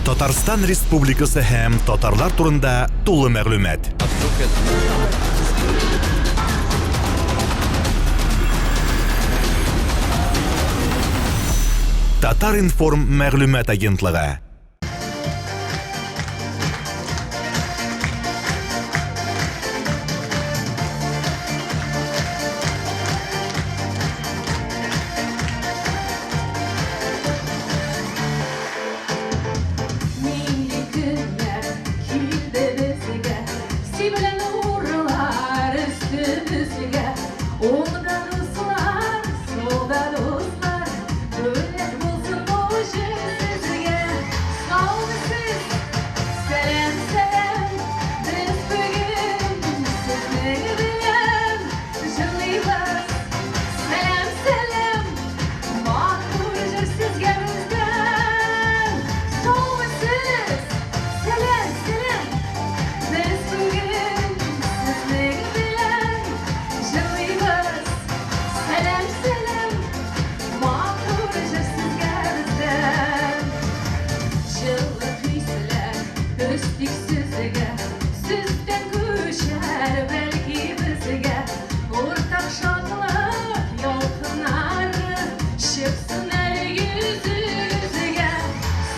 Татарстан Республикасы һәм татарлар турында тулы мәгълүмат. Татар-информ мәгълүмат агентлыгы. Нинди көннәр килде безгә, Сибелә нурлар өстебезгә. Уңда дуслар, сулда дуслар, Бүләк булсын бу җыр сезгә. Саумысыз, сәлам, сәлам, Без бүген сезнең белән җырлыйбыз. Сәлам, сәлам, Матур җыр сезгә бездән. Саумысыз, сәлам, сәлам, Без бүген сезнең белән җырлыйбыз. Сәлам, сәлам, Матур җыр сезгә бездән. Җылы хисләр өстик сезгә, Сездән күчәр бәлки безгә. Уртак шатлык ялкыннары Чыксын әле йөзегезгә.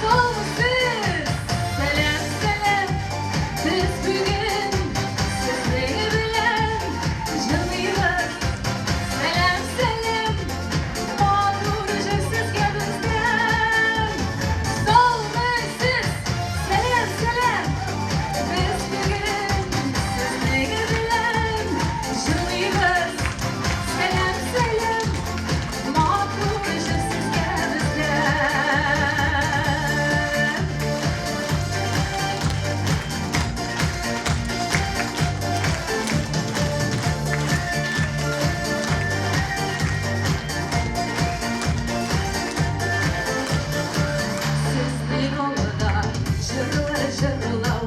Саумысыз, сәлам, сәлам, Без бүген сезнең белән җырлыйбыз. Сәлам, сәлам, матур җыр сезгә бездән. Саумысыз, сәлам, сәлам, без бүген сезнең белән җырлыйбыз. Сәлам, сәлам, матур җыр сезгә бездән. Сезнең алда җырлар җырлау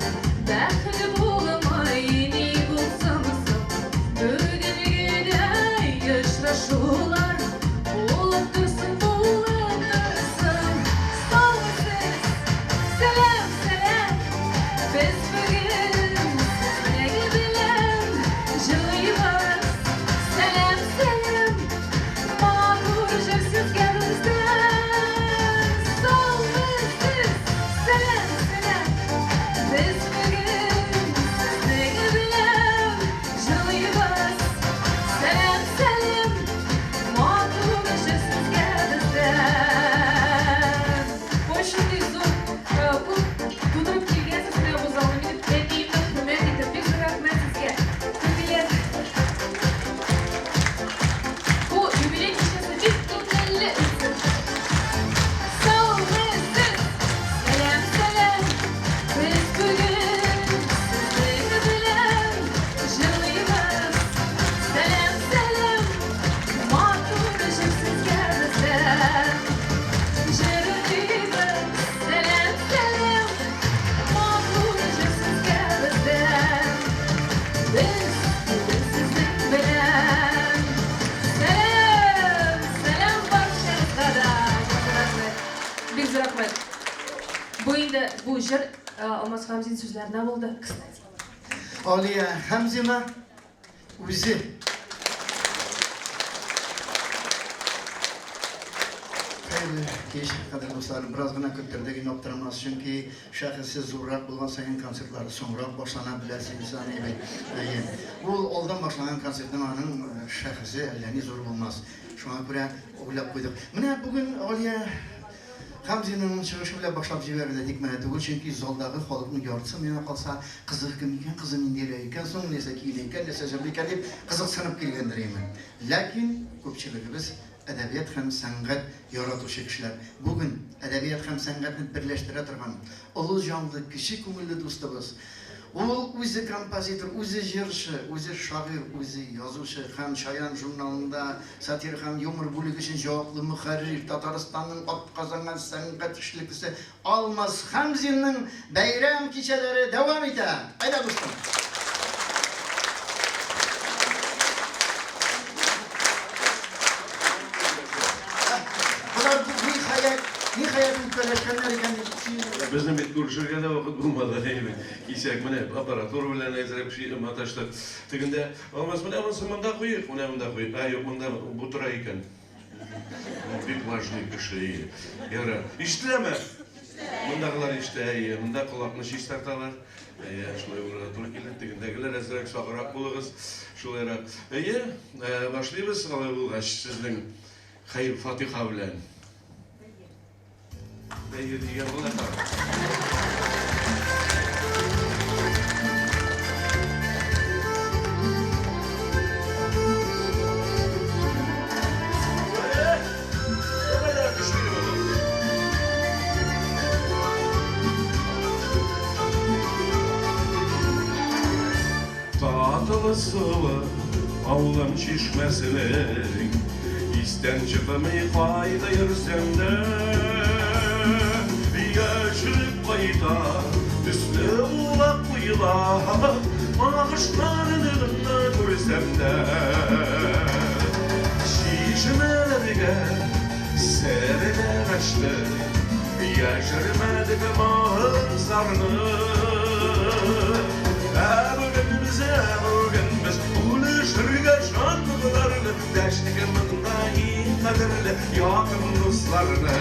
бәхет булмый, ни булсын соң? Бүгенгедәй очрашулар булып торсын, булып торсын. Саумысыз, сәлам, сәлам, без бүген сезнең белән җырлыйбыз. Сәлам, сәлам, матур җыр сезгә бездән. Саумысыз, сәлам, сәлам, без бүген сезнең белән җырлыйбыз. Сәлам, сәлам, матур җыр сезгә бездән. Ой, шундый зур, күп тутырып килгәнсез менә бу залны. Минем әниемне хөрмәт итеп, бик зур рәхмәт сезгә. Күңелле. Бу юбилей кичәсе бик күңелле үтсен. Саумысыз, сәлам, сәлам, без бүген сезнең белән җырлыйбыз. Сәлам, сәлам, матур җыр сезгә бездән. Җырлыйбыз, сәлам, сәлам, матур җыр сезгә бездән. Без бүген сезнең белән. Сәлам, сәлам барчагызга да. Рәхмәт. Бик зур рәхмәт. Бу инде бу җыр Алмаз Хәмзин сүзләренә булды, кстати. Алия Хәмзина үзе. Хәерле кич, кадерле дуслар. Бераз гына көттердек, инде аптырамас, чөнки шәхесе зуррак булган саен концертлары соңрак башлана, беләсез аны бит. Әйе. Ул алдан башланган концертның аның шәхесе әллә ни зур булмас. Шуңа күрә уйлап куйдык. Менә бүген Алия Хәмзинаның чыгышы белән башлап җибәрде, тик менә түгел, чөнки залдагы халыкның яртысы миңа калса, кызык кем икән, кызы ниндирәк икән соң, нәрсә киенә икән, нәрсә җырлый икән дип кызыксынып килгәндер име. Ләкин күпчелегебез әдәбият һәм сәнгать яратучы кешеләр. Бүген әдәбият һәм сәнгатьне берләштерә торган олы җанлы, кече күңелле дустыбыз, Ул үзе композитор, үзе җырчы, үзе шагыйрь, үзе язучы һәм Чаян журналында сатира һәм юмор бүлеге өчен җаваплы мөхәррир, Татарстанның атказанган сәнгать эшлеклесе Алмаз Хәмзинның бәйрәм кичәләре дәвам итә! Әйдә, дустым! Болар ниһаять, ниһаять үпкәләшкәннәр икән дип. Безнең бит күрешергә дә вакыт булмады, әйе. Кисәк менә аппаратура белән әзрәк маташтык. Тегендә, Алмаз, менә монысы монда куйыйк, менә монда куйыйк. Ә, юк, монда бу тора икән. Бик важный кеше, әйе. Ярар. Ишетеләме? Мондагылар ишетә, әйе. Монда колакны чистарталар. Әйе, шулай булырга туры килде. Тегендәгеләр әзрәк саграк булыгыз. Шулайрак. Әйе, башлыйбыз алай булгач сезнең хәер-фатиха белән. Бәйге дигән була тагын. Татлы суы авылым чишмәсенең Истән чыкмый кайда йөрсәм дә. Яшереп кайта төсле улак буйлап, Агышларын гына күрсәм дә. Чишмәләргә серләр ачты, Яшермәдек моң-зарны. Ә бүген без, ә бүген без Бүлешергә шатлыкларны, Дәштек монда иң кадерле якын дусларны.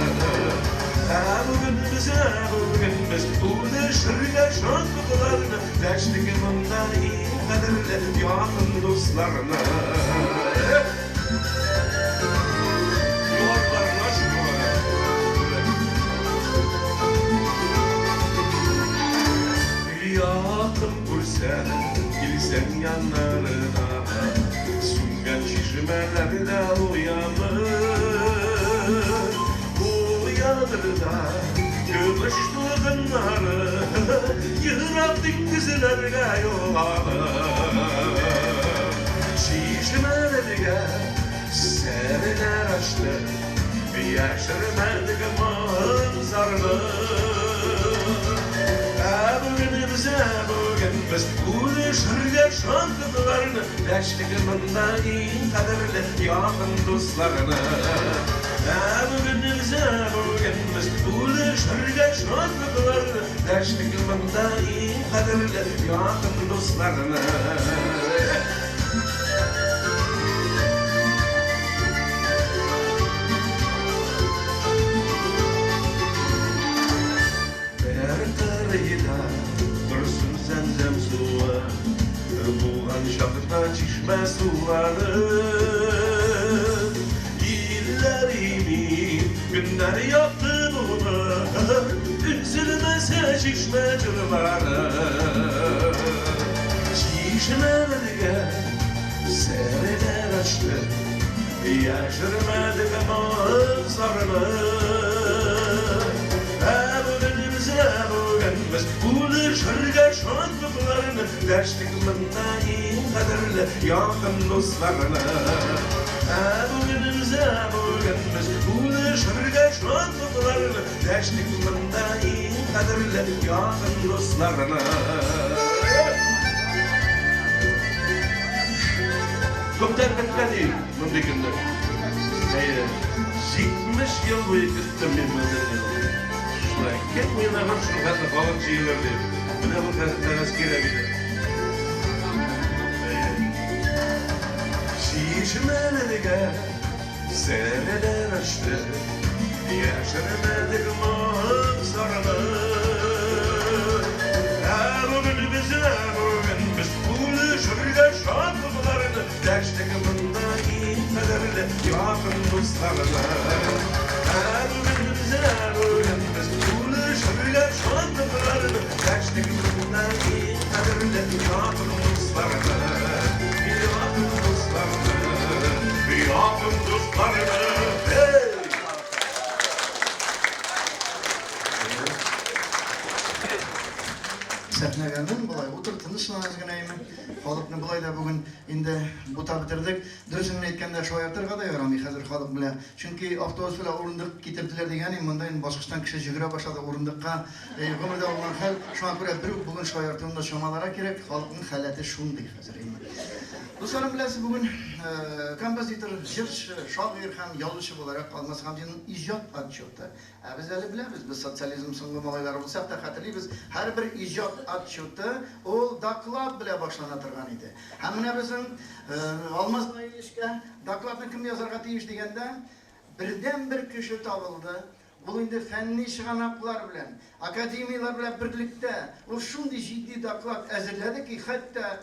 Ә бүген без, ә бүген без Бүлешергә шатлыкларны, Дәштек монда иң кадерле якын дусларны. Юлакларына шуңа. Якын күрсәң, килсәң яннарына, Сүнгән чишмәләр дә уяныр. Уяныр да көмеш дулкыннары Ерак диңгезләргә юл алыр. Чишмәләргә серләр ачты, Яшермәдек моң-зарны. Ә бүген без, ә бүген без Бүлешергә шатлыкларны, Дәштек монда иң кадерле якын дусларны. Ә бүген без, ә бүген без Бүлешергә шатлыкларны, Дәштек монда иң кадерле якын дусларны. Бер кырыйда торсын зәмзәм суы, Булган чакта чишмә сулары. Илләр имин, көннәр якты булыр, Өзелмәсә чишмә җырлары. Чишмәләргә серләр ачты, Яшермәдек моң-зарны. Ә бүген без, ә бүген без Бүлешергә шатлыкларны, Дәштек монда иң кадерле якын дусларны. Ә бүген без, ә бүген без Бүлешергә шатлыкларны, Дәштек монда иң кадерле якын дусларны. Күптән көткән идем мондый көнне. Әйе, 70 ел буе көттем мин мондый көнне. Шулай, кем уйлаган шул хәтле халык җыелыр дип. Менә бу хәзер кәгазь кирәк иде. Әйе. Чишмәләргә серләр ачты, Яшермәдек моң-зарны. Ә бүген без, ә бүген без Бүлешергә шатлыкларны, Дәштек монда иң кадерле якын дусларны. Ә бүген без, ә бүген без Бүлешергә шатлыкларны, Дәштек монда иң кадерле якын дусларны. Якын дусларны, якын дусларны. Hey! Сәхнәгә мен, болай утыр, тынычлан әз генә име. Халыкны болай да бүген инде бутап бетердек. Дөресен генә әйткәндә, шаяртырга да ярамый хәзер халык белән. Чөнки автобус белән урындык китерделәр дигән инде, монда инде баскычтан кеше җөгерә башлады урындыкка. Гомердә булган хәл. Шуңа күрә бер үк бүген шаяртуны да чамаларга кирәк. Халыкның халәте шундый хәзер инде. Дусларым, беләсез, бүген композитор, җырчы, шагыйрь һәм язучы буларак Алмаз Хәмзинның иҗат отчеты. Ә без әле беләбез, без социализм соңгы малайлары булсак та хәтерлибез, һәрбер иҗат отчеты ул доклад белән башлана торган иде. Һәм менә безнең Алмаз Наилевичка докладны кем язарга тиеш дигәндә, бердәнбер кеше табылды. Ул инде фәнни чыганаклар белән, академияләр белән берлектә ул шундый җитди доклад әзерләде ки, хәтта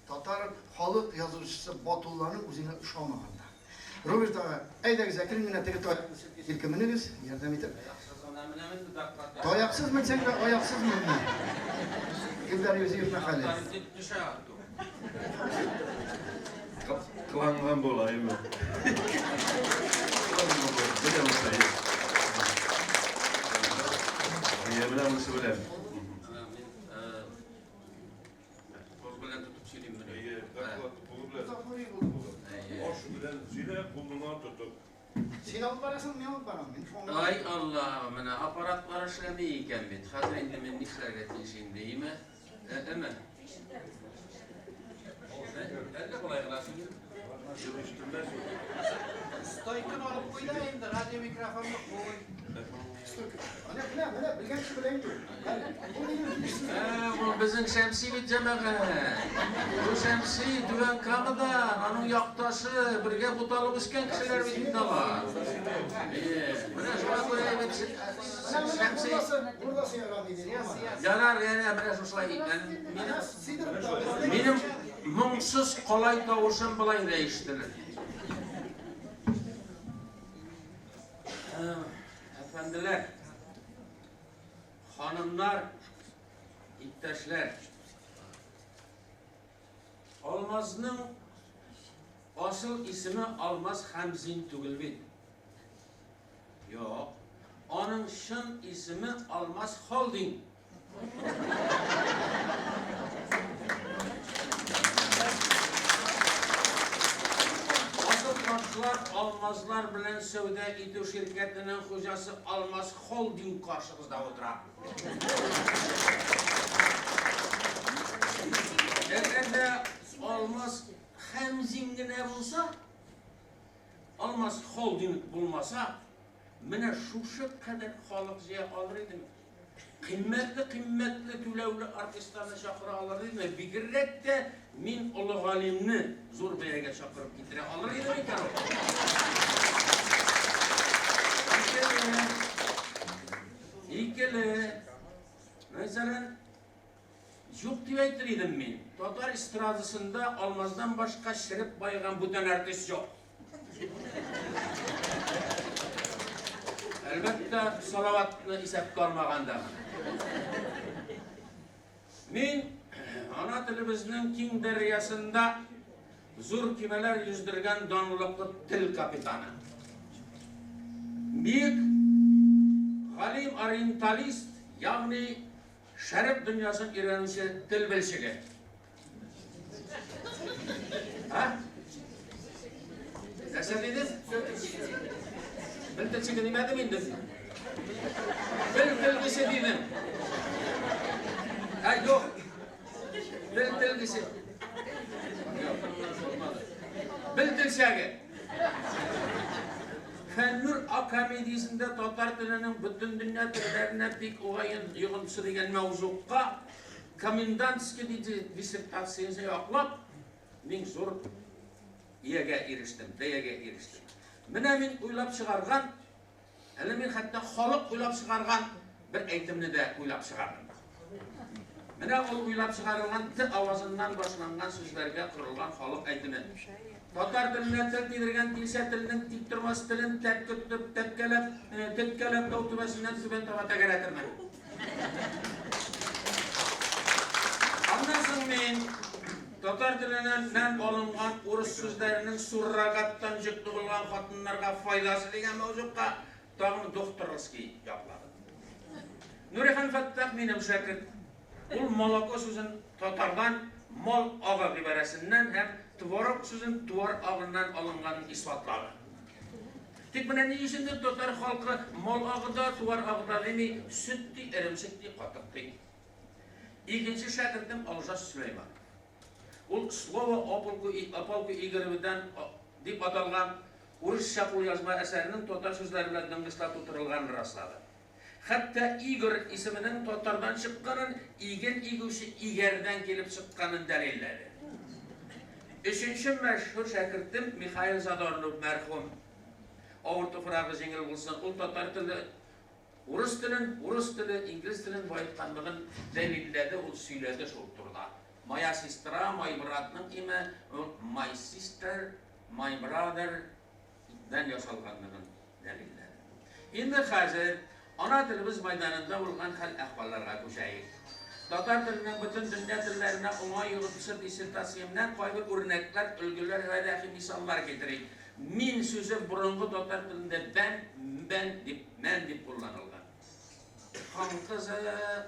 татар халык язучысы Батулланың үзенә ошамаган да. Роберт ага, әйдәгез, әкрен генә теге таякны селки-селки менегез, ярдәм итеп. Таяксыз менсәң дә, аяксыз менмә. Илдар Юзиев мәхәле. Кыланган була, әйме. Менә монысы, әйе. Әйе, менә монысы белән. Кул белән тотып сөйлим менә. Әйе, доклад кулы белән. Баш белән сөйлә, кулыңа тотып. Син алып барасың, мин алып барам. Мин шуңа. Ай Алла, менә аппаратлар эшләми икән бит. Хәзер инде мин нишләргә тиеш инде, име? Әме? Әллә болай гына сөйлим? Стойканы алып куй да инде, радио микрофонны куй. Менә, менә, менә, белгән кеше белә инде. Бу минем эшсез. Бу безнең Шәмси бит, җәмәгать. Бу Шәмси Түбән Камадан, аның якташы, бергә буталып үскән кешеләр бит инде алар. Менә шуңа күрә бит Шәмси. Бурласы ярамый иде, яме. Ярар, ярар, менә шушылай. Минем моңсыз калай тавышым болай да ишетелер. Әфәнделәр, ханымнар, иптәшләр. Алмазның асыл исеме Алмаз Хәмзин түгел бит. Юк. Аның чын исеме Алмаз Холдинг. Асыл ташлар, алмазлар белән сәүдә итү ширкәтенең хуҗасы Алмаз Холдинг каршыгызда утыра. Әгәр дә Алмаз Хәмзин генә булса, Алмаз Холдинг булмаса, менә шушы кадәр халык җыя алыр идеме? Кыйммәтле-кыйммәтле түләүле артистларны чакыра алыр идеме? Бигрәк тә мин олы галимне зур бәягә чакырып китерә алыр идем икән ул? Икеле. Икеле. Мәсәлән, юк дип әйтер идем мин. Татар эстрадасында Алмаздан башка череп баеган бүтән артист юк. Әлбәттә, Салаватны исәпкә алмаганда. Мин ана телебезнең киң дәрьясында зур кимәләр йөздергән данлыклы тел капитаны. Бик галим ориенталист, ягъни шәрык дөньясын өйрәнүче тел белчеге. А? Нәрсә дидем? Бел телчеге димәдем инде. Бел телгесе дидем. Ә, юк. Бел телгесе. Юк, булмады. Бел телчәге. Фәннур А комедиясендә татар теленең бөтен дөнья телләренә бик уңай йогынтысы дигән мавзугка комендантский диссертациясен яклап, мин зур иягә ирештем, бәягә ирештем. Менә мин уйлап чыгарган, әле мин хәтта халык уйлап чыгарган бер әйтемне дә уйлап чыгардым. Менә ул уйлап чыгарылган т авазыннан башланган сүзләргә корылган халык әйтеме. Татар теленә тел тидергән килсә телнең тик тормас телен тәпке тотып, тәпкәләп, теткәләп тау түбәсеннән түбән таба тәгәрәтермен. Аннан соң мин татар теленнән алынган урыс сүзләренең суррогаттан йөкле булган хатыннарга файдасы дигән мавзугка тагын докторский якладым. Нурихан Фәттах минем шәкерт. Ул молоко сүзен татардан мал агы гыйбарәсеннән һәм творог сүзен туар агыннан алынганын исбатлады. Тик менә ни өчендер татар халкы мал агы да, туар агы да дими, сөт ди, эремчек ди, катык ди. Икенче шәкертем Алжас Сөләйман. Ул Слово о полку, о полку Игореведан дип аталган урысча кулъязма әсәренең татар сүзләре белән дыңгычлап тутырылганын раслады. Хәтта Игорь исеменең татардан чыкканын, иген игүче Игәрдән килеп чыкканын дәлилләде. Өченче мәшһүр шәкертем Михаил Задорнов мәрхүм. Авыр туфрагы җиңел булсын. Ул татар теле, урыс телен, урыс теле, инглиз телен баетканлыгын дәлилләде, ул сөйләде шул турыда. Моя сестра, мой братның име, my sister, my brother дән ясалганлыгын дәлилләде. Инде хәзер ана телебез мәйданында булган хәл-әхвалларга күчәйек. Татар теленең бөтен дөнья телләренә уңай йогынтысы диссертациямнән кайбер үрнәкләр, өлгеләр вә дәхи мисаллар китерик. Мин сүзе борынгы татар телендә бән, бән дип, мән дип кулланылган. Хан кызы,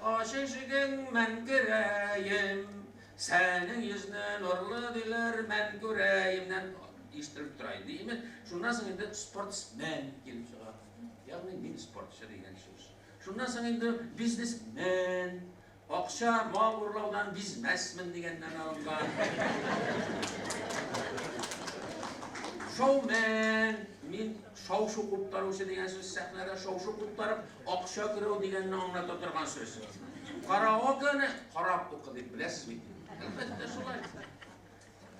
ач ишегең, мән керәем, сәнең йөзне нурлы диләр, мән күрәемнән ишетелеп тора инде. Име, шуннан соң инде спортсмен килеп чыга. Ягъни мин спортчы дигән сүз. Шуннан соң инде бизнесмен, акча, мал урлаудан бизмәсмен дигәннән алынган. Шоумен, мин шау-шу куптаручы дигән сүз, сәхнәдә шау-шу куптарып, акча керү дигәнне аңлата торган сүз. Караокены карап укы дип беләсез бит. Әлбәттә шулай.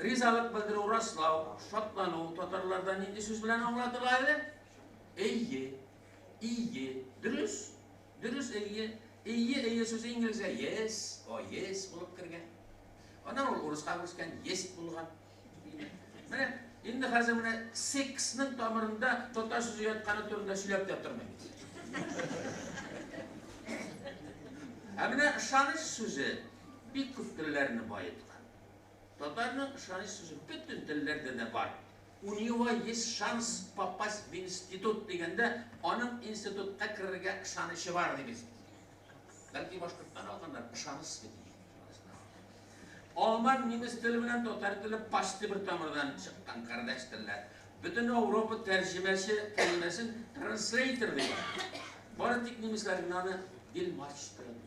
Ризалык белдерү, раслау, шатлану татарларда нинди сүз белән аңлатыла әле? Әйе, ие, дөрес, дөрес, әйе. Әйе, әйе сүзе инглизгә yes, о yes булып кергән. Аннан ул урыска күчкән, есть булган. Менә инде хәзер менә сексның тамырында татар сүзе ятканы турында сөйләп тә тормыйм. Ә менә ышаныч сүзе бик күп телләрне баеткан. Татарның ышаныч сүзе бөтен телләрдә дә бар. У него есть шанс попасть в институт дигәндә, аның институтка керергә ышанычы бар дибез. Бәлки башкорттан алганнар, ышаныч бит. Алман, немец теле белән татар теле почти бер тамырдан чыккан кардәш телләр. Бөтен Европа тәрҗемәче кәлимәсен translator ди. Бары тик немецлар генә аны дилмачтыр ди.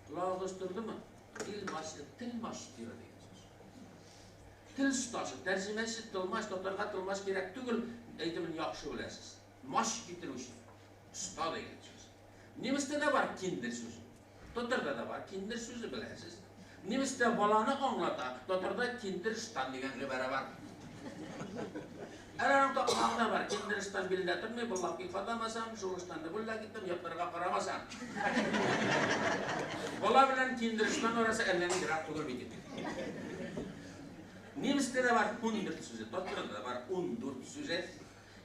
Колагыгыз тордымы? Дилмачтыр, телмачтыр дигән сүз. Тел остасы, тәрҗемәче, тылмач, татарга тылмач кирәк түгел, әйтемен яхшы беләсез. Мач китерүче, оста дигән сүз. Немецтә дә бар киндер сүзе. Татарда да бар киндер сүзе, беләсез. Немецтә баланы аңлата, татарда киндер штан дигән гыйбарә бар. Әле аның такмагы да бар. Киндер штан билдә тормый, боллап кадамасаң, шул штанны бүлләк иттем, ятларга карамасаң. Бала белән киндер штан арасы әллә ни ерак түгел бит инде. Немецтә дә бар hundert сүзе, татарда да бар ундүрт сүзе.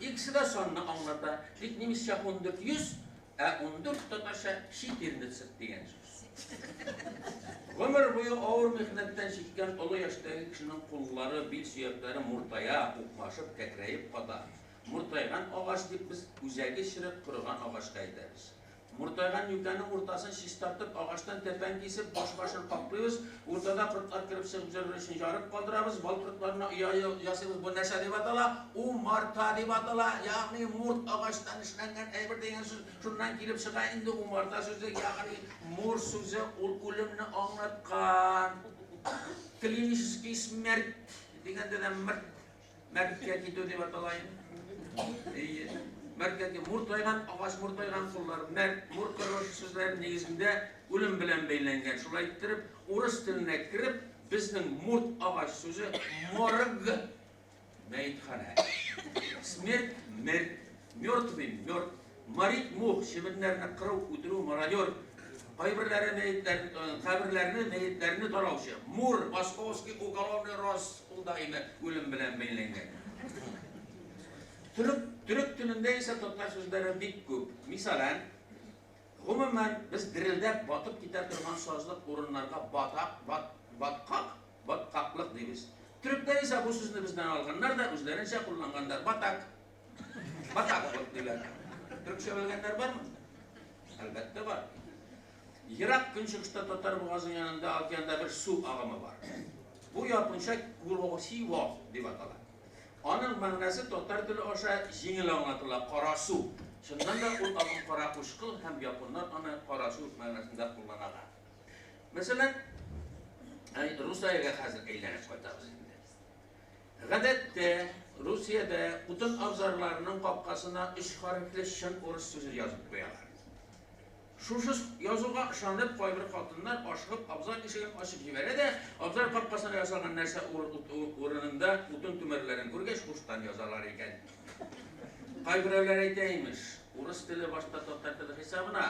Икесе дә санны аңлата. Тик немецчә hundert 100, ә ундүрт татарча четырнадцать дигән сүз. Гомер буе авыр михнәттән чиккән олы яшьтәге кешенең куллары, бил сөякләре муртая, укмашып, кәкрәеп ката. Муртайган агач дип без үзәге череп корыган агачка әйтәбез. Муртайган юкәнең уртасын чистартып, агачтан тәпән кисеп, баш-башын каплыйбыз, уртада кортлар кереп чыгып йөрер өчен ярып калдырабыз, бал кортларына оя ясыйбыз. Бу нәрсә дип атала? Умарта дип атала. Ягъни мурт агачтан эшләнгән әйбер дигән сүз. Шуннан килеп чыга инде умарта сүзе, ягъни мур сүзе ул үлемне аңлаткан. Клинический смерть дигәндә дә мөрт, мәрткә китү дип атала инде. Мәрткә китү, муртайган агач, муртайган куллар, мәрт, мур корыш сүзләре нигезендә үлем белән бәйләнгән. Шулай иттереп, урыс теленә кереп, безнең мурт агач сүзе морг, мәетханә. Смерть, мерть, мертвый, мертв, морить мух, чебеннәрне кыру, үтерү, мародер, кайберләре мәетләр, каберләрне, мәетләрне тараучы. Мур, московский уголовный розыск, ул да инде үлем белән бәйләнгән. Төрек телендә исә татар сүзләре бик күп. Мисалән, гомумән, без дерелдәп батып китә торган сазлык урыннарга батак, бат, баткак, баткаклык дибез. Төректә исә бу сүзне бездән алганнар да үзләренчә кулланганнар. Батак, батаклык диләр. Төрекчә белгәннәр бармы? Әлбәттә бар. Ерак Көнчыгышта Татар бугазы янында океанда бер су агымы бар. Бу японча Куросиво дип атала. Аның мәгънәсе татар теле аша җиңел аңлатыла, кара су. Чыннан да ул агым кара кучкыл һәм японнар аны кара су мәгънәсендә кулланалар. Мәсәлән, Русиягә хәзер әйләнеп кайтабыз инде. Гадәттә, Русиядә утын абзарларының капкасына өч хәрефле чын урыс сүзе язып куялар. Шушы язуга ышанып, кайбер хатыннар ашыгып абзар ишеген ачып җибәрә дә, абзар капкасына ясалган нәрсә урынында утын түмәрләрен күргәч, һуштан язалар икән. Кайберәүләр әйтә имеш, урыс теле башта татар теле хисабына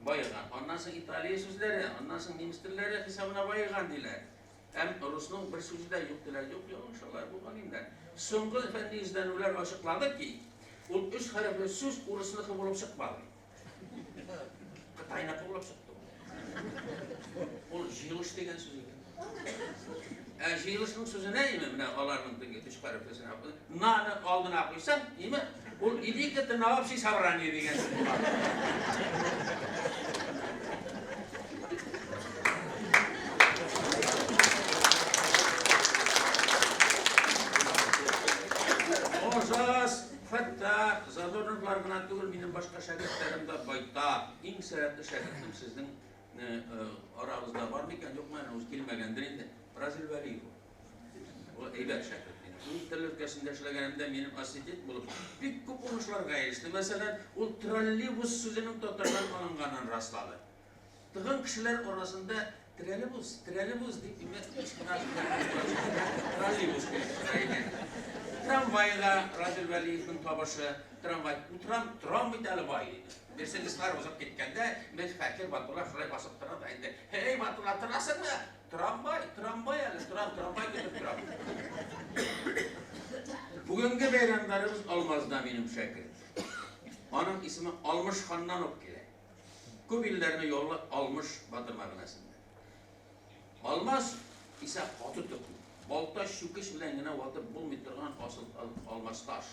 баеган, аннан соң Италия сүзләре, аннан соң немец телләре хисабына баеган диләр. Һәм русның бер сүзе дә юк диләр. Юк, ялгышалар бу галимнәр. Соңгы фәнни эзләнүләр ачыклады ки, ул өч хәрефле сүз урысныкы булып чыкмады. Кытайныкы булып чыкты. Ул җыелыш дигән сүз икән. Ә җыелышның сүзенә име, менә аларның теге өч хәрефлесенә наны алдына куйсаң, име, ул иди-ка ты на общий собрание дигән сүз була. Ожас, Фәттах, Задорновлар гына түгел, минем башка шәкертләрем дә байтак. Иң сәләтле шәкертем сезнең арагызда бар микән, юкмы, әле үзе килмәгәндер инде. Разил Вәлиев ул. Ул әйбәт шәкерт минем. Ул тел өлкәсендә эшләгәнемдә минем ассистент булып бик күп уңышларга иреште. Мәсәлән, ул троллейбус сүзенең татардан алынганын раслады. Тыгын кешеләр арасында троллейбус, троллейбус дип имә кычкыра троллейбус килеп чыга икән. Трамвайга Разил Вәлиевнең табышы, трамвай, утрам, торам бит әле бай диде. Мерседеслар узып киткәндә, без фәкыйрь Батулла шулай басып тора да инде. Һей, Батулла, торасыңмы? Трамвай, трамвай әле, торам, трамвай көтеп торам. Бүгенге бәйрәмнәребез Алмазда минем шәкерт. Аның исеме Алмыш ханнан ук килә. Күп илләрне яулап алмыш батыр мәгънәсендә. Алмаз исә каты төкле. Балта, чүкеч белән генә ватып булмый торган асыл алмас таш.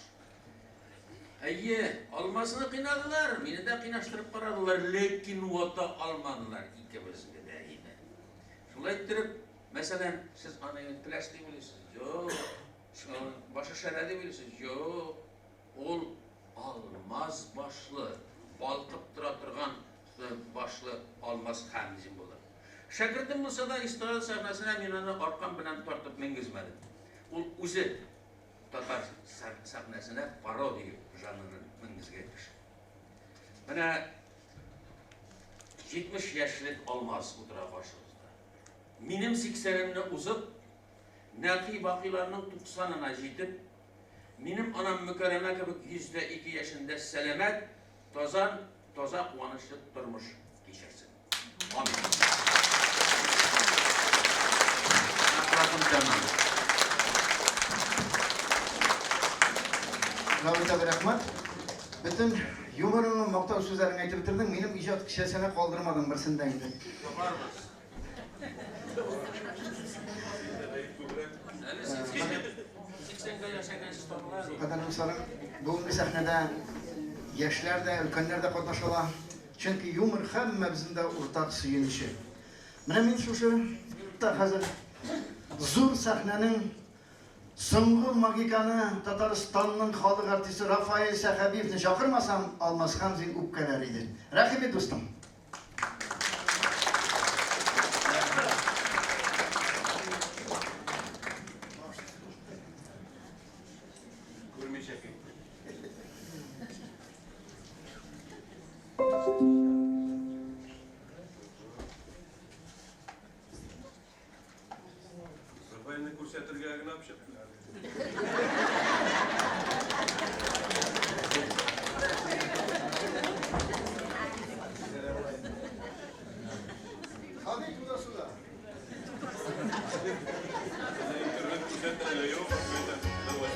Әйе, алмазны кыйнадылар, мине дә кыйнаштырып карадылар, ләкин вата алмадылар икебезне дә инде. Шулай иттереп, мәсәлән, сез аны пеләш дип уйлыйсыз. Юк. Башы шәрә дип уйлыйсыз. Юк. Ул алмаз башлы, балкып тора торган башлы Алмаз Хәмзин булыр. Шәкертем булса да, эстрада сәхнәсенә мин аны аркам белән тартып менгезмәдем. Ул үзе татар сәхнәсенә пародия жанрын менгезгән кеше. Менә 70 яшьлек Алмаз утыра каршыбызда. Минем сиксәнемне узып, Нәкый Бакыйларның туксанына җитеп, Минем анам Мөкәрәмә кебек 102 яшендә сәламәт, тазан, таза куанычлы тормыш кичерсен. Амин. Докладым тәмам. Равил абый, рәхмәт. Бөтен юморыңны, мактау сүзләреңне әйтеп бетердең. Минем иҗат кичәсенә калдырмадың берсен дә инде. Табарбыз. Кадерле дусларым, бүгенге сәхнәдә яшьләр дә, өлкәннәр дә катнаша ала. Чөнки юмор һәммәбезнең дә уртак сөенече. Менә мин шушы минутта хәзер зур сәхнәнең соңгы магиканы Татарстанның халык артисты Рафаэль Сәхәбиевне чакырмасам, Алмаз Хәмзин үпкәләр иде. Рәхим ит, дустым. Күрмичә китте. Рафаэльне күрсәтергә генә алып чыктылар. Ходи туда-сюда. Интернет күрсәтә, юк, давай.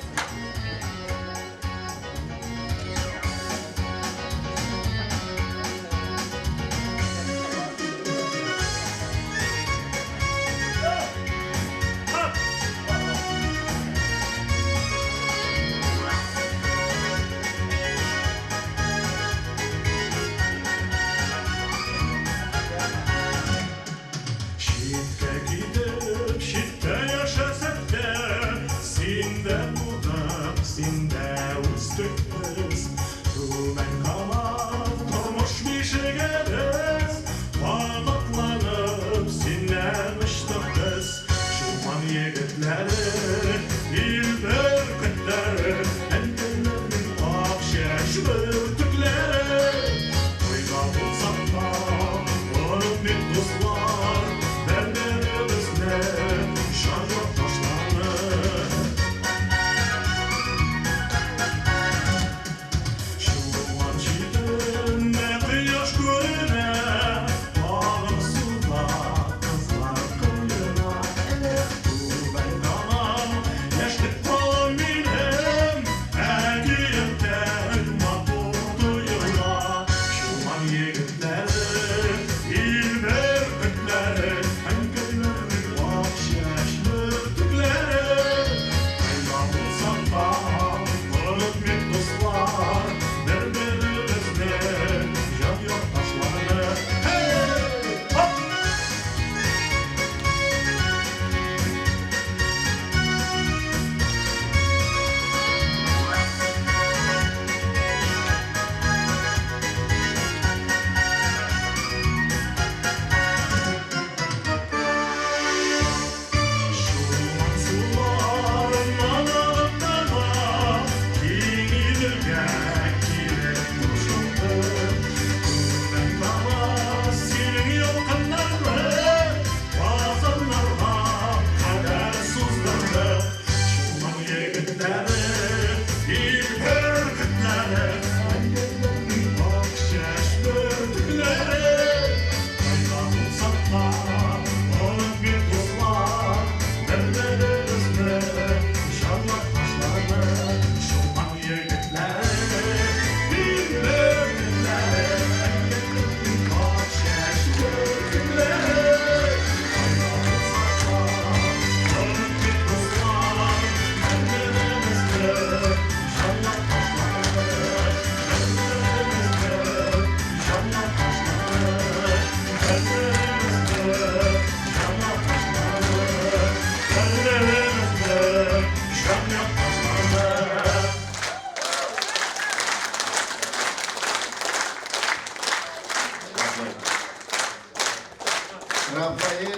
Рафаэль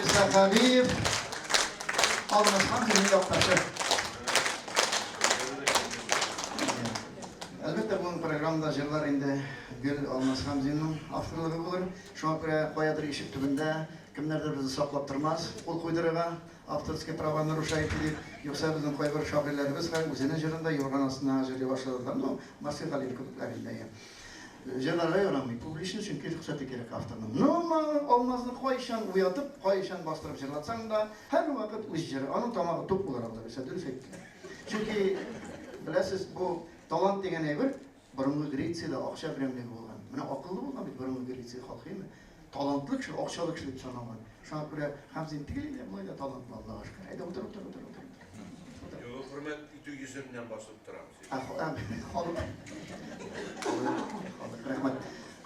Сахабиев, Алмаз Хәмзинең якташы. Әлбәттә, бүген программада җырлар инде гел Алмаз Хәмзинның авторлыгы булыр. Шуңа күрә каядыр ишек төбендә кемнәрдер безне саклап тормас, кул куйдырырга, авторский права нарушаете дип. Юкса безнең кайбер шагыйрьләребез хәзер үзенең җырын да юрган астына җырлый башладылар. Ну, Марсель Галиев кебекләр инде. Җырларга ярамый, публично, чөнки рөхсәте кирәк авторның. Ну, Алмазны кайчан уятып, кайчан бастырып җырлатсаң да, һәрвакыт үз җыры. Аның тамагы тук булыр, Алла бирсә, дөрес әйттеләр. Чөнки, беләсез, бу талант дигән әйбер борынгы Грециядә акча берәмлеге булган. Менә акыллы булган бит борынгы Греция халкы, әйеме? Талантлы кеше, акчалы кеше дип саналган. Шуңа күрә Хәмзин тегеләй дә, болай да талантлы, Аллага шөкер. Әйдә, утыр, утыр, утыр, утыр. Юк, хөрмәт итү йөзеннән басып торам. Халык. Халык, рәхмәт.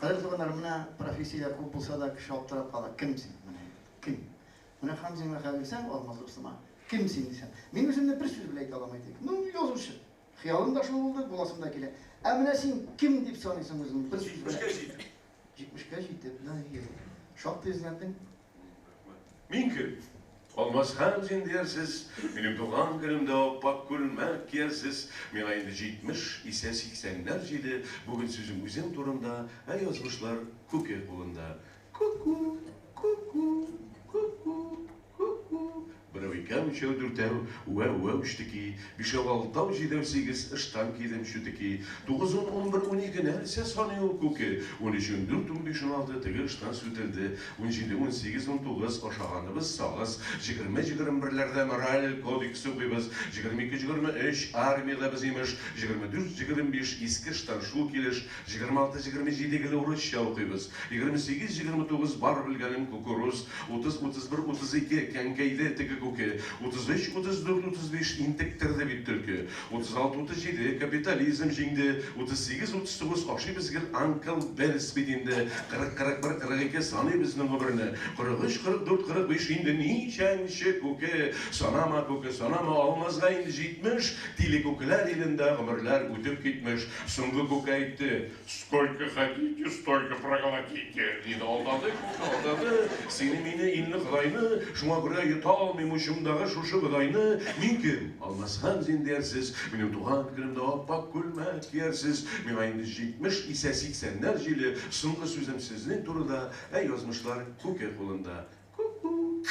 Кадерле туганнар, менә профессияләр күп булса да, кеше аптырап кала. Кем син? Менә кем? Менә Хәмзингә хәл бирсәң, Алмаз дустыма, кем син дисәң. Мин үземне бер сүз белән әйтә алам, әйтик. Ну, язучы. Хыялым да шул булды, буласым да килә. Ә менә син кем дип саныйсың үзеңне? Бер сүз белән. 70-кә җитеп. 70-кә җитеп, да, шактый эзләндең. Мин кем? Алмаз Хәмзин диярсез, минем туган көнемдә ап-ак күлмәк киярсез. Миңа инде 70, исә сиксәннәр җиде. Бүген сүзем үзем турында, ә язмышлар күке кулында. Ку-ку, ку-ку, ку-ку, ку-ку. Берәү, икәү, өчәү, дүртәү, үәү, үәү, үчтеки, бишәү, алтау, җидәү, сигез, ыштан кидем, чүтеки, тугыз, ун, 11, 12, нәрсә саный ул күке, 13, 14, 15, 16, теге ыштан сүтелде, 17, 18, 19, ашаганыбыз сагыз, 20, 21-ләрдә мораль кодексы укыйбыз, 22, 23, армиядә без, имеш, 24, 25, иске ыштан шул килеш, 26, 27 гел урысча укыйбыз. 28, 29 бар белгәнем кукуруз, 30, 31, 32 кәңкәйде теге күке, 33, 34, 35 интектерде бит төлке, 36, 37 капитализм җиңде, 38, 39 ашыйбыз гел Анкл Бенс бит инде, 40, 41, 42 саный безнең гомерне, 43, 44, 45 инде ничәнче күке, санама күке, санама, Алмазга инде 70, тиле күкеләр илендә гомерләр үтеп китмеш. Соңгы күке әйтте, Сколько хотите, столько проглотите, диде. Алдады күке, алдады. Сине, мине, илне, Ходайны, шуңа күрә йота алмыйм учымдагы шушы бодайны. Мин кем? Алмаз Хәмзин диярсез, минем туган көнемдә ап-ак күлмәк киярсез. Миңа инде 70, исә сиксәннәр җиле. Соңгы сүзем сезнең турыда, ә язмышлар күке кулында. Ку-ку.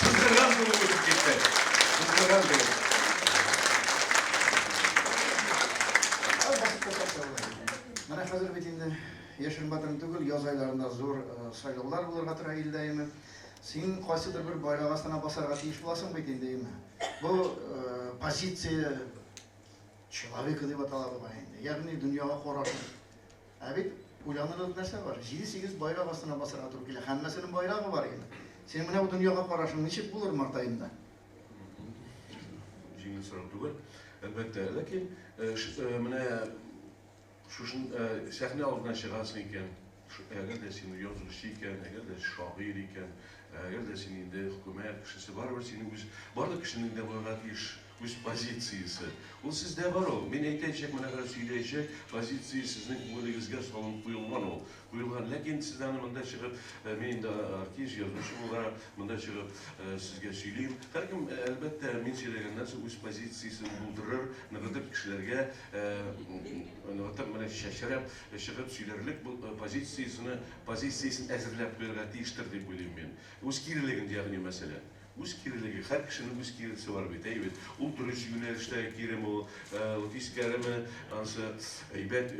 Сыздырган кебек үтеп китте. Сыздырган кебек. Менә хәзер бит инде яшерен батырын түгел, яз айларында зур сайлаулар булырга тора илдә, әйеме? Син кайсыдыр бер байрак астына басарга тиеш буласың бит инде, әйеме? Бу позиция человека дип атала бугай инде. Ягъни дөньяга карашың. Ә бит уйланырлык нәрсә бар. Җиде-сигез байрак астына басарга туры килә. Һәммәсенең байрагы бар инде. Синең менә бу дөньяга карашың ничек булыр март аенда? Җиңел сорау түгел, әлбәттә. Ләкин менә шушын сәхнә алдына чыгасың икән, әгәр дә син язучы икән, әгәр дә шагыйрь икән, әгәр дә син инде хөкүмәт кешесе, барыбер синең үз барлык кешенең дә булырга тиеш үз позициясе. Ул сездә бар ул. Мин әйтәчәк, менә хәзер сөйләячәк позиция сезнең күңелегезгә салынып куелган ул. Куелган. Ләкин сез аны монда чыгып, мин инде артист, язучы буларак монда чыгып сезгә сөйлим. Һәркем, әлбәттә, мин сөйләгәннән соң үз позициясен булдырыр, ныгытып кешеләргә, ныгытып менә чәчрәп чыгып сөйләрлек позициясен, позициясен әзерләп куярга тиештер дип уйлыйм мин. Үз кирелеген, ягъни мәсәлән. Үз кирелеге, һәр кешенең үз киресе бар бит, әйе бит. Ул дөрес юнәлештәге киреме ул, ул тискәреме, анысы әйбәт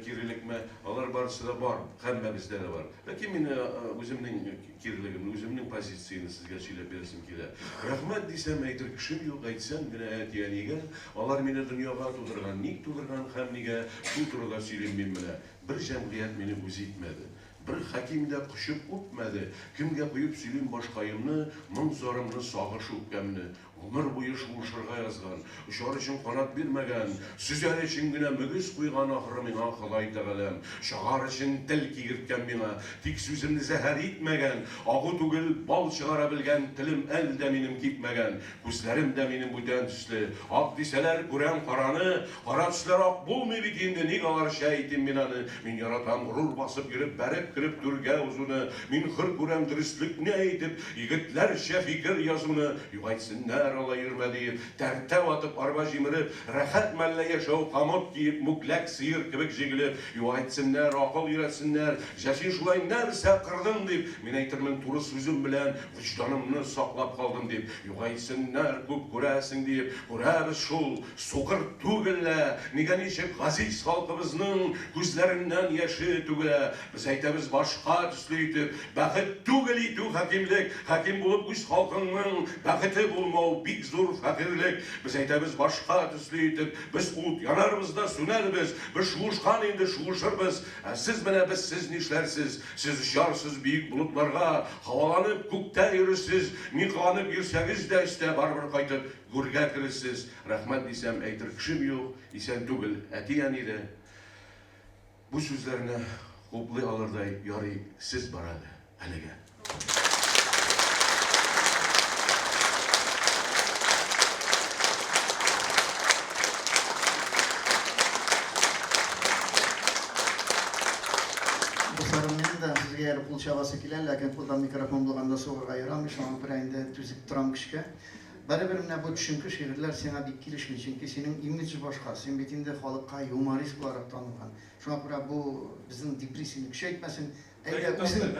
кирелекме, алар барысы да бар, һәммәбездә дә бар. Ләкин мин үземнең кирелегемне, үземнең позицияне сезгә сөйләп бирәсем килә. Рәхмәт дисәм, әйтер кешем юк, әйтсәм генә әти-әнигә, алар мине дөньяга тудырган, ник тудырган һәм нигә, шул турыда сөйлим мин менә. Бер җәмгыять мине үз итмәде. Бер хәким дә кочып үпмәде. Кемгә куеп сөйлим башкаемны, Моң-зарымны, сагыш-үпкәмне? Гомер буе шуышырга язган, очар өчен канат бирмәгән, сөзәр өчен генә мөгез куйган ахры миңа Ходай Тәгаләм. Чагар өчен тел кигерткән миңа, тик сүземне зәһәр итмәгән, агу түгел, бал чыгара белгән телем әле дә минем кипмәгән. Күзләрем дә минем бүтән төсле. Ак дисәләр, күрәм караны. Кара төсләр ак булмый бит инде, ник аларча әйтим мин аны? Мин яратам горур басып йөреп, бәреп кереп түргә узуны. Мин хөр күрәм дөреслекне әйтеп, егетләрчә фикер язуны. Юк, әйтсеннәр, алай йөрмә диеп, тәртә ватып, арба җимереп, рәхәт мәллә яшәү, комод киеп, мүкләк сыер кебек җигелеп. Юк, әйтсеннәр, акыл өйрәтсеннәр, җә син шулай нәрсә кырдың дип, мин әйтермен туры сүзем белән, вөҗданымны саклап калдым дип. Юк, әйтсеннәр, күп күрәсең диеп, күрәбез шул, сукыр түгел лә, нигә ничек газиз халкыбызның күзләреннән яше түгелә. Без әйтәбез башка төсле итеп, бәхет түгел итү хакимлек, хаким булып үз халкыңның бәхете булмау бик зур фәкыйрьлек. Без әйтәбез башка төсле итеп, без ут янарбыз да сүнәрбез, без шуышкан инде шуышырбыз, ә сез менә безсез нишләрсез? Сез очарсыз биек болытларга, һаваланып күктә йөрерсез, ни кыланып йөрсәгез дә өстә барыбер кайтып гүргә керерсез. Рәхмәт дисәм әйтер кешем юк, исән түгел әти-әни дә. Бу сүзләрне хуплый алырдай ярый сез бар әле, әлегә. Дусларым, минем дә сезгә әле кул чабасы килә, ләкин кулда микрофон булганда сугарга ярамый, шуңа күрә инде түзеп торам көчкә. Барыбер менә бу төшенке шигырьләр сиңа бик килешми, чөнки синең имидж башка, син бит инде халыкка юморист буларак танылган. Шуңа күрә бу безнең депрессияне көчәйтмәсен. Әйдә, үзең,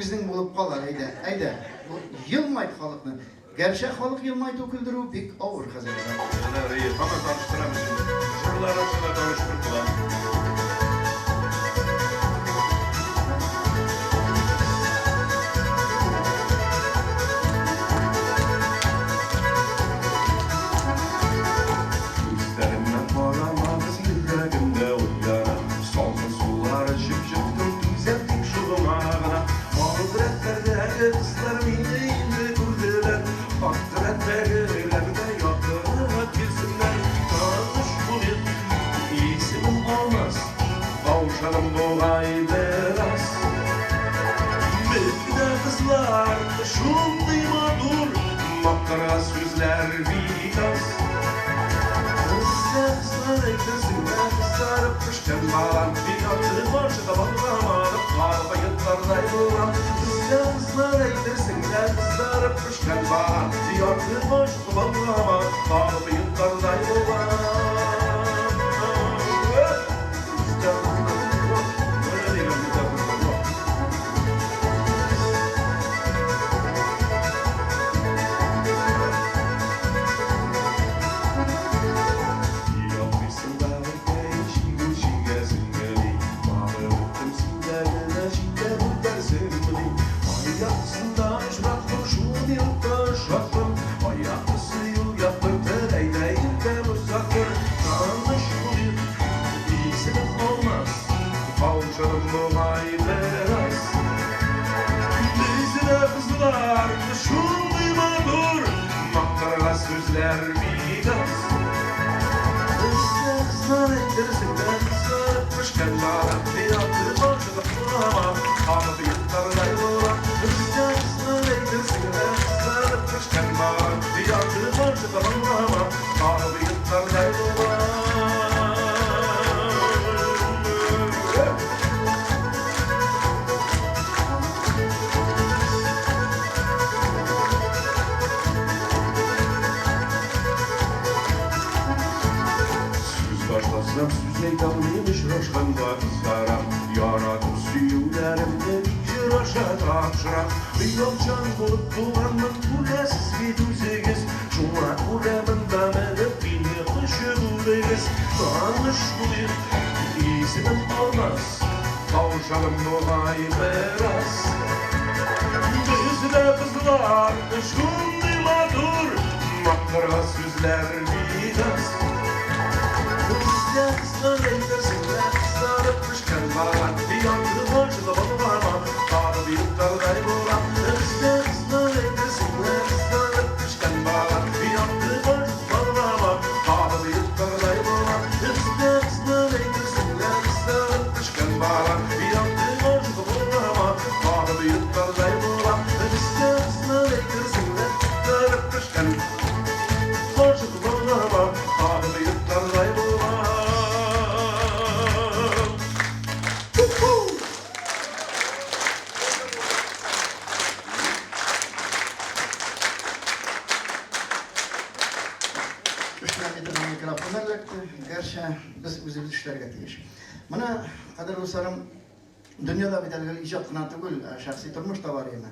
үзең булып кал әле, әйдә, әйдә. Бу елмайт халыкны. Гәрчә халык елмайту, көлдерү бик авыр хәзер. Һаман таныштырабыз инде. Җырлар аша да таныштырып була. Күзләремә карамагыз, йөрәгемдә ут яна. Салкын сулар эчеп чыктым, түзәм тик шуңа гына. Алгы рәтләрдәге кызлар мине инде күрделәр. Арткы рәттәгеләр дә якынрак килсеннәр. Таныш булыйк, исемем Алмаз, каушадым бугай бераз. Бездә кызлар шундый матур, мактарга сүзләр бик аз. Бездә кызлар әйтерсең дә кызарып пешкән балан, ояты башы табалгамадык, кар быеклардай булган. Бездә кызлар әйтерсең дә кызарып пешкән балан, ояты башы табалгамадык, кар быеклардай булган. Бездә кызлар, менә дигән бездә кызлар. Ялгыйсың бәгырькәй, чигү чигәсеңмени? Барып үттем синдә генә, читтә үтәрсеңмени? Ай яктысында очраттым, шул минутта ошаттым. Ай яктысы юл яктыртыр, әйдә иртәм озаттыр. Таныш булыйк, исемем Алмаз, каушадым бугай бераз. Бездә кызлар шундый матур, мактарга сүзләр бик аз. Бездә кызлар әйтерсең дә кызарып пешкән балан, ояты башы тапкыламам, кар быеклардай булган. Бездә кызлар әйтерсең дә кызарып пешкән балан, ояты башы тапкыламам, кар быеклардай булган. Сүз башласам, сүз әйтә алмыйм, очрашканда кызарам. Яратып сөюләремне бик җыр аша тапшырам. Оялчан булып туганмын, күрәсез бит үзегез. Шуңа күрә монда менеп мине кочып үбегез. Таныш булыйк, исемем Алмаз, каушадым бугай бераз. Бездә кызлар шундый матур, мактарга сүзләр бик аз. Бездә кызлар әйтерсең дә кызарып пешкән балан, ояты башы табалгаман, кар быеклардай булган. Бездә кызлар әйтерсең дә кызарып пешкән балан, Кадерле дусларым, дөньяда бит әле гел иҗат кына түгел, ә шәхси тормыш та бар име.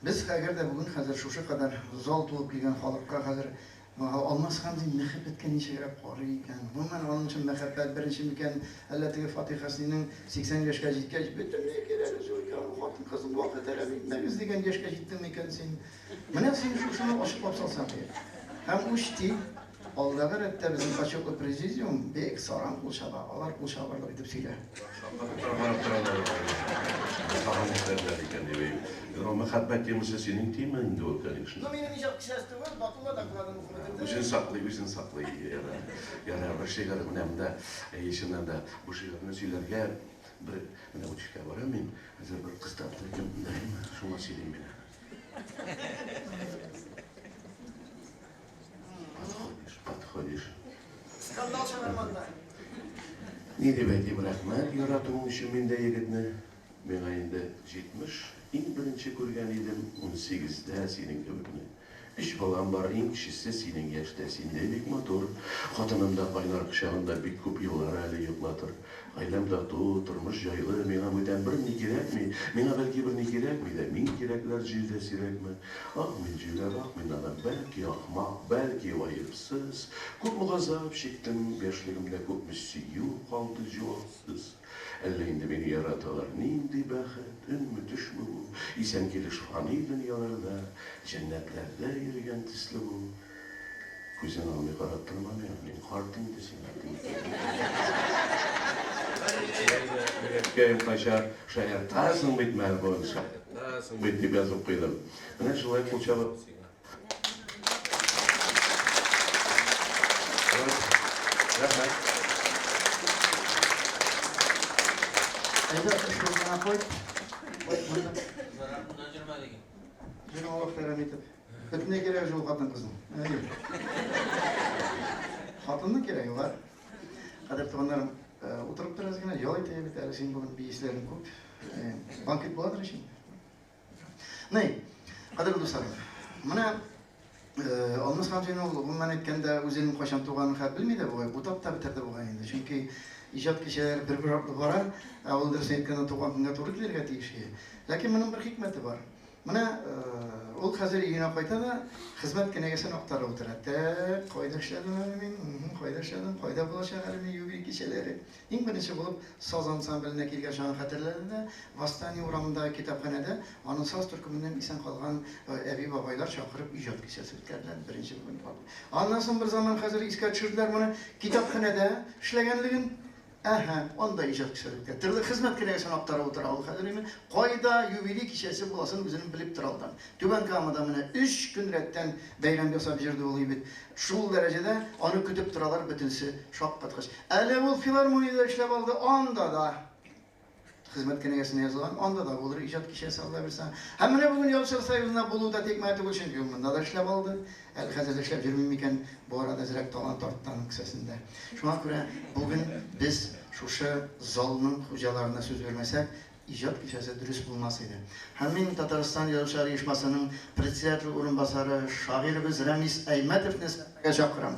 Без әгәр дә бүген хәзер шушы кадәр зал тулып килгән халыкка хәзер Алмаз Хәмзин мәхәббәткә ничегрәк карый икән? Гомумән, аның өчен мәхәббәт беренче микән, әллә теге Фатих Хәснинең 80 яшькә җиткәч, бөтенләй кирәге юк икән ул хатын-кызның, вакыт әрәм итмәгез дигән яшькә җиттең микән син? Менә син шушыны ачыклап салсаң ди. Һәм учти, алдагы рәттә безнең почетлы президиум бик саран кул чаба, алар кул чабырлык итеп сөйлә. Карап торалар. Тагын нишләделәр икән дип. Мәхәббәт темасы синең тема инде ул, конечно. Ну, минем иҗат кичәсе түгел, Батулла докладын укып бетерде. Үзен саклый, үзен саклый. Ярар, ярар, бер шигырь менә монда, әйе, чыннан да, бу шигырьне сөйләргә бер менә үтешкә барам мин. Хәзер бер кыз таптым, дәйме, шуңа сөйлим мин. Подходишь, подходишь. Скандал чыгарманда. Ни дип әйтим, рәхмәт яратуың өчен миндә егетне. Миңа инде 70, иң беренче күргән идем 18-дә синең кебекне. Өч балам бар, иң кечесе синең яшьтә, син дә бик матур. Хатыным да кайнар кочагында бик күп еллар әле йоклатыр. Гаиләм тату, тормыш җайлы, миңа бүтән берни кирәкми. Миңа бәлки берни кирәкми дә, мин кирәкләр җирдә сирәкме? Ах, мин җүләр, ах, мин надан, бәлки ахмак, бәлки гаепсез. Күпме газап чиктем яшьлегемдә, күпме сөю калды җавапсыз. Әллә инде мине яраталар, нинди бәхет, өнме, төшме бу? Исән килеш фани дөньяларда, җәннәтләрдә йөргән төсле бу. Күзен алмый карап торма миңа, мин карт инде сиңа дим. Йөрәккәем кайчак, шаяртасың бит, мәрхүм, шаяртасың бит, дип язып куйдым. Менә шулай кул чабып. Рәхмәт. Әйдә, эш урынына кайт. Кайт монда. Зарар йөрмә диген. Җырың вакыт әрәм итеп. Бөтенләй кирәге юк хатын-кызның. Әйе. Хатынның кирәге бар. Кадер туганнарым, утырып тор әз генә, ял итәйек бит әле син бүген биисләрең күп. Банкет буладыр ич инде. Ни, кадерле дуслар, менә Алмаз Хамзин ул гомумән әйткәндә үзенең кайчан туганын хәзер белми дә бугай, бутап та бетерде бугай инде. Чөнки иҗат кичәләре бер-бер артлы бара, ә ул дөресен әйткәндә туган көнгә туры килергә тиеш иде. Ләкин моның бер хикмәте бар. Менә ул хәзер өенә кайта да хезмәт кенәгәсен актарып утыра. Тәк, кайда эшләдем әле мин? Кайда эшләдем? Кайда булачак әле мин юбилей кичәләре? Иң беренче булып саз ансамбленә килгән чагын хәтерләде дә, Восстание урамындагы китапханәдә аның саз төркеменнән исән калган әби-бабайлар чакырып иҗат кичәсе үткәрделәр, беренче бүген. Аннан соң берзаман хәзер искә төшерделәр моны, китапханәдә эшләгәнлеген. Әһә, анда иҗат кичәсе үткәрде. Төрле хезмәт кенәгәсен актарып утыра ул хәзер инде. Кайда юбилей кичәсе буласын үзенең белеп тора алдан. Түбән Камада менә өч көн рәттән бәйрәм ясап җөрде ул егет. Шул дәрәҗәдә аны көтеп торалар бөтенесе, шаккаткыч. Әле ул филармониядә эшләп алды, анда да хезмәт кенәгәсенә язылган, анда да булыр иҗат кичәсе, Алла бирсә. Һәм менә бүген Язучылар союзында булу да тикмә түгел, чөнки ул монда да эшләп алды. Әле хәзер дә эшләп йөрми микән, бу арада әзрәк талант артты аның кесәсендә. Шуңа күрә бүген без шушы залның хуҗаларына сүз бирмәсәк, Иҗат кичәсе дөрес булмас иде. Һәм мин Татарстан Язучылар оешмасының председатель урынбасары, шагыйребез Рәмис Әймәтовны сәхнәгә чакырам.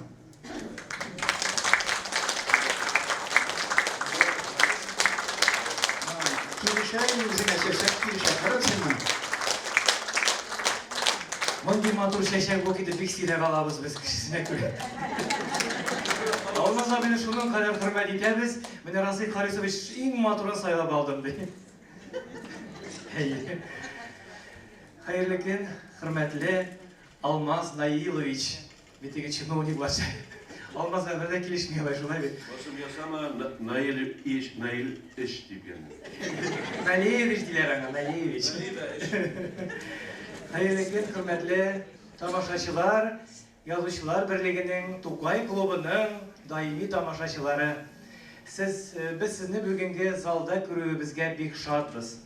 Килешә инде үзеңә чәчәк килешә. Кара син моны. Мондый матур чәчәк букеты бик сирәк алабыз без кешесенә күрә. Алмаз абыйны шуның кадәр хөрмәт итәбез. Менә Расыйх Харисович иң матурын сайлап алдым, ди. Әйе. Хәерле көн, хөрмәтле Алмаз Наилович. Бит теге чиновниклар Алмазга бер дә килешми алай, шулай бит. Басым ясама, Наил иш, Наил эш дип язма. Налеевич диләр аңа, Налеевич. Хәерле көн, хөрмәтле тамашачылар. Язучылар берлегенең Тукай клубының даими тамашачылары! Сез, без сезне бүгенге залда күрүебезгә бик шатбыз.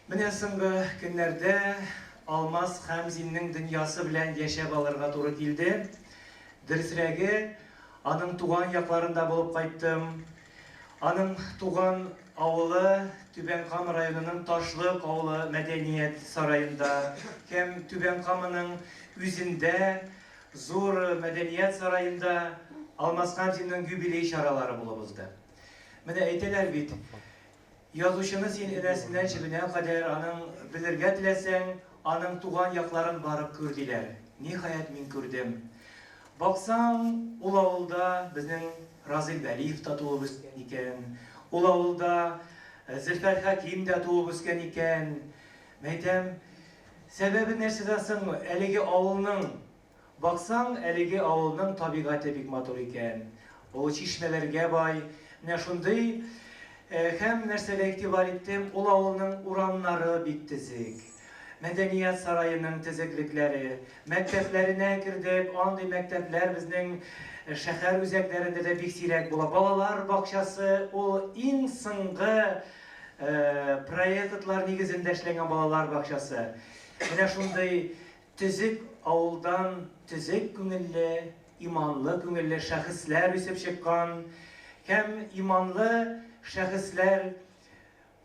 Менә соңгы көннәрдә Алмаз Хәмзиннең дөньясы белән яшәп алырга туры килде. Дөресрәге, аның туган якларында булып кайттым. Аның туган авылы Түбән Кама районының Ташлык авылы мәдәният сараенда һәм Түбән Каманың үзендә зур мәдәният сараенда Алмаз Хәмзинның юбилей чаралары булып узды. Менә әйтәләр бит, язучыны син энәсеннән җебенә кадәр аның белергә теләсәң, аның туган якларын барып күр, диләр. Ниһаять, мин күрдем. Баксаң, ул авылда безнең Разил Вәлиев та туып үскән икән, ул авылда Зөлфәт Хәким дә туып үскән икән. Мәйтәм, сәбәбе нәрсәдә соң әлеге авылның? Баксаң, әлеге авылның табигате бик матур икән. Ул чишмәләргә бай. Менә шундый һәм нәрсәгә игътибар иттем, ул авылның урамнары бик төзек. Мәдәният сараеның төзеклекләре, мәктәпләренә кердек, андый мәктәпләр безнең шәһәр үзәкләрендә дә бик сирәк була. Балалар бакчасы ул иң соңгы проектлар нигезендә эшләнгән балалар бакчасы. Менә шундый төзек авылдан төзек күңелле, иманлы күңелле шәхесләр үсеп чыккан һәм иманлы шәхесләр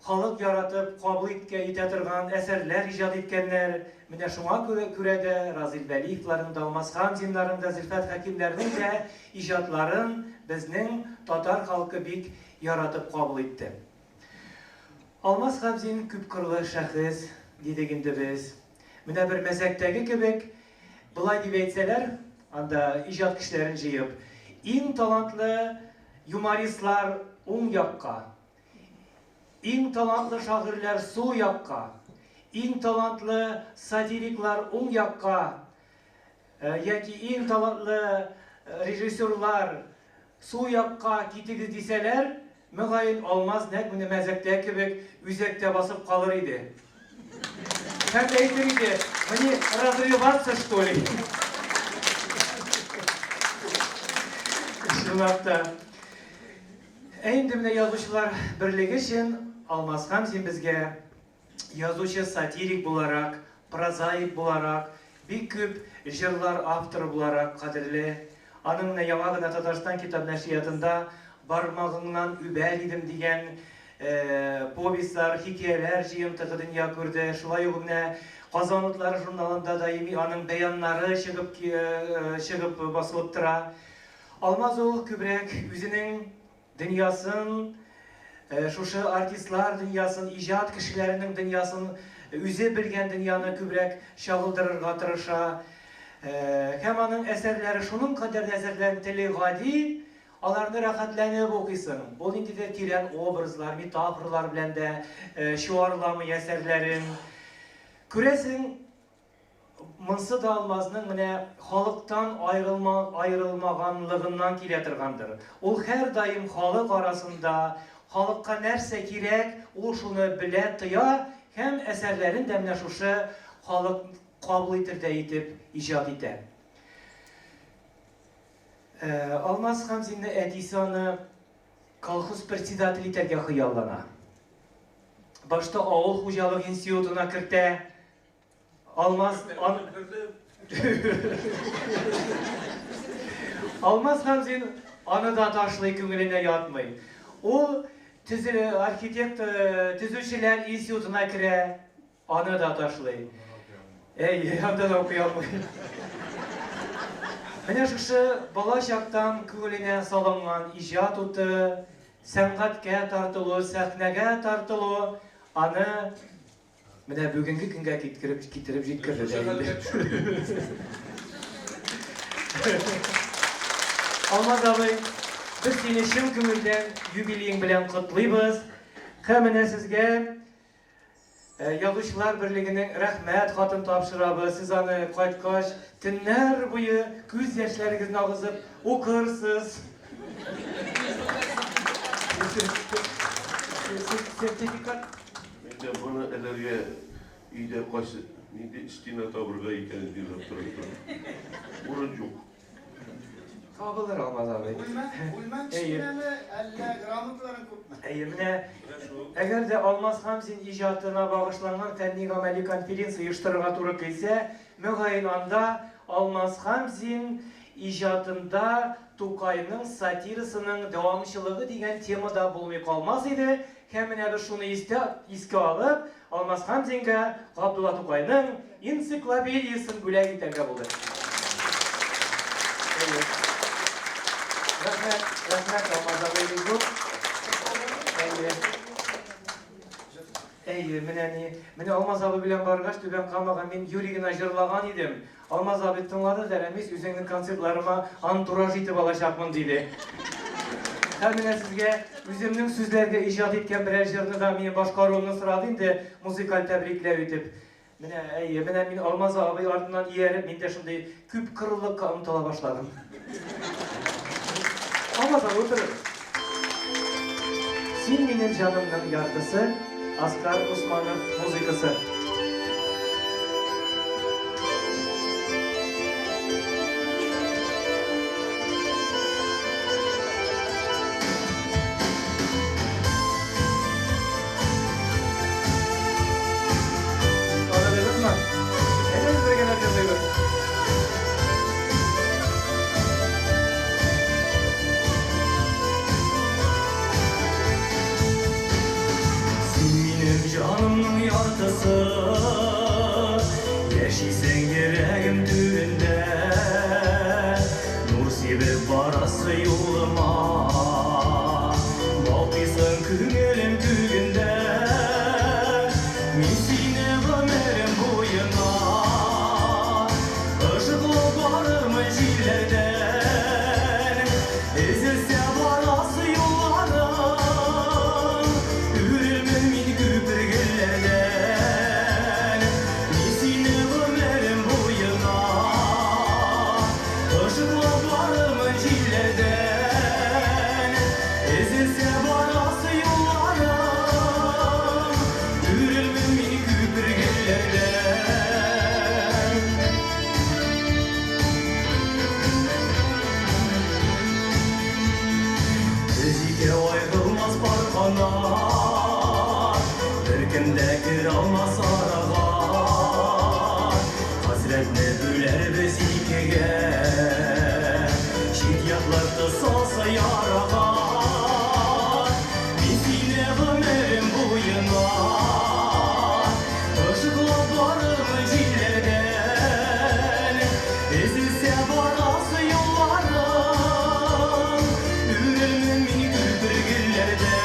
Халык яратып кабул иткә итә торган әсәрләр иҗат иткәннәр. Менә шуңа күрә дә Разил Вәлиевларның да, Алмаз Хәмзиннарның да, Зөлфәт Хәкимнәрнең дә иҗатларын безнең татар халкы бик яратып кабул итте. Алмаз Хәмзин күпкырлы шәхес, дидек инде без. Менә бер мәзәктәге кебек, болай дип әйтсәләр, анда иҗат кешеләрен җыеп, иң талантлы юмористлар уң якка, Иң талантлы шагыйрьләр сул якка, иң талантлы сатириклар уң якка яки иң талантлы режиссерлар сул якка китегез дисәләр, мөгаен, Алмаз нәкъ менә мәзәктә кебек үзәктә басып калыр иде. Һәм әйтер иде, мне разрываться, что ли? Чынлап та. Ә инде менә Язучылар берлеге өчен Алмаз Хәмзин безгә язучы-сатирик буларак, прозаик буларак, бик күп җырлар авторы буларак кадерле. Аның менә яңа гына Татарстан китап нәшриятында Бармагыңнан үбәр идем дигән повестьлар, хикәяләр җыентыгы дөнья күрде. Шулай ук менә Казан утлары журналында даими аның бәяннары чыгып чыгып басылып тора. Алмаз ул күбрәк үзенең дөньясын, шушы артистлар дөньясын, иҗат кешеләренең дөньясын, үзе белгән дөньяны күбрәк чагылдырырга тырыша. Һәм аның әсәрләре шуның кадәр дә әсәрләрнең теле гади, аларны рәхәтләнеп укыйсың. Ул ниндидер тирән образлар, метафоралар белән дә чуарламый әсәрләрен. Күрәсең, Монсы да Алмазның менә халыктан аерылма, аерылмаганлыгыннан килә торгандыр. Ул һәрдаим халык арасында, халыкка нәрсә кирәк, ул шуны белә, тоя һәм әсәрләрен дә менә шушы халык кабул итердәй итеп иҗат итә. Алмаз Хәмзинне әтисе аны колхоз председателе итәргә хыяллана. Башта авыл хуҗалык институтына кертә, Алмаз ан... Алмаз Хәмзин аны да ташлый, күңеленә ятмый. Ул төзе, архитектор, төзүчеләр институтына керә, аны да ташлый. Әй, анда да укый алмый. Менә шушы бала чактан күңеленә салынган иҗат уты, сәнгатькә тартылу, сәхнәгә тартылу аны Менә бүгенге көнгә киткереп, китереп җиткерде дә инде. Алмаз абый, без сине чын күңелдән юбилеең белән котлыйбыз. Һәм менә сезгә э, Язучылар берлегенең рәхмәт хатын тапшырабыз. Сез аны кайткач, төннәр буе күз яшьләрегезне агызып укырсыз. Сертификат Инде моны эләргә өйдә кайсы, нинди стена табырга икәнен дип аптырап торам. Урын юк. Табылыр, Алмаз абый. Бүлмәң, бүлмәң кечкенәме, әллә грамоталарың күпме? Әйе, менә әгәр дә Алмаз Хәмзин иҗатына багышланган фәнни-гамәли конференция оештырырга туры килсә, мөгаен анда Алмаз Хәмзин иҗатында Тукайның сатирасының дәвамчылыгы дигән тема да булмый калмас иде. Һәм менә без шуны истә, искә алып, Алмаз Хәмзингә Габдулла Тукайның энциклопедиясен бүләк итәргә булдык. Әйе. Рәхмәт, рәхмәт, Алмаз абый, бик зур. Әйе, менә ни, менә Алмаз абый белән баргач, Түбән Камага мин юри генә җырлаган идем. Алмаз абый тыңлады да, Рәмис, үзеңнең концертларыма антураж итеп алачакмын, диде. Һәм менә сезгә үземнең сүзләргә иҗат иткән берәр җырны да минем башкаруымны сорады инде, музыкаль тәбрикләү итеп. Менә, әйе, менә мин Алмаз абый артыннан ияреп, мин дә шундый күпкырлылыкка омтыла башладым. Алмаз абый, утырыгыз. Син минем җанымның яртысы, Аскар Усманов музыкасы. Таныдыгызмы? Әйдәгез бергәләп җырлыйбыз. Син минем җанымның яртысы, Яшисең йөрәгем түрендә. Нур сибеп барасы юлыма, Балкыйсың күңелем күгендә. Мин сине гомерем буена Ышыклап барырмын җилләрдән. Өзелсә барасы юлларым, Үрермен мин күпер гөлләрдән. Мин сине гомерем буена Ышыклап барырмын җилләрдән. Өзелсә барасы юлларым, Үрермен мин күпер гөлләрдән. Без икәү аерылмас пар канат, Беркем дә керә алмас арага. Хәсрәтне бүләрбез икегә, Чит-ятлар кысалса ярага. Мин сине гомерем буена Ышыклап барырмын җилләрдән. Өзелсә барасы юлларым, Үрермен мин күпер гөлләрдән.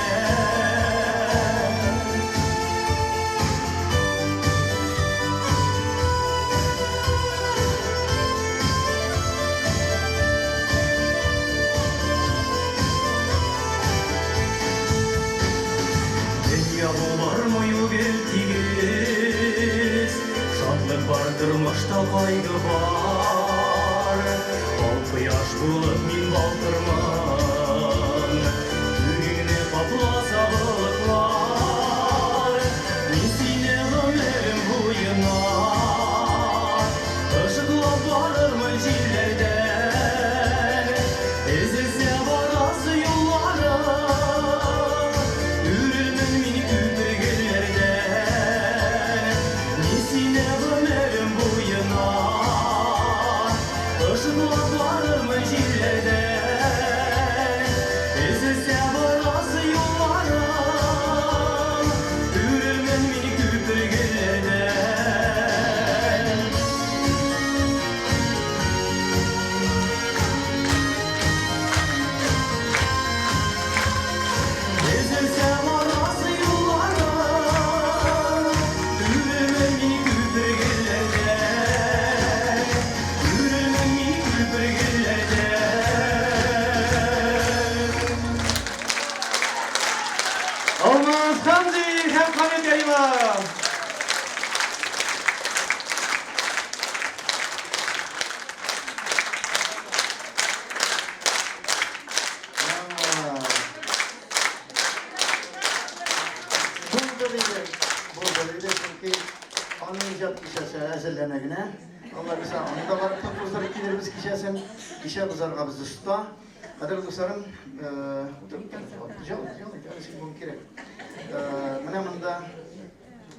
Дөнья бу бармый ул гел тигез, Шатлык бар тормышта, кайгы бар. Ал кояш булып мин балкырмын, Күгеңне капласа болытлар. Мин сине гомерем буена Ышыклап барырмын җилләрдән. Өзелсә барасы юлларым, Үрермен мин күпер гөлләрдән. Мин сине гомерем буена Ышыклап барырмын җилләрдән. Өзелсә барасы юлларым, Үрермен мин күпер гөлләрдән. Өзелсә барасы юлларым, Үрермен мин күпер гөлләрдән. Үрермен мин күпер гөлләрдән. Алмаз Хамзин һәм Камил Кәримов. Булды диде. Булды диде, чөнки аның иҗат кичәсе әзерләнә генә. Алла бирсә, аны да барып та уздырып килербез кичәсен. Кичә бозарга без оста. Кадерле дусларым, утырып җал, җал, әле син бүген кирәк. Менә монда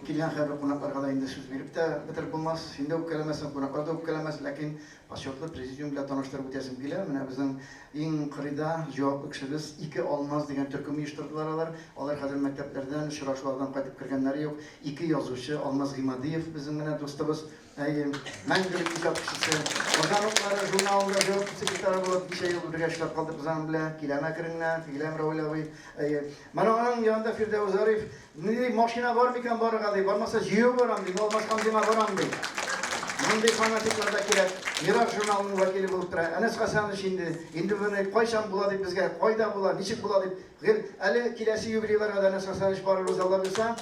килгән һәрбер кунакларга да инде сүз биреп тә бетереп булмас. Син дә үпкәләмәсең, кунаклар да үпкәләмәс, ләкин почетлы президиум белән таныштырып үтәсем килә. Менә безнең иң кырыйда җаваплы кешебез, Ике Алмаз дигән төркем оештырдылар алар. Алар хәзер мәктәпләрдән, очрашулардан кайтып кергәннәре юк. Ике язучы, Алмаз Гыймадиев безнең менә дустыбыз. Әйе, мәңгелек иҗат кешесе. Казан утлары журналында җаваплы секретары булып ничә ел бергә эшләп калдык без аның белән. Киләм әкрен генә, киләм Равил абый. Әйе. Менә аның янында Фирдәүс Зариф, ни машина бар микән барырга ди, бармаса җәяү барам ди, Алмаз Хамзинга барам ди. Мондый фанатиклар да кирәк. Мирас журналының вәкиле булып тора. Әнәс Хәсәнович инде, инде моны кайчан була дип безгә, кайда була, ничек була дип Гел әле киләсе юбилейларга да Әнәс Хәсәнович барырбыз, Алла бирсә.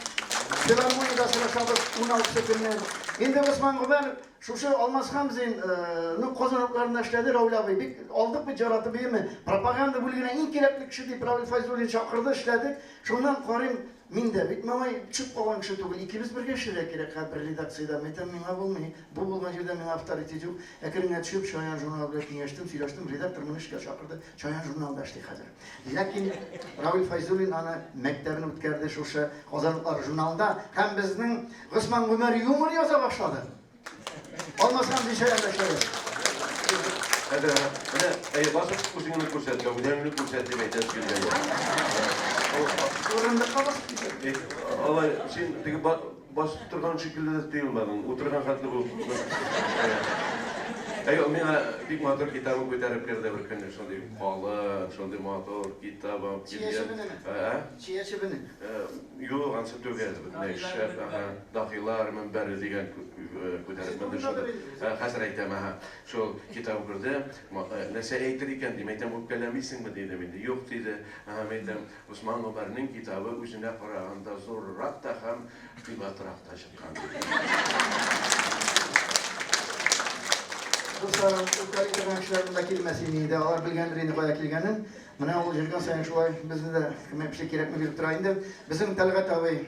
Филармониядә очрашабыз 16 көнне. Инде Госман Гомәр шушы Алмаз Хамзин, ну, Казан утларында эшләде Равил абый. Бик алдык бит яратып, әйеме? Пропаганда бүлегенә иң кирәкле кеше дип Равил Фәйзуллин чакырды, эшләдек. Шуннан карыйм, мин дә бит малай төшеп калган кеше түгел. Икебез бергә эшләргә кирәк хәзер бер редакциядә. Мин әйтәм, миңа булмый. Бу булган җирдә миңа авторитет юк. Әкрен генә төшеп, Чаян журналы белән киңәштем, сөйләштем. Редактор моны эшкә чакырды. Чаян журналында эшли хәзер. Ләкин Равил Фәйзуллин аны мәктәбен үткәрде шушы Казан утлары журналында һәм безнең Госман Гомәр юмор яза башлады. Алмаз Хамзин Чаян да эшләде. Хәзер менә әй басып үзеңне күрсәт, гәүдәңне күрсәт дип әйтәсе килгән. Урындыкка басып китә. Алай син теге Басып торган шикелле дә тоелмадың, утырган хәтле булып. Әй, ул миңа бик матур китабын күтәреп керде бер көнне, шундый калын, шундый матур китап алып Чия килгән. чебенеме? Ә? Чия чебене. Юк, ансы түгел, бөтенләй шәп, аһа, Даһилар мөнбәре дигән күтәреп менде шуны. Хәзер әйтәм, аһа, шул китап күрде, нәрсә әйтер икән дим, әйтәм, үпкәләмисеңме дидем инде, юк диде, аһа, мин әйтәм, Госман Гомәрнең китабы үзенә караганда зуррак та һәм кыйбатрак та чыккан. Дусларым, үпкәли торган кешеләр монда килмәс иде инде, алар белгәндер инде кая килгәнен. Менә ул йөргән саен шулай безне дә кемә кеше кирәкме биреп тора инде. Безнең Тәлгать абый.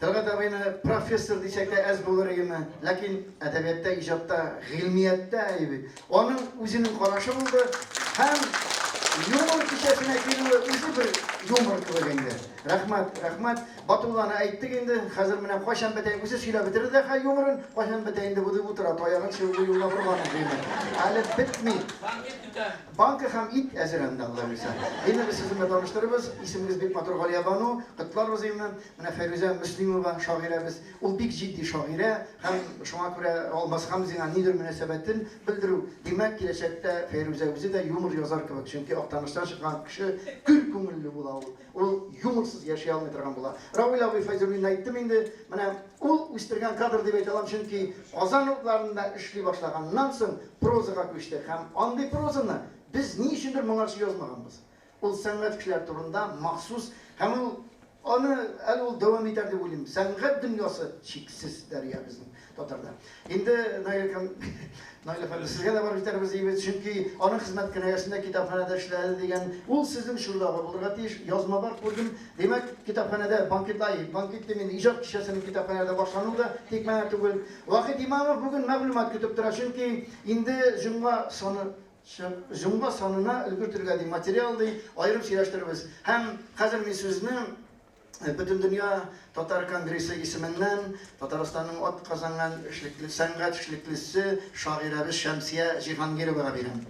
Тәлгать абыйны профессор дисәк тә әз булыр идеме, ләкин әдәбиятта, иҗатта, гыйльмияттә әйе бит. Аның үзенең карашы булды һәм юмор кичәсенә килүе үзе бер юмор кебек инде. Рәхмәт, рәхмәт. Батулланы әйттек инде, хәзер менә кайчан бетә, үзе сөйләп бетерде дә хәл юморын, кайчан бетә инде бу дип утыра, таягын чыгып бу юлга борган ул димәк. Әле бетми. Банкет көтә. Банка һәм ит әзер анда, Алла бирсә. Инде без сезнең белән таныштырырбыз. Исемегез бик матур Галиябану, котларбыз инде. Менә Фәйрүзә Мөслимова шагыйрәбез. Ул бик җитди шагыйрә һәм шуңа күрә Алмаз Хәмзинга нидер мөнәсәбәтен белдерү. Димәк, киләчәктә Фәйрүзә үзе дә юмор язар кебек, чөнки Актаныштан чыккан кеше көр күңелле була ул. Ул юморсыз яши алмый торган була. Равил абый Фәйзуллинны әйттем инде. Менә ул үстергән кадр дип әйтә алам, чөнки Казан утларында эшли башлаганнан соң прозага күчте һәм андый прозаны без ни өчендер моңарчы язмаганбыз. Ул сәнгать кешеләре турында махсус һәм ул аны әле ул дәвам итәр дип уйлыйм. Сәнгать дөньясы чиксез дәрья безнең татарда. Инде Наил кем Наил әфәнде, сезгә дә барып җитәрбез дибез, чөнки аның хезмәт кенәгәсендә китапханәдә эшләде дигән, ул сезнең чордагы булырга тиеш, язма бар, күрдем. Димәк, китапханәдә банкет, ай, банкет дим инде, иҗат кичәсенең китапханәдә башлануы да тикмәгә түгел. Вахит Имамов бүген мәгълүмат көтеп тора, чөнки инде җомга саны Җомга санына өлгертергә ди, материал ди, аерым сөйләштерербез. Һәм хәзер мин сүзне Бөтендөнья татар конгрессы исеменнән Татарстанның атказанган эшлекле, сәнгать эшлеклесе, шагыйрәбез Шәмсия Җиһангировага бирәм.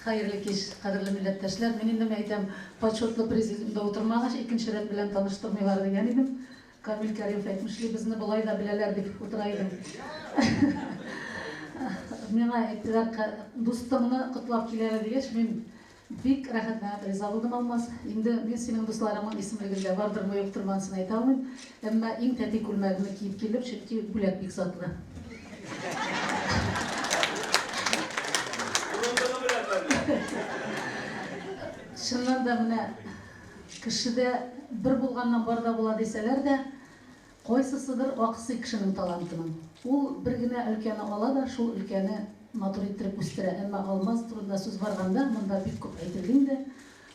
Хәерле кич, кадерле милләттәшләр. Мин инде, әйтәм, почетлы президиумда утырмагач, икенче рәт белән таныштырмыйлар дигән идем. Камил Кәримов әйтмешли, безне болай да беләләр дип утыра идем. Миңа әйттеләр, дустыңны котлап кил әле дигәч, мин бик рәхәтләнеп риза булдым, Алмаз. Инде мин синең дусларыңның исемлегендә бардырмы, юктырмы, анысын әйтә алмыйм. Әмма иң тәти күлмәгемне киеп килдем, чөнки бүләк бик затлы. Чыннан да менә кешедә бер булганнан бар да була дисәләр дә, кайсысыдыр аксый кешенең талантының. Ул бер генә өлкәне ала да, шул өлкәне матур иттереп үстерә. Әмма Алмаз турында сүз барганда, монда бик күп әйтелде инде.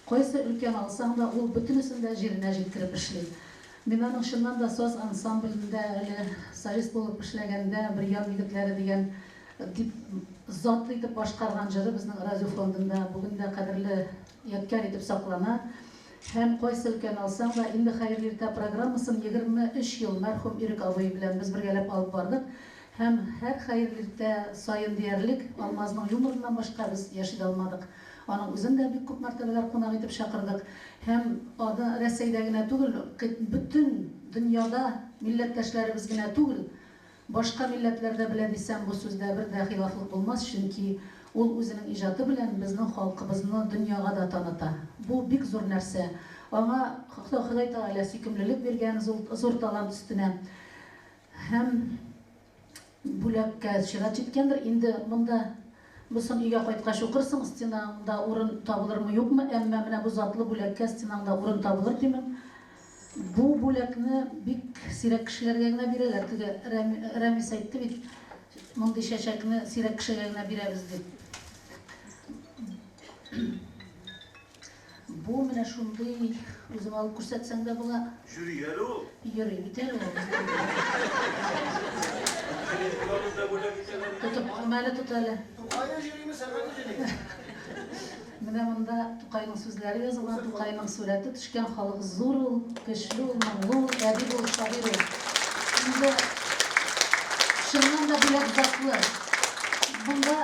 Кайсы өлкәне алсаң да, ул бөтенесен дә җиренә җиткереп эшли. Мин аның чыннан да Саз ансамблендә әле солист булып эшләгәндә Бер ян егетләре дигән дип затлы итеп башкарган җыры безнең радио фондында бүген дә кадерле ядкяр итеп саклана. Һәм кайсы өлкәне алсаң да, инде Хәерле иртә программасын 23 ел мәрхүм Ирек абый белән без бергәләп алып бардык. Һәм һәр Хәерле иртә саен диярлек Алмазның юморыннан башка без яши дә алмадык. Аның үзен дә бик күп мәртәбәләр кунак итеп чакырдык. Һәм аны Рәсәйдә генә түгел, бөтен дөньяда милләттәшләребез генә түгел, башка милләтләр дә белә дисәм, бу сүздә бер дә хилафлык булмас, чөнки ул үзенең иҗаты белән безнең халкыбызны дөньяга да таныта. Бу бик зур нәрсә. Аңа Ходай Тәгалә сөйкемлелек биргән, зур талант өстенә. Һәм бүләккә чират җиткәндер. Инде монда бусын өйгә кайткач укырсың, стенаңда урын табылырмы, юкмы, әмма менә бу затлы бүләккә стенаңда урын табылыр димен. Бу бүләкне бик сирәк кешеләргә генә бирәләр. Теге Рәмис әйтте бит, мондый чәчәкне сирәк кешегә генә бирәбез дип. Бу менә шундый, үзең алып күрсәтсәң дә була. Йөри әле ул. Йөри бит әле ул. Тотып, әле тот әле. Тукае йөриме, сәгате йөриме? Менә монда Тукайның сүзләре язылган, Тукайның сурәте төшкән. Халык зур ул, көчле ул, моңлы ул, әдип ул, шагыйрь ул. Инде чыннан да бүләк затлы. Монда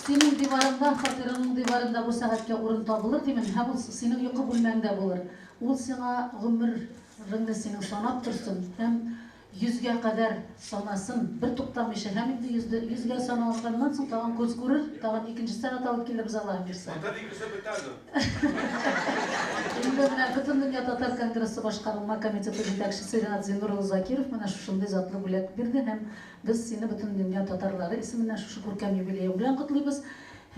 синең диварыңда, фатирыңның диварында бу сәгатькә урын табылыр димен, һәм ул синең йокы бүлмәңдә булыр. Ул сиңа гомереңне синең санап торсын һәм йөзгә кадәр санасын, бер туктамыйча, һәм инде йөзде, йөзгә саналганнан соң тагын күз күрер, тагын икенче сәгать алып килербез, Аллаһы бирсә. Батарейкасы бетә аның. Инде менә Бөтендөнья татар конгрессы башкарма комитеты җитәкчесе Ринат Зиннур улы Закиров менә шушындый затлы бүләк бирде һәм без сине Бөтендөнья татарлары исеменнән шушы күркәм юбилеең белән котлыйбыз.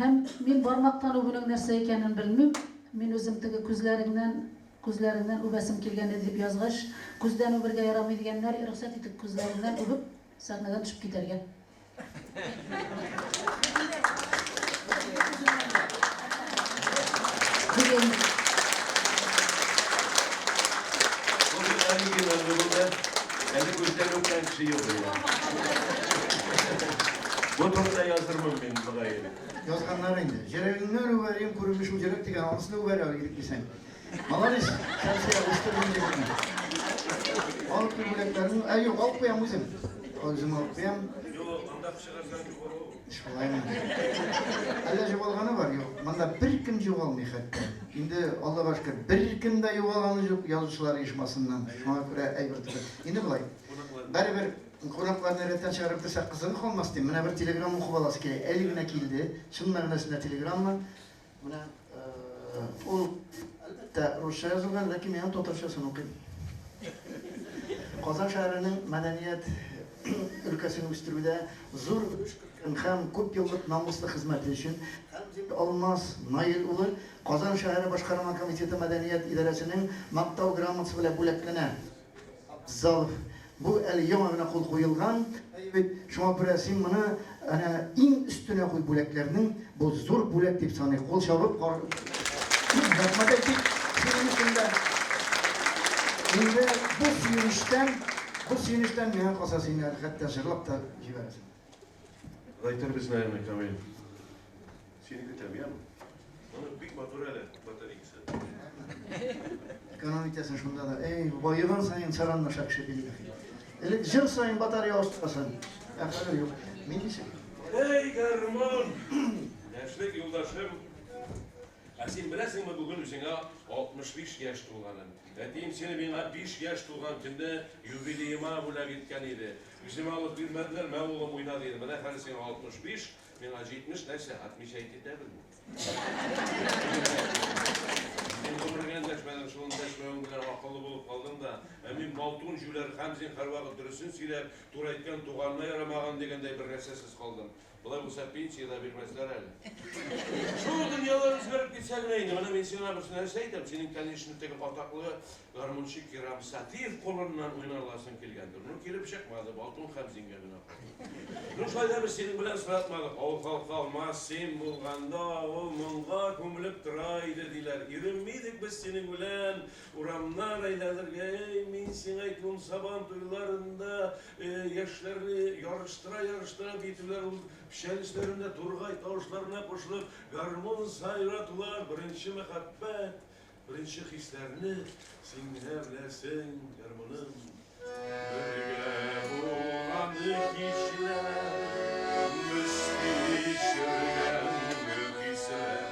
Һәм мин бармактан үбүнең нәрсә икәнен белмим, мин үзем теге күзләреңнән Күзләреңнән үбәсем килгән иде, дип язгач, күздән үбергә ярамый дигәннәр, рөхсәт итек күзләреңнән үбеп, сәхнәдән төшеп китәргә. Бүген. Бу бит оригинал булды. Әле күздән үпкән кеше юк иде. Бу турыда язырмын мин, мөгаен. Язганнар инде. Җөрәгеңнән үбәрем, күренми шул җөрәк дигән, анысын да үбәр әле, ирек бирсәң. Молодец, Шәмсия, үстердең егетне. Алып куй бүләкләрне. Ә юк, алып куям үзем. Үзем алып куям. Юк, анда чыгарсаң югала ул. Шулаймы? Әллә югалганы бар? Юк. Монда беркем югалмый хәтта. Инде Аллага шөкер, беркем дә югалганы юк язучылар оешмасыннан. Шуңа күрә әйбер түгел. Инде болай. Барыбер кунакларны рәттән чыгарып бетерсәк, кызыгы калмас дим. Менә бер телеграмма укып аласы килә. Әле генә килде. Чын мәгънәсендә телеграмма. Менә ул, әлбәттә, русча язылган, ләкин мин аның татарчасын укыйм. Казан шәһәренең мәдәният өлкәсен үстерүдә зур өлеш керткән һәм күп еллык намуслы хезмәте өчен Хәмзин Алмаз Наил улы Казан шәһәре башкарма комитеты мәдәният идарәсенең Мактау грамотасы белән бүләкләнә. Абзалов. Бу әле яңа гына кул куелган бит. Шуңа күрә син моны әнә иң өстенә куй бүләкләрнең. Бу зур бүләк дип саный. Кул чабып, рәхмәт әйтик синең өчен дә. Инде бу сөенечтән, бу сөенечтән миңа калса син әле хәтта җырлап та җибәрәсең. Кайтырбыз, наверное, Камил. Сине көтәм, яме? Моны бик матур әле батарейкасы. Эконом итәсең шунда да. Эй, баеган саен саранлаша кеше билгеле. Элек җыр саен батарея алыштырасың. Ә хәзер юк. Мин ничек? Эй, гармун! Яшьлек юлдашым. Ә син беләсеңме бүген үзеңә 65 яшь тулганын? Әтием сине миңа 5 яшь тулган көнне юбилеема бүләк иткән иде. Үземә алып бирмәделәр, мә улым уйна диде. Менә хәзер сиңа 65, Миңа 70 нәрсә, отмечать итә белмим. Мин гомергә эндәшмәдем, шул эндәшмәвем белән акыллы булып калдым да. Ә мин Малтун җүләр Хәмзин һәрвакыт дөресен сөйләп, туры әйткән туганына ярамаган дигәндәй бер нәрсәсез калдым. Болай булса пенсия дә бирмәсләр әле. Шул дөньялар үзгәреп китсә генә инде. Менә мин сиңа бер нәрсә әйтәм, синең, конечно, теге атаклы Гармунчы Кирам Сатиев кулыннан уйнар аласың килгәндер. Ну, килеп чыкмады, Балтун Хәмзингә генә калды. Ну, шулай да без синең белән сынатмадык. Авыл халкы Алмаз, син булганда авыл моңга күмелеп тора иде, диләр. Иренмидек без синең белән урамнар әйләнергә. Әй, мин сиңа әйтүем, Сабан туйларында яшьләрне ярыштыра-ярыштыра биетүләр, ул печән өсләрендә тургай тавышларына кушылып гармун сайратулар, беренче мәхәббәт. Беренче хисләрне син генә беләсең, гармуным. Бергә булган кичләр, без кичергән хисләр.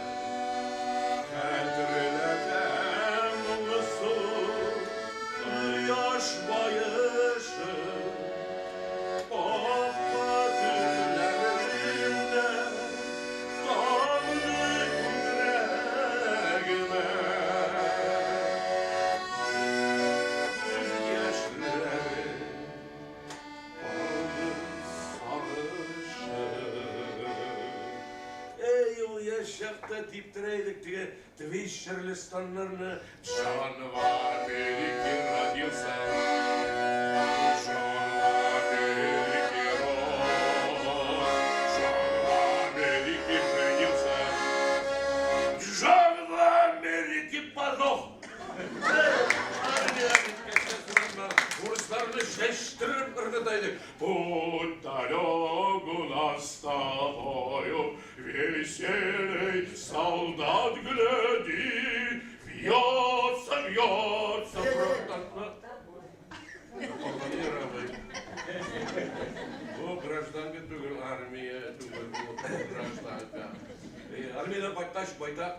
Яшь чакта типтерә идек теге твич чарльстоннарны. Джон в Америке родился, Джон в Америке рос, Джон в Америке женился, Джон в Америке подох. Армиягә киткәч тә соңыннан урысларны чәчтереп ыргыта идек. Путь далек у нас с тобою, веселей, солдат, гляди, вьется, вьется фронт. Бу гражданка түгел, армия түгел, бу гражданка. Армиядән кайткач, байтак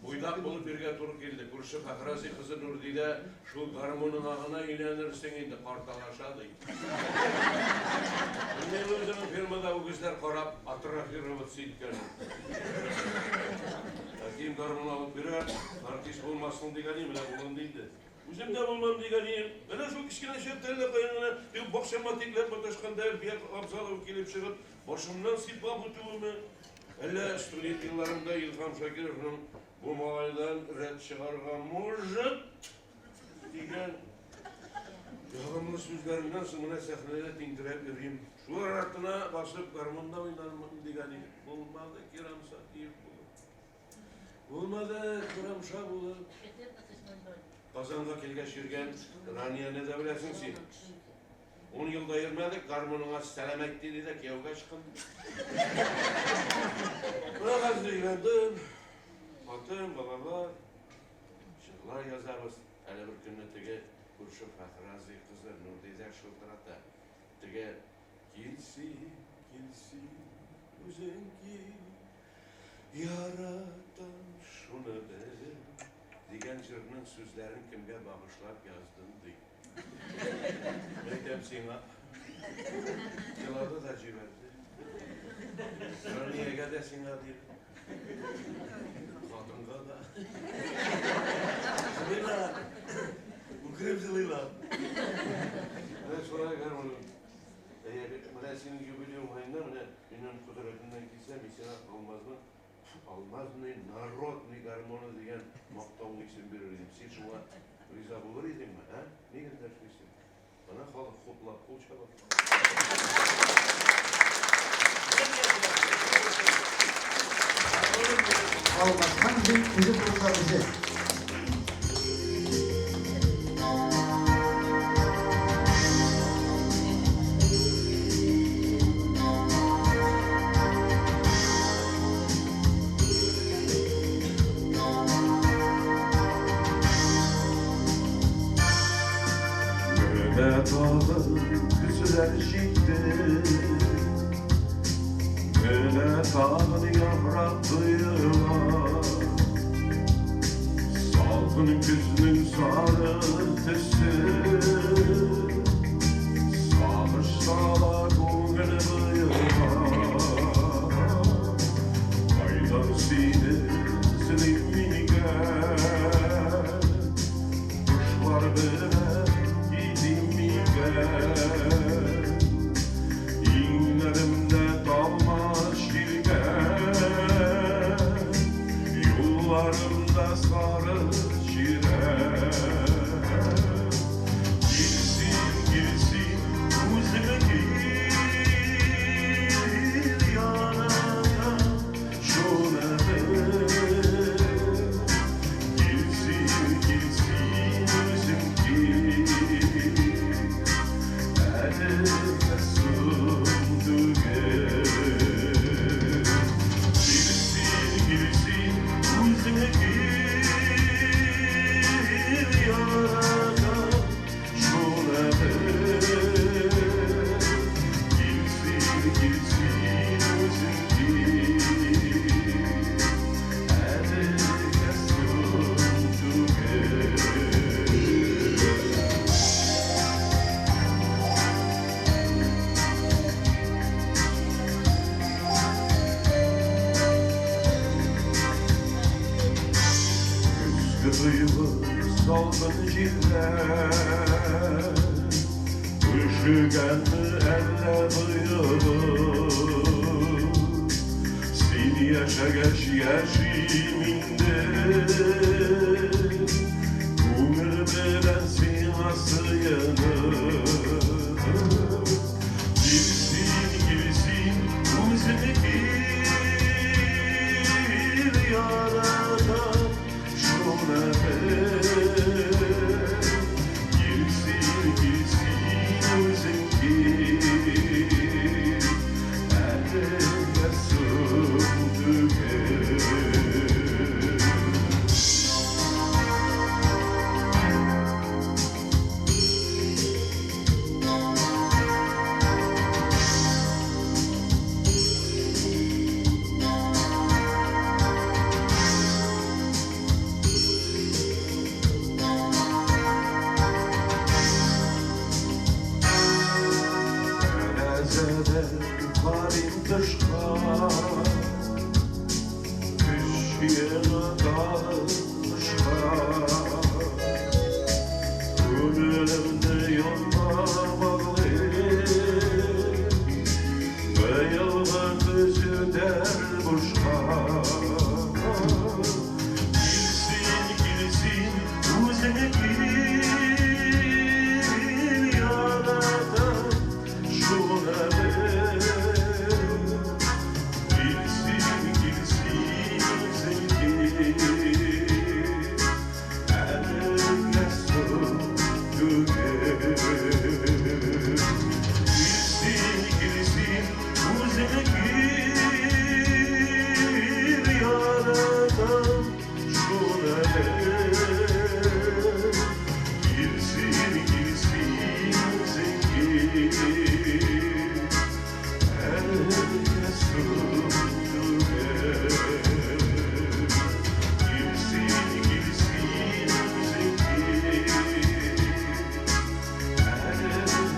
буйдак булып йөрергә туры килде. Күрше Фәхрази кызы Нурдидә шул гармуныңа гына өйләнерсең инде, карталаша ди. Мин үземнең фермада үгезләр карап атрофироваться иткән. Әтием гармун алып бирә, артист булмассың дигән, менә булдым инде. Үзем дә булмам дигән. Менә шул кечкенә чакта әллә каян гына теге бакчама тикләп маташканда Әлфия Абзалова килеп чыгып, башымнан сыйпап үтүеме? Әллә студент елларымда Илһам Шакировның бу малайдан рәт чыгарга может дигән ягымлы сүзләреннән соң менә сәхнәдә тинтерәп йөрим. Шулар артына басып гармунда уйнармын дигән идем. Булмады Кирам Сатиев булып. Булмады Кирамша булып. Казанга килгәч йөргән Ранияне дә беләсең син. 10 ел да йөрмәдек, гармуныңа сәлам әйт диде дә кияүгә чыктым. Менә хәзер өйләндем. Хатын, балалар. Җырлар язабыз. Әле бер көнне теге күрше Фәхрази кызы Нурдидә шылтырата. Теге кил син, кил син, үзең кил. Яратам шуны бел дигән җырның сүзләрен кемгә багышлап яздың ди. Әйтәм сиңа. Елады да җибәрде. Раниягә дә сиңа диде. Хатынга да. Җылыйлар. Үкереп җылыйлар. Менә шулай гармун. Менә синең юбилей уңаенда менә минем кодрәтемнән килсә, мин сиңа Алмазның алмазный народный гармоны дигән мактаулы исем бирер идем. Син шуңа риза булыр идеңме, ә? Нигә эндәшмисең? Менә халык хуплап кул чаба. Алмаз Хәмзин үзе турында үзе. Менә тагын көзләр җитте. Менә тагын яфрак коела. Салкын көзнең сары төсе. Сагыш сала күңел быела. Кайдан сине эзлим микән? Кошлар белән китим микән? Иңнәремдә талмас җилкән, юлларымда сары чирәм. Кил син, кил син, үзең кил яратам, шуны бел. Кил син, кил син, үзең кил. Әлегә соң түгел. Кил син, кил син, үзең кил яратам, шуны бел. Кил син, кил син, үзең кил. Әлегә соң түгел. Көзге тойгы салкын җилләр Өшегәнме әллә быелы? Син Яшәгәч яшим инде, Күңел белән сиңа сыенып. Килсин, килсин, үзең кил, яратам, шуны бел. Килсин, килсин, үзең кил, әлегә соң түгел. Тәрәзәдән карыйм тышка, Көч җыена тагын кышка. Күңелемне ялга баглыйм, Быелгы көз үтәр бушка. Килсин, килсин, үзең кил, яратам, шуны бел. Килсин, килсин, үзең кил, әлегә соң түгел. Килсин, килсин, үзең кил, яратам, шуны бел. Килсин, килсин, үзең кил, әлегә соң түгел. Килсин, килсин, үзең кил, әлегә соң түгел.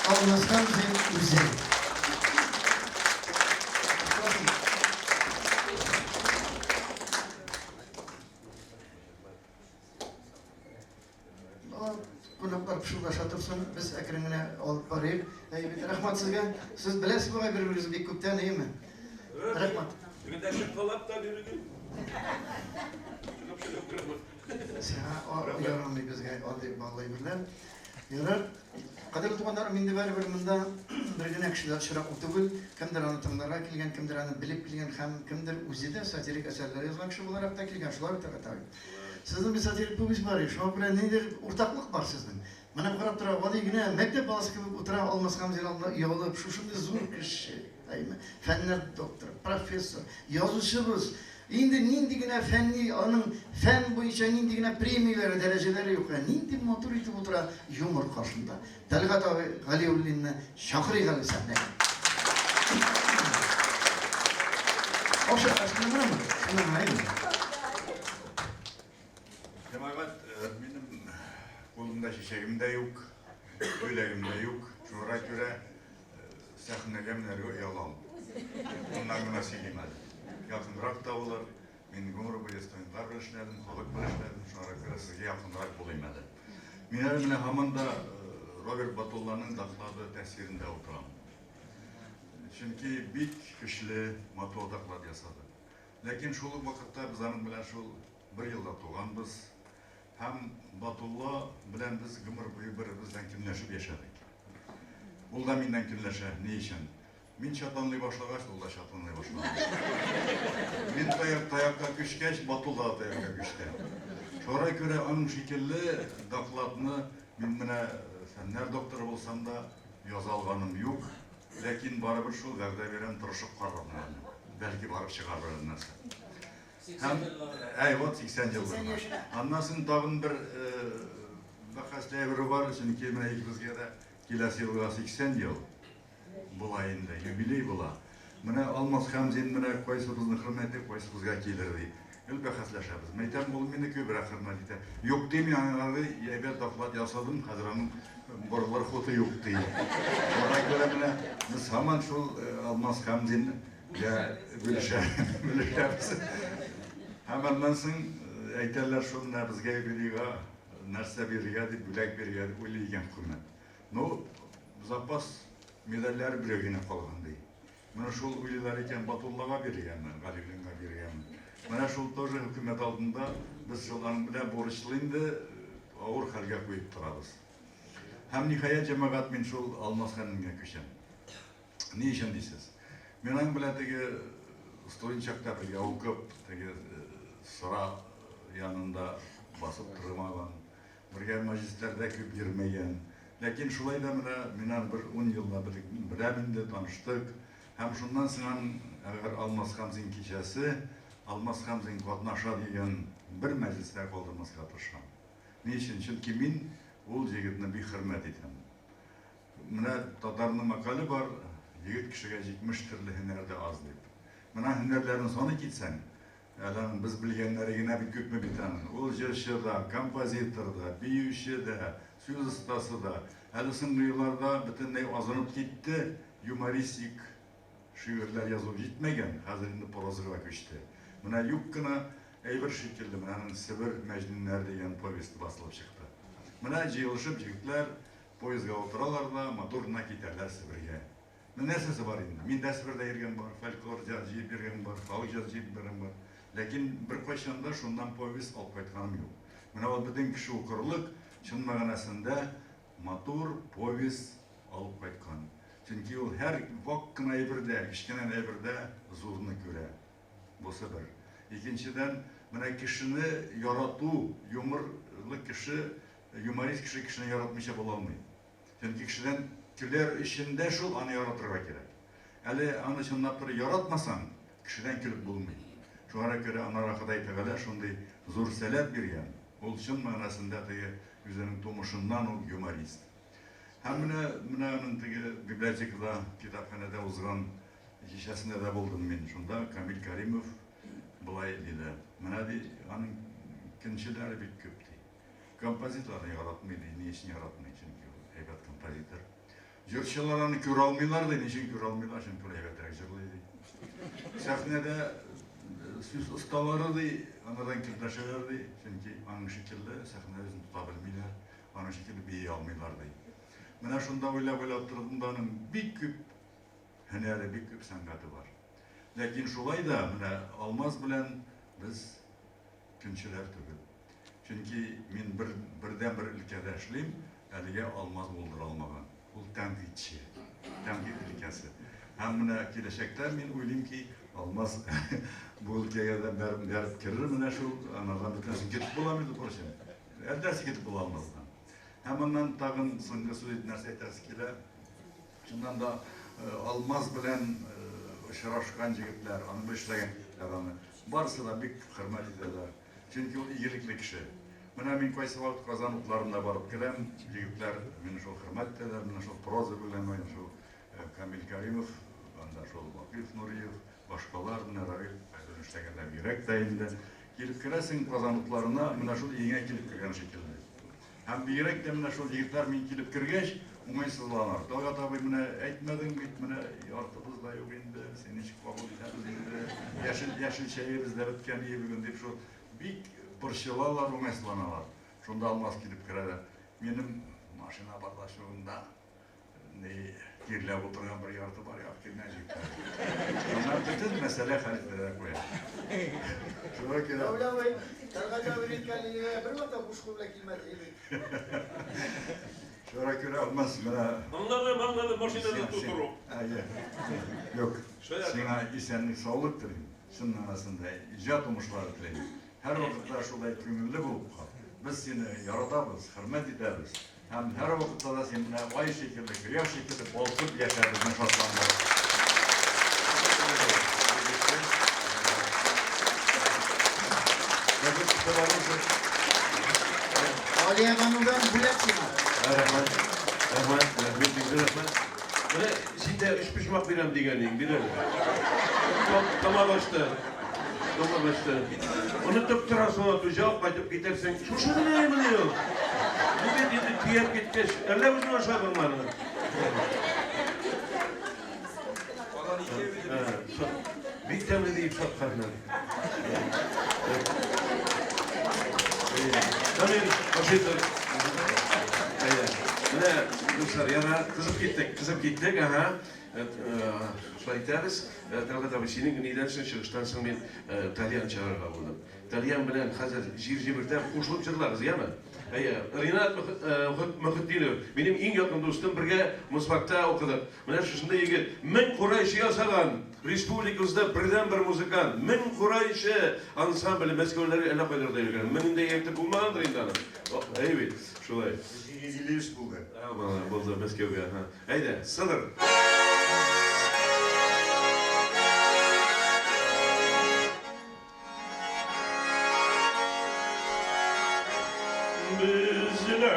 Алмаз Хәмзин үзе. Кунаклар пышылдаша торсын, без әкрен генә алып барыйк. Әйе бит, рәхмәт сезгә. Сез беләсез бугай бер-берегезне бик күптән, әйеме? Рәхмәт. Тегендә чыккалап та бирегез. Чыгып, чыгып, рәхмәт. Сиңа ярамый безгә андый баллы әйберләр. Ярар. Кадерле туганнарым, инде барыбер монда бер генә кеше дә очраклы түгел. Кемдер аны тыңларга килгән, кемдер аны белеп килгән һәм кемдер үзе дә сатирик әсәрләр язган кеше буларак та килгән. Шулай бит, Әгәт абый? Сезнең бит сатирик повесть бар, шуңа күрә ниндидер уртаклык бар сезнең. Менә карап тора, гади генә мәктәп баласы кебек утыра Алмаз Хәмзин алдында оялып, шушындый зур кеше, әйме, фәннәр докторы, профессор, язучыбыз. Инде нинди генә фәнни, аның фән буенча нинди генә премияләре, дәрәҗәләре юк. Ә нинди матур итеп утыра юмор каршында. Тәлгать абый Галиуллинны чакырыйк әле сәхнәгә. Аша, шуны гынамы? Шуны гына, әйме? Җәмәгать, минем кулымда чәчәгем дә юк, бүләгем дә юк. Шуңа күрә сәхнәгә менәргә оялам. Моннан гына сөйлим әле. Якынрак та булыр. Мин гомер буе студентлар белән эшләдем, халык белән эшләдем. Шуңа күрә сезгә якынрак булыйм әле. Мин әле менә һаман да Роберт Батулланың доклады тәэсирендә утырам. Чөнки бик көчле, матур доклад ясады. Ләкин шул ук вакытта без аның белән шул бер елда туганбыз. Һәм Батулла белән без гомер буе бер-беребездән көнләшеп яшәдек. Ул да миннән көнләшә. Ни өчен? Мин чатанлый башлагач, ул да чатанлый башлады. Мин таяк таякка күчкәч, Батулла да таякка күчте. Шуңа күрә аның шикелле докладны мин менә фәннәр докторы булсам да яза алганым юк. Ләкин барыбер шул вәгъдә бирәм, тырышып карармын әле. Бәлки барып чыгар берәр нәрсә. Һәм, әй, вот 80 еллыгына. Аннан соң тагын бер бәхәсле әйбер бар, чөнки менә икебезгә дә киләсе елга 80 ел була инде, юбилей була. Менә Алмаз Хәмзин менә кайсыбызны хөрмәт итеп, кайсыбызга килер ди. Гел бәхәсләшәбез. Мәйтәм, ул мине күбрәк хөрмәт итә. Юк дим, аңа әйбәт доклад ясадым, хәзер аның борылыр хуты юк, ди. Шуңа күрә менә без һаман шул Алмаз Хәмзингә бүлешә, бүлешәбез. Һәм аннан соң әйтәләр шул менә безгә юбилейга нәрсә бирергә дип, бүләк бирергә дип уйлый икән хөкүмәт. Ну, запас медальләр берәү генә калган, ди. Менә шул уйлыйлар икән, Батуллага бирергәме, Галиуллинга бирергәме? Менә шул тоже хөкүмәт алдында без шул аның белән бурычлы инде, авыр хәлгә куеп торабыз. Һәм ниһаять, җәмәгать, мин шул Алмаз хәнемгә күчәм. Ни өчен дисез? Мин аның белән теге студент чакта бергә укып, теге сыра янында басып тормаган, Бергә мәҗлесләрдә күп йөрмәгән. Ләкин шулай да менә мин аны бер ун еллап элек беләм инде, таныштык. Һәм шуннан соң аның әгәр Алмаз Хәмзин кичәсе, Алмаз Хәмзин катнаша дигән бер мәҗлестә калдырмаска тырышам. Ни өчен? Чөнки мин ул егетне бик хөрмәт итәм. Менә татарның мәкале бар, егет кешегә 70 төрле һөнәр дә аз дип. Менә һөнәрләрен саный китсәң, Әле аның без белгәннәре генә бик күпме бит аның. Ул җырчы да, композитор да, биюче дә, сүз остасы да. Әле соңгы елларда бөтенләй азынып китте, юмористик шигырьләр язу җитмәгән, хәзер инде прозага күчте. Менә юк кына әйбер шикелле, менә аның Себер мәҗнүннәре дигән повесте басылып чыкты. Менә җыелышып җегетләр поездга утыралар да, матур гына китәләр Себергә. Ну, нәрсәсе бар инде? Мин дә Себердә йөргән бар, фольклор җыеп йөргән бар, халык җыры җыеп йөргән бар. Ләкин беркайчан да шуннан повесть алып кайтканым юк. Менә ул бөтен кеше укырлык, чын мәгънәсендә матур повесть алып кайткан. Чөнки ул һәр вак кына әйбердә, кечкенә әйбердә зурны күрә. Бусы бер. Икенчедән, менә кешене ярату, юморлы кеше, юморист кеше кешене яратмыйча була алмый. Чөнки кешедән көләр өчен дә шул аны яратырга кирәк. Әле аны чынлап торып яратмасаң, кешедән көлеп булмый. Шуңа күрә анарга Ходай Тәгалә шундый зур сәләт биргән. Ул чын мәгънәсендә теге үзенең тумышыннан ук юморист. Һәм менә менә аның теге библиотекада, китапханәдә узган кичәсендә дә булдым мин. Шунда Камил Каримов болай диде. Менә ди, аның көнчеләре бик күп ди. Композиторларны яратмый ди. Ни өчен яратмый? Чөнки ул әйбәт композитор. Җырчылар аны күрә алмыйлар ди. Ни өчен күрә алмыйлар? Чөнки ул әйбәтрәк җырлый ди. Сәхнәдә э, сүз осталары ди, анардан көнләшәләр ди. Чөнки аның шикелле сәхнәдә үзен тота белмиләр, аның шикелле бии алмыйлар ди. Менә шунда уйлап-уйлап тордым да, аның бик күп һөнәре, бик күп сәнгате бар. Ләкин шулай да менә Алмаз белән без көнчеләр түгел. Чөнки мин бер бердәнбер өлкәдә эшлим, әлегә Алмаз булдыра алмаган. Ул тәнкыйтьче, тәнкыйть өлкәсе. Һәм менә киләчәктә мин уйлыйм ки, Алмаз бу өлкәгә дә бәреп, бәреп керер менә шул, анардан бөтенесен көтеп була между прочим. Әлдәсе көтеп була Алмаздан. Һәм аннан тагын соңгы сүз итеп нәрсә әйтәсе килә. Чыннан да Алмаз белән очрашкан җегетләр, аның белән эшләгән егетләр аны барысы да бик хөрмәт итәләр. Чөнки ул игелекле кеше. Менә мин кайсы вакыт Казан утларына барып керәм, егетләр мине шул хөрмәт итәләр, менә шул проза белән, менә шул Камил Каримов, анда шул Вакыйф Нуриев, башкалар, менә Равил белән эшләгәндә бигрәк тә инде. Килеп керәсең Казан утларына, менә шул өеңә килеп кергән шикелле. Һәм бигрәк тә менә шул егетләр мин килеп кергәч, уңайсызланыр. Талгат абый, менә әйтмәдең бит, менә яртыбыз да юк инде, син ничек кабул итәбез инде, яшел, яшел чәебез дә беткән ие бүген дип шул бик борчылалар, уңайсызланалар. Шунда Алмаз килеп керә дә, минем машина бардачогында ни тирләп утырган бер ярты бар, як килмә җитә. Шуннан бөтен мәсьәлә хәл ителә куя. Шуңа күрә Дәүлә абый, Тәлгать абый әйткән бер вакыт буш кул белән килмәде, әйбәт. Шуңа күрә Алмаз менә Аңладым, аңладым, машинада тутыру. Әйе. Юк. Сиңа исәнлек, саулык телим. Чын мәгънәсендә иҗат уңышлары телим. Һәрвакытта шулай күңелле булып кал. Без сине яратабыз, хөрмәт итәбез. Һәм һәрвакытта да син менә ай шикелле, кояш шикелле балкып яшә, безне шатландырып. Алия Банудан бүләк сиңа. Рәхмәт. Рәхмәт. Рәхмәт. Бик зур рәхмәт. Менә син дә өчпочмак бирәм дигән идең, бир әле. Тамак ачты. Тамак ачты. Онытып торасың, ату җавап кайтып китерсең. Шушы гына мени ул? Бу бит инде төяп киткәч, әллә үзең ашадыңмы аны? Бик тәмле диеп сатканнар. Камил, ашый тор. Менә, дуслар, яра, кызып киттек, кызып киттек, ага. Шулай итәбез. Тәлгать абый, синең нидән соң, чыгыштан соң мин тальян чыгарырга булдым. Тальян белән хәзер җир җимертәм, кушылып җырлагыз, яме? Әйе, Ринат Мөхетдинов, минем иң якын дустым, бергә Мосфакта укыдык. Менә шушындый егет, 1000 курайчы ясаган, республикабызда бердәнбер музыкант, 1000 курайчы ансамбле Мәскәүләргә әллә кайларда йөргән. Меңен дә ияртеп булмагандыр инде аның. Әйе бит, шулай. 753 булды. Булды Мәскәүгә, ага. Әйдә, сыдыр! Бездә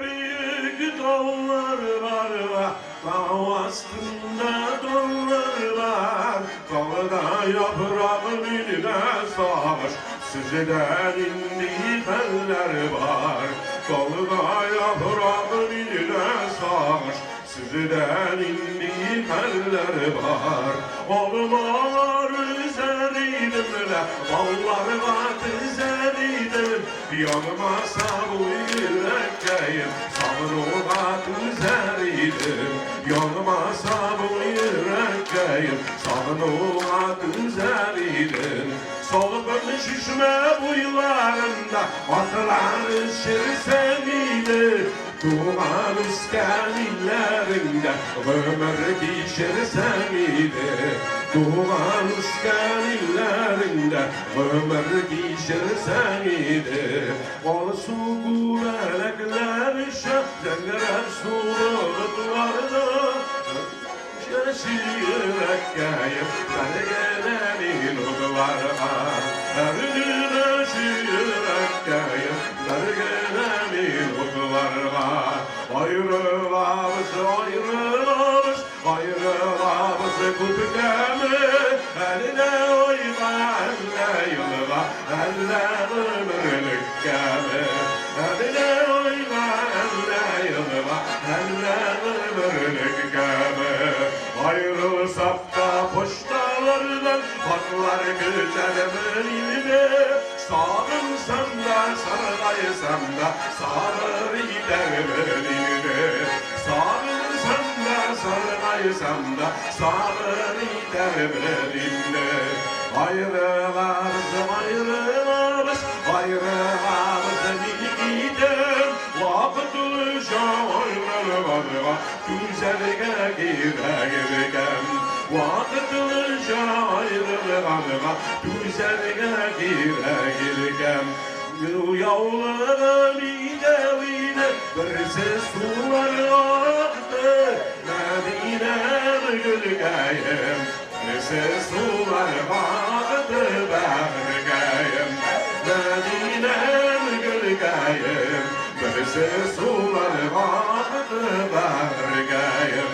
биек таулар бар, тау астында таулар бар. Тауда яфрак миндә сагыш, сездә нинди хәлләр бар? Тауда яфрак миндә сагыш, Сездә нинди хәлләр бар? Алмалар өзәр идем лә, балларга тезәр идем. Янмаса бу йөрәккәем, сагынуга түзәр идем. Янмаса бу йөрәккәем, сагынуга түзәр идем. Салкын чишмә буйларында атлар эчерсәң иде. Туган үскән илләреңдә гомер кичерсәң иде. Туган үскән илләреңдә гомер кичерсәң иде. Алсу күбәләкләр оча зәңгәр сулы болытларда. Чәчи йөрәккәем, бер генә минутларга. Әрнүдәши йөрәккәем, бер генә минутларга. Аерылабыз, аерылабыз, аерылабыз күпкәме? Әллә айга, әллә елга, әллә гомерлеккәме? Әллә айга, әллә елга, әллә гомерлеккәме? Аерылсак та почталардан хатлар көтәрмен инде. Сагынсам да, саргайсам да, сабыр итәрмен инде. Сагынсам да, саргайсам да, сабыр итәрмен инде. Аерылабыз, аерылабыз, аерылабыз мин китәм. Вакытлыча аерылганга түзәргә кирәк икән. Вакытлыча аерылганга түзәргә кирәк икән. Яулыгым икәү иде, берсе суларга акты. Мәдинәм гөлкәем, берсе суларга акты бәгырькәем. Мәдинәм гөлкәем, берсе суларга акты бәгырькәем.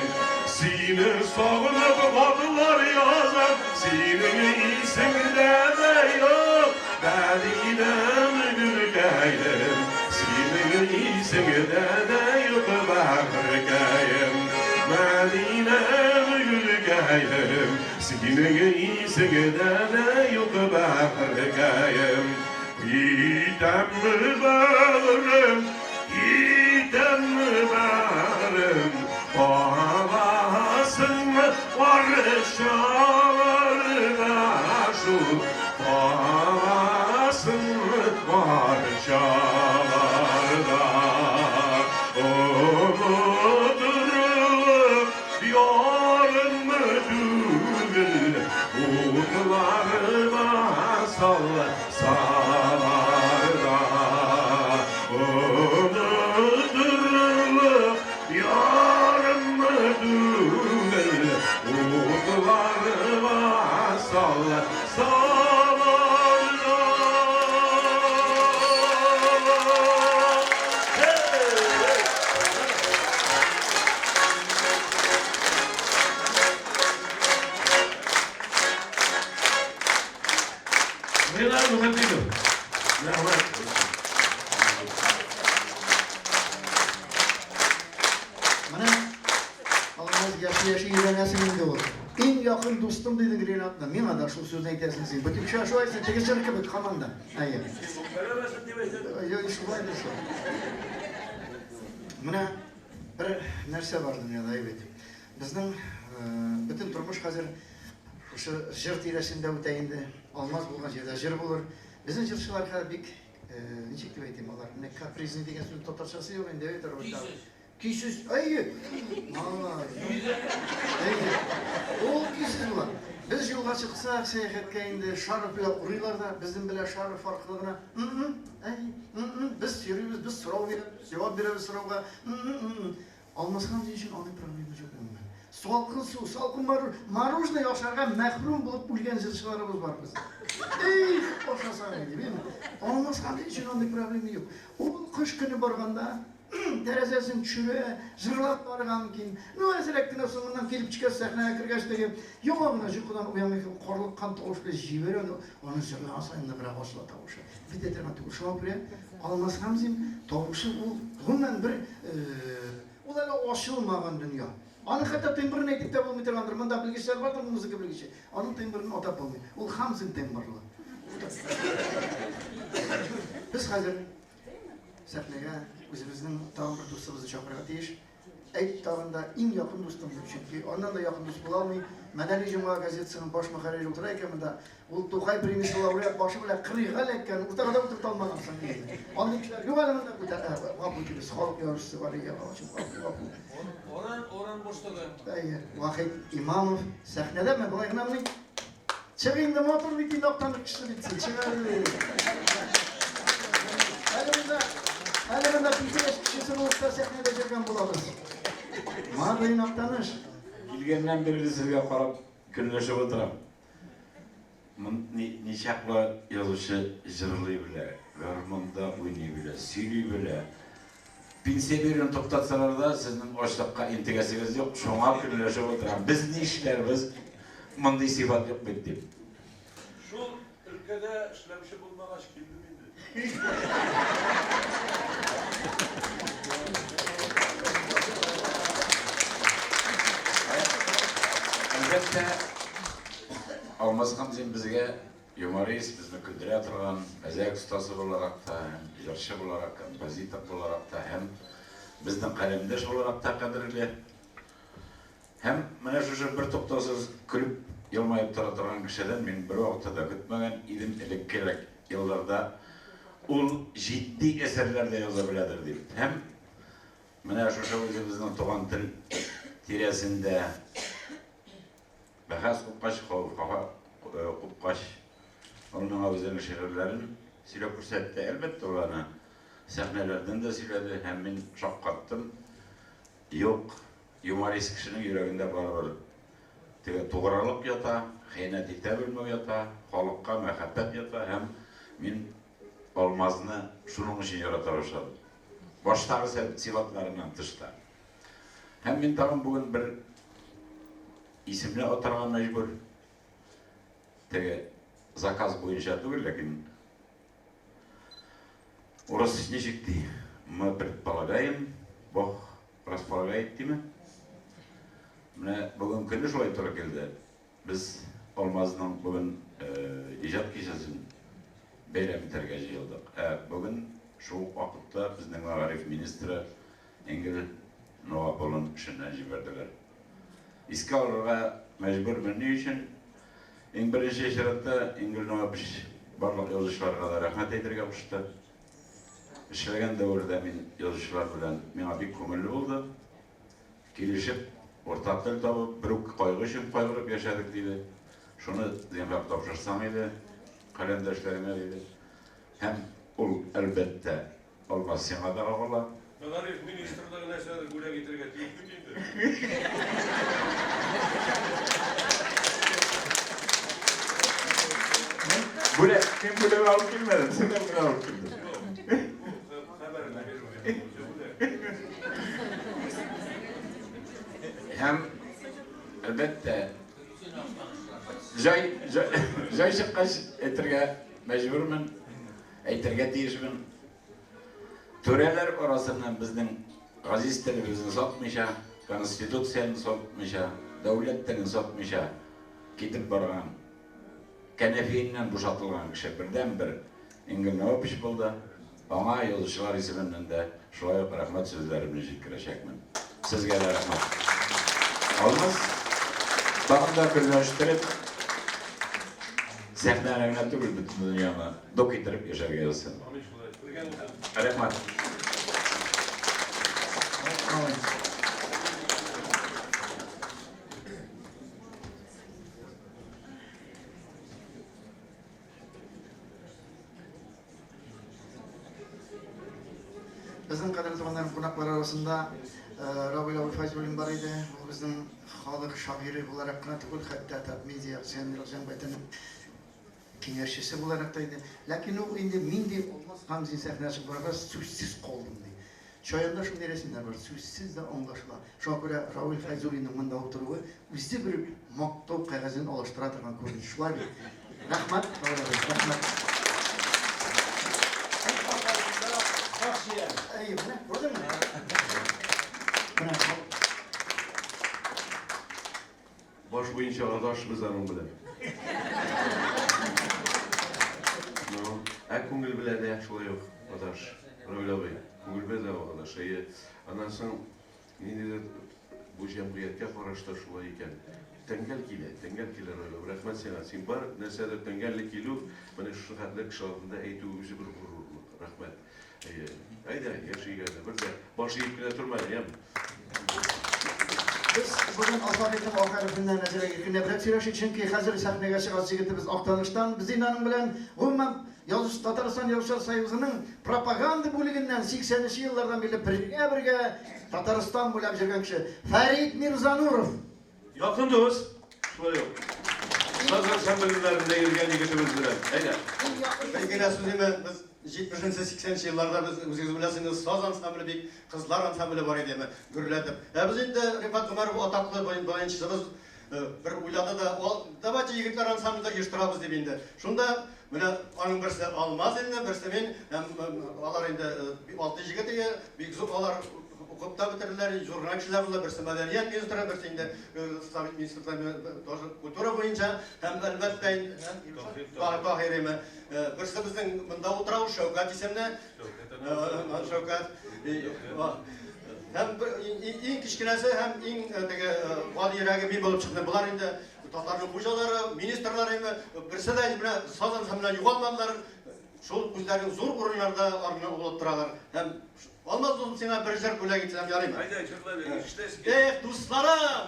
Сине сагынып хатлар язам, синең исеңдә дә юк. Мәдинәм гөлкәем, синең исеңдә дә юк бәгырькәем. Мәдинәм гөлкәем, синең исеңдә дә юк бәгырькәем. Китәм бәгырем, китәм бәгырем, каласыңмы арчаларда шул, каласыңмы арчаларда. Онытырлык ярымны түгел, утларыма салсалар да. Онытырлык ярымны түгел, утларыма салсалар да. Ринат Мөхетдинов. Рәхмәт. якын дустым дидең Ренатны. Миңа да шул сүзне әйтәсең син. Бөтен кешегә шулай син, теге җыр кебек һаман да. Әйе. Үпкәләмәсен дип әйтәм. Юк, шулай да шул. Менә бер нәрсә бар дөньяда, әйбәт. Безнең бөтен тормыш хәзер шушы җыр тирәсендә үтә инде. Алмаз булган җирдә җыр булыр. Безнең җырчылар хәзер бик, ничек дип әйтим, алар менә капризный дигән сүз татарчасы юк инде, әйе, Көйсез. Көйсез, әйе. Малай. Әйе. Ул көйсез була. Без юлга чыксак, сәяхәткә инде шарф белән урыйлар да, безнең белән шарф аркылы гына, әй, без йөрибез, без сорау бирәбез, җавап бирәбез сорауга. Алмаз Хамзин өчен андый проблема юк гомумән. Салкын су, салкын мороженое ашарга мәхрүм булып үлгән җырчыларыбыз бар безнең. Эй, ашасаң инде, белмим. Алмаз Хамзин өчен андый проблема юк. Ул кыш көне барганда тәрәзәсен төшерә, җырлап барган кин. Ну, әзрәк кенә соңыннан килеп төшкәч, сәхнәгә кергәч теге яңа гына йокыдан уянган кебек карлыккан тавыш белән җибәрә аны, аны җырлаган саен ныграк ачыла тавышы. Битә торган түгел. Шуңа күрә Алмаз Хамзин тавышы ул гомумән бер ул әле ачылмаган дөнья. Аның хәтта тембрын әйтеп тә булмый торгандыр. Монда белгечләр бардыр, музыка белгече. Аның тембрын атап булмый. Ул Хамзин тембрлы. Без хәзер сәхнәгә үзебезнең тагын бер дустыбызны чакырырга тиеш. Әйт тагын да иң якын дустым дип, чөнки аннан да якын дус була алмый. Мәдәни җомга газетасының баш мөхәррире утыра икән монда. Ул Тукай премиясе лауреат башы белән кырыйга эләккән, уртага да утырта алмагансың инде. Андый кешеләр юк әле монда. Гафу итегез, халык язучысы бар икән, гафу, гафу. Орын, орын буш түгел. Әйе, Вахит Имамов сәхнәдәме, болай гынамыни? Чык инде, матур бит инде, Актаныш кешесе бит син, чык әле. Әле монда, әле монда Питрәч кешесе булып та сәхнәдә йөргән булабыз. Матур Актаныш. Килгәннән бирле сезгә карап көнләшеп утырам. Ничаклы язучы җырлый белә, гармунда уйный белә, сөйли белә. Пенсия бирүне туктатсалар да, сезнең ачлыкка интегәсегез юк, шуңа көнләшеп утырам. Без нишләрбез, мондый сыйфат юк бит дип. Шул өлкәдә эшләүче булмагач килдем инде. Әлбәттә, Алмаз Хамзин безгә юморист, безне көлдерә торган мәзәк остасы буларак та, һәм җырчы буларак, композитор буларак та, һәм безнең каләмдәш буларак та кадерле. Һәм менә шушы бер туктаусыз көлеп, елмаеп тора торган кешедән мин бер вакытта да көтмәгән идем элеккерәк елларда ул җитди әсәрләр дә яза беләдер дип. Һәм менә шушы үзебезнең туган тел тирәсендә бәхәс купкач, хәвеф-хафа купкач, ул миңа үзенең шигырьләрен сөйләп күрсәтте. Әлбәттә, ул аны сәхнәләрдән дә сөйләде һәм мин шаккаттым. Юк, юморист кешенең йөрәгендә барыбер теге тугрылык ята, хыянәт итә белмәү ята, халыкка мәхәббәт ята һәм мин Алмазны шуның өчен ярата башладым. Баштагы сыйфатларыннан тыш та. Һәм мин тагын бүген бер исемне атарга мәҗбүр. Теге заказ буенча түгел, ләкин урыс ничек ди? Мы предполагаем, Бог располагает диме? Менә бүген көне шулай туры килде. Без Алмазның бүген иҗат кичәсен бәйрәм итәргә җыелдык. Ә бүген шул ук вакытта безнең мәгариф министры Энгель Навап улын эшеннән җибәрделәр. Искә алырга мәҗбүрмен. Ни өчен? Иң беренче чиратта Энгель Навапович барлык язучыларга да рәхмәт әйтергә кушты. Эшләгән дәвердә мин язучылар белән миңа бик күңелле булды. Килешеп, уртак тел табып, бер үк кайгы өчен кайгырып яшәдек, диде. Шуны зинһар тапшырсаң иде каләмдәшләреңә, диде. Һәм ул, әлбәттә, Алмаз сиңа да кагыла. Мәгариф министрлыгы нәрсәдер бүләк итәргә тиеш бит инде. Бүләк, мин бүләк алып килмәдем, синнән генә алып килдем. Юк, хәбәрне бирүгә. Бүләк. Һәм, әлбәттә, җай, җай, җай чыккач әйтергә мәҗбүрмен, әйтергә тиешмен. Түрәләр арасыннан безнең газиз телебезне сатмыйча, Конституцияне сатмыйча, дәүләт телен сатмыйча, китеп барган, кәнәфиеннән бушатылган кеше бердәнбер Энгель Нәвапович булды. Аңа язучылар исеменнән дә шулай ук рәхмәт сүзләремне җиткерәчәкмен. Сезгә дә рәхмәт. Алмаз, тагын да көнләштереп, сәхнәне генә түгел, бөтен дөньяны ду китереп яшәргә язсын. Рәхмәт. Безнең кадерле туганнарым, кунаклар арасында Равил абый Фәйзуллин бар иде. Ул безнең халык шагыйре буларак кына түгел, хәтта Татмедиа акционерлык җәмгыятенең киңәшчесе буларак та иде. Ләкин ул инде мин ди Алмаз Хамзин сәхнәгә чыгып баргач сүзсез калдым ди. Чаянда шундый рәсемнәр бар, сүзсез дә аңлашыла. Шуңа күрә Равил Фәйзуллинның монда утыруы үзе бер мактау кәгазен алыштыра торган күренеш. Шулай бит? Рәхмәт, Равил абый, рәхмәт. Әйе, менә, күрдеңме? Менә, Баш буенча адашбыз аның белән. Ну, ә күңел белән дә шулай ук адаш, Равил абый. Күңел белән дә адаш. Әйе. Аннан соң ниндидер бу җәмгыятькә караш та шулай икән. Тәңгәл килә, тәңгәл килә, Равил абый. Рәхмәт сиңа. Син бар нәрсәдер тәңгәлле килү, менә шушы хәтле кеше алдында әйтү үзе бер горурлык. Рәхмәт. Әйе. Әйдә, яшик әле. Бер дә баш иеп кенә торма әле, яме. Без бүген алфавитның А хәрефеннән әзрәк иркенләбрәк сөйләшик, чөнки хәзер сәхнәгә чыгасы егетебез Актаныштан. Без инде аның белән, гомумән, Язучы Татарстан Язучылар союзының пропаганда бүлегеннән 80 нче еллардан бирле бергә-бергә Татарстан буйлап йөргән кеше Фәрит Мирзануров. Якын дус, шулай ук. Саз ансамбльләрендә йөргән егетебез белән. Әйдә. Бер генә сүз инде, без 70-нче, 80-нче елларда без, үзегез беләсез, саз ансамбле бик, кызлар ансамбле бар иде, гөрләтеп. Ә без инде Рифат Гомәров атаклы баянчысыбыз бер уйлады да, давайте егетләр ансамбле дә оештырабыз дип инде. Шунда менә аның берсе Алмаз инде, берсе мин, һәм алар инде алты егет иде, бик зур алар укып та бетерделәр, зур гына кешеләр булды, берсе мәдәният министры, берсе инде совет министрлары тоже культура буенча, һәм әлбәттә инде Таһир име. Берсе безнең монда утыра ул Шәүкәт исемле. Шәүкәт. Һәм иң кечкенәсе һәм иң теге гадиерәге мин булып чыктым. Болар инде татарның хуҗалары, министрлары инде берсе дә менә саз ансамбленнән югалмадылар. Шул үзләренең зур урыннарда арны булып торалар. Һәм Алмаз дустым, сиңа бер җыр бүләк итсәм ярыймы? Әйдә, җырла бер, ишетәсе килә. Эх, дусларым!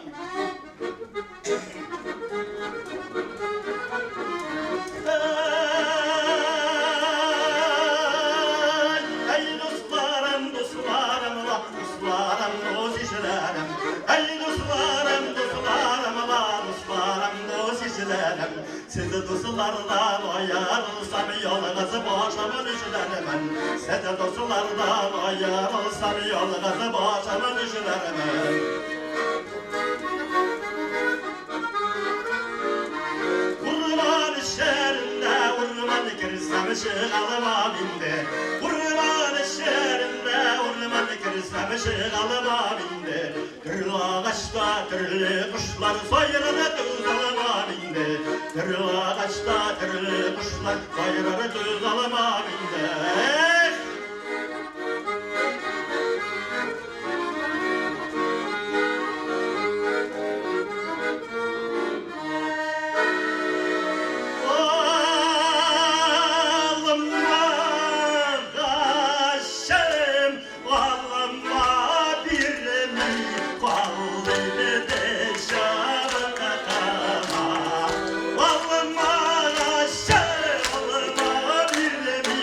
Әй, дусларым, дусларым, ла, дусларым, дус ишләрем. Әй, дусларым, дусларым, ла, дусларым, дус ишләрем. Сез дуслардан аерылсам, ялгыз башым нишләрмен? Сез дуслардан аерылсам, ялгыз башым нишләрмен? Урман эчләрендә урман керсәм чыгалмам инде. Урман эчләрендә урман керсәм чыгалмам инде. Төрле агачта төрле кошлар сайрар түзалмам инде. Төрле агачта төрле кошлар сайрар түзалмам инде. Эх! Алма Алма бирми калды дәшәр катама. Алма алма бирми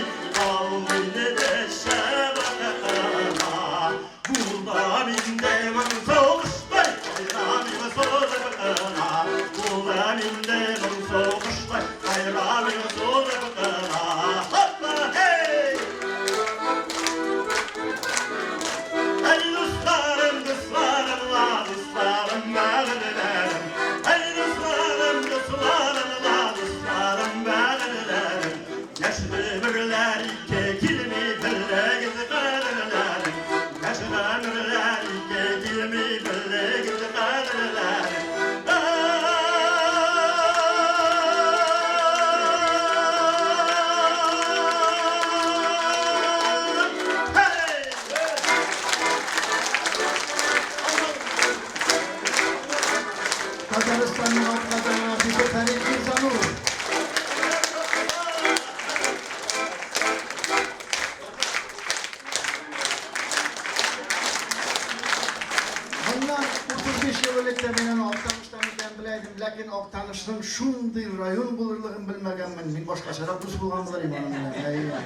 белә идем, ләкин Актанышның шундый район булырлыгын белмәгәнмен. Мин башкачарак дус булган булыр идем аның белән. Әйе.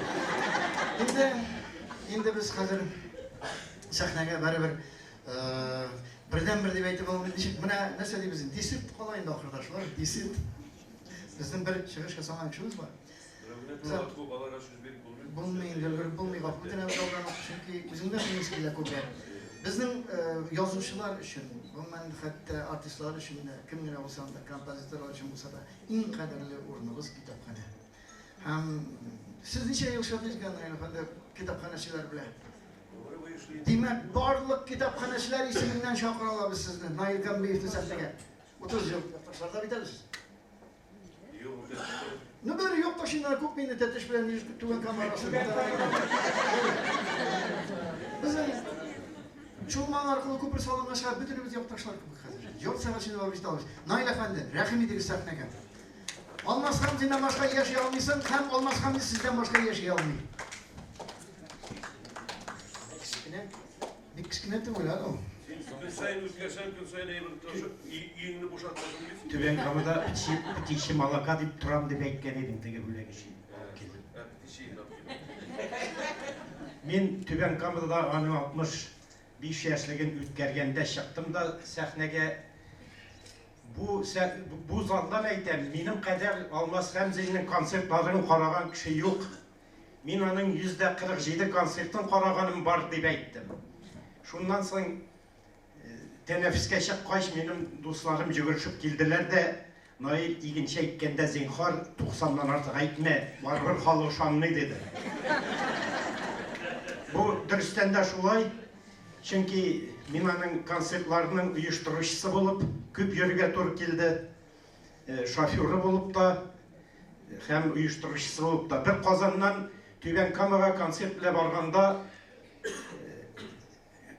Инде, инде без хәзер сәхнәгә барыбер бердәнбер дип әйтеп булмый. Ничек, менә нәрсә дибез инде? Десерт кала инде ахырда, шулай десерт. Безнең бер чыгыш ясаган кешебез бар. Булмый инде, өлгереп булмый, гафу үтенәбез алдан ук, чөнки үзең дә шуның килә күбрәк. Безнең язучылар өчен, гомумән, хәтта артистлар өчен дә, кем генә булса да, композиторлар өчен булса да, иң кадерле урыныбыз китапханә. Һәм сез ничә ел эшләдегез икән, Наил әфәнде, китапханәчеләр белән? Димәк, барлык китапханәчеләр исеменнән чакыра алабыз сезне, Наил Камбиевны сәхнәгә. 30 ел якташларда бит әле сез. Ну, бер юк та күп мине Тәтеш белән Түбән Кама арасында. Безнең Чулман аркылы күпер салынгач, бөтенебез якташлар кебек хәзер. Йорт сәгать эчендә барып җитә алабыз. Наил әфәнде, рәхим итегез сәхнәгә. Алмаз Хәмзиннән башка яши алмыйсың, һәм Алмаз Хәмзин сездән башка яши алмый. Кечкенә, бик кечкенә түгел әле ул. Көн саен үзгәрсәң, көн саен әйбер ташып, өеңне бушатасың бит. Түбән Камада птичье молока дип торам дип әйткән идең теге бүләк өчен. Мин Түбән Камада аның 65 яшьлеген үткәргәндә чыктым да сәхнәгә. Бу бу залдан әйтәм, минем кадәр Алмаз Хәмзиннең концертларын караган кеше юк. Мин аның 147 концертын караганым бар дип әйттем. Шуннан соң тәнәфескә чыккач, минем дусларым йөгерешеп килделәр дә, Наил, икенче әйткәндә, зинһар, 90-нан артык әйтмә, барыбер халык ышанмый, диде. Бу дөрестән дә шулай, чөнки мин аның концертларының оештыручысы булып күп йөрергә туры килде, шоферы булып та һәм оештыручысы булып та. Бер Казаннан Түбән Камага концерт белән барганда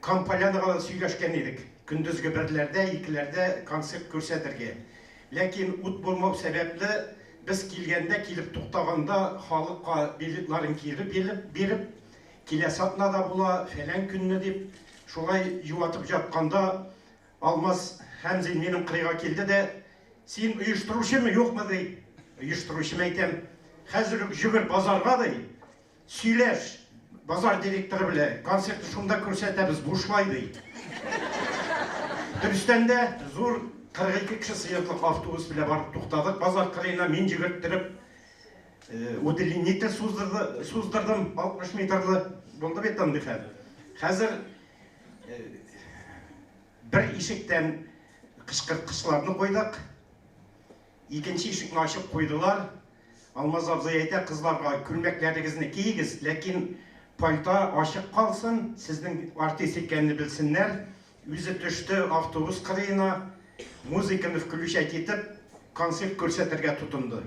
Камполянага да сөйләшкән идек. Көндезге берләрдә, икеләрдә концерт күрсәтергә. Ләкин ут булмау сәбәпле, без килгәндә, килеп туктаганда халыкка билетларын кире биреп, биреп, киләсе атнада була, фәлән көнне дип, шулай юатып жатканда, Алмаз Хәмзин минем кырыйга килде дә, син оештыручымы, юкмы, ди. Оештыручымы әйтәм. Хәзер үк йөгер базарга, ди. Сөйләш, базар директоры белән, концертны шунда күрсәтәбез, бушлай, ди. Дөрестән дә, зур 42 кеше сыерлык автобус белән барып туктадык базар кырыена, мин йөгерттереп, удлинитель суздырды, суздырдым, 60 метрлы. Булды бит андый хәл. Хәзер бер ишектән кычкырткычларны куйдык. Икенче ишекне ачып куйдылар. Алмаз абзый әйтә кызларга, күлмәкләрегезне киегез, ләкин пальто ачык калсын, сезнең артист икәнне белсеннәр. Үзе төште автобус кырыена, музыканы включать итеп, концерт күрсәтергә тотынды.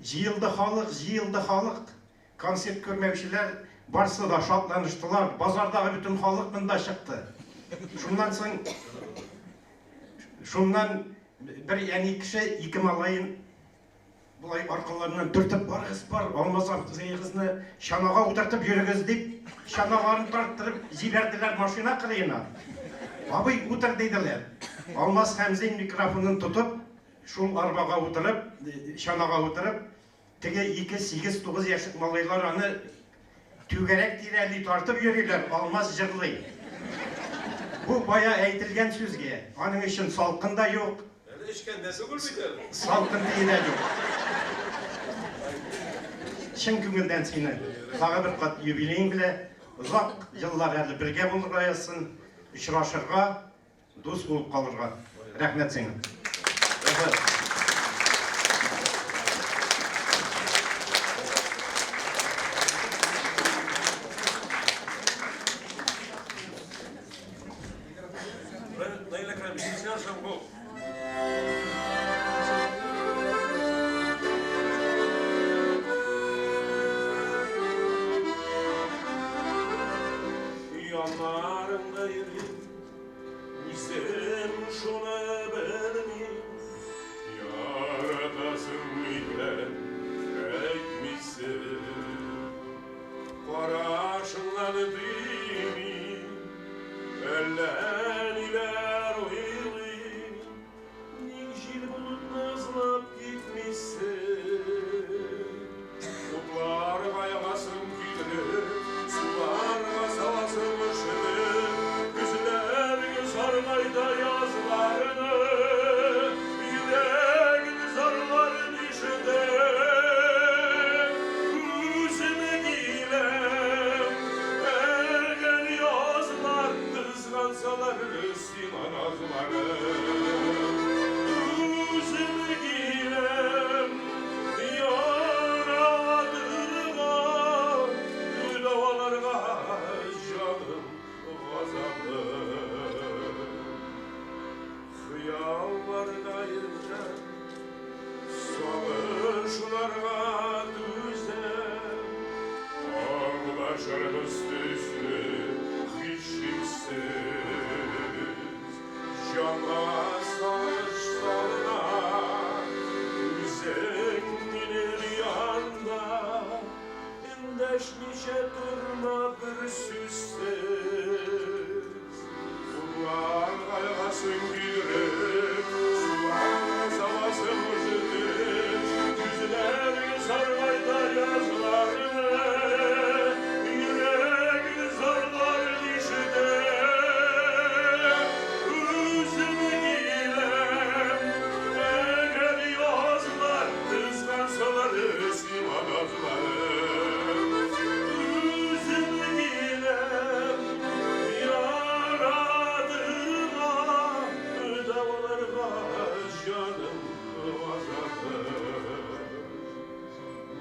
Җыелды халык, җыелды халык. Концерт күрмәүчеләр барсы да шатланыштылар. Базардагы бөтен халык монда чыкты. Шуннан соң шуннан бер әни кеше ике малаен болай аркаларыннан төртеп, барыгыз бар, Алмаз абзыегызны чанага утыртып йөрегез дип, чаналарын тарттырып җибәрделәр машина кырыена. Абый, утыр диделәр. Алмаз Хәмзин микрофонын тотып, шул арбага утырып, чанага утырып, теге 2, 8, 9 яшьлек малайлар аны түгәрәк тирәли тартып йөриләр, Алмаз җырлый. Бу бая әйтелгән сүзгә, аның өчен салкын да юк. Әле эчкәндә түгел бит әле. Салкын тие дә юк. Чын күңелдән сине тагы бер кат юбилеең белән озак еллар әле бергә булырга язсын, очрашырга, дус булып калырга. Рәхмәт сиңа. Рәхмәт. Наил Әкрәмович, син сиңа Яннарыңда йөрим, үзем шуны белмим. Яратасың икән, әйтмисең. Карашыңнан дими, әллә ниләр уйлыйм. Очарбыз төсле, һичшиксез. Җанга сагыш салына, Үзең минем янда. Эндәшмичә торма бер сүзсез. Кулларга ягасың кидереп, Суларга саласың өшетеп, Күзләрең саргайта язларны, Йөрәк зарларын ишетеп. Үзем киләм, әгәр язлар Кызгансалар сиңа назларын. Үзем киләм, ярадыга, Дәваларга җаным газабын.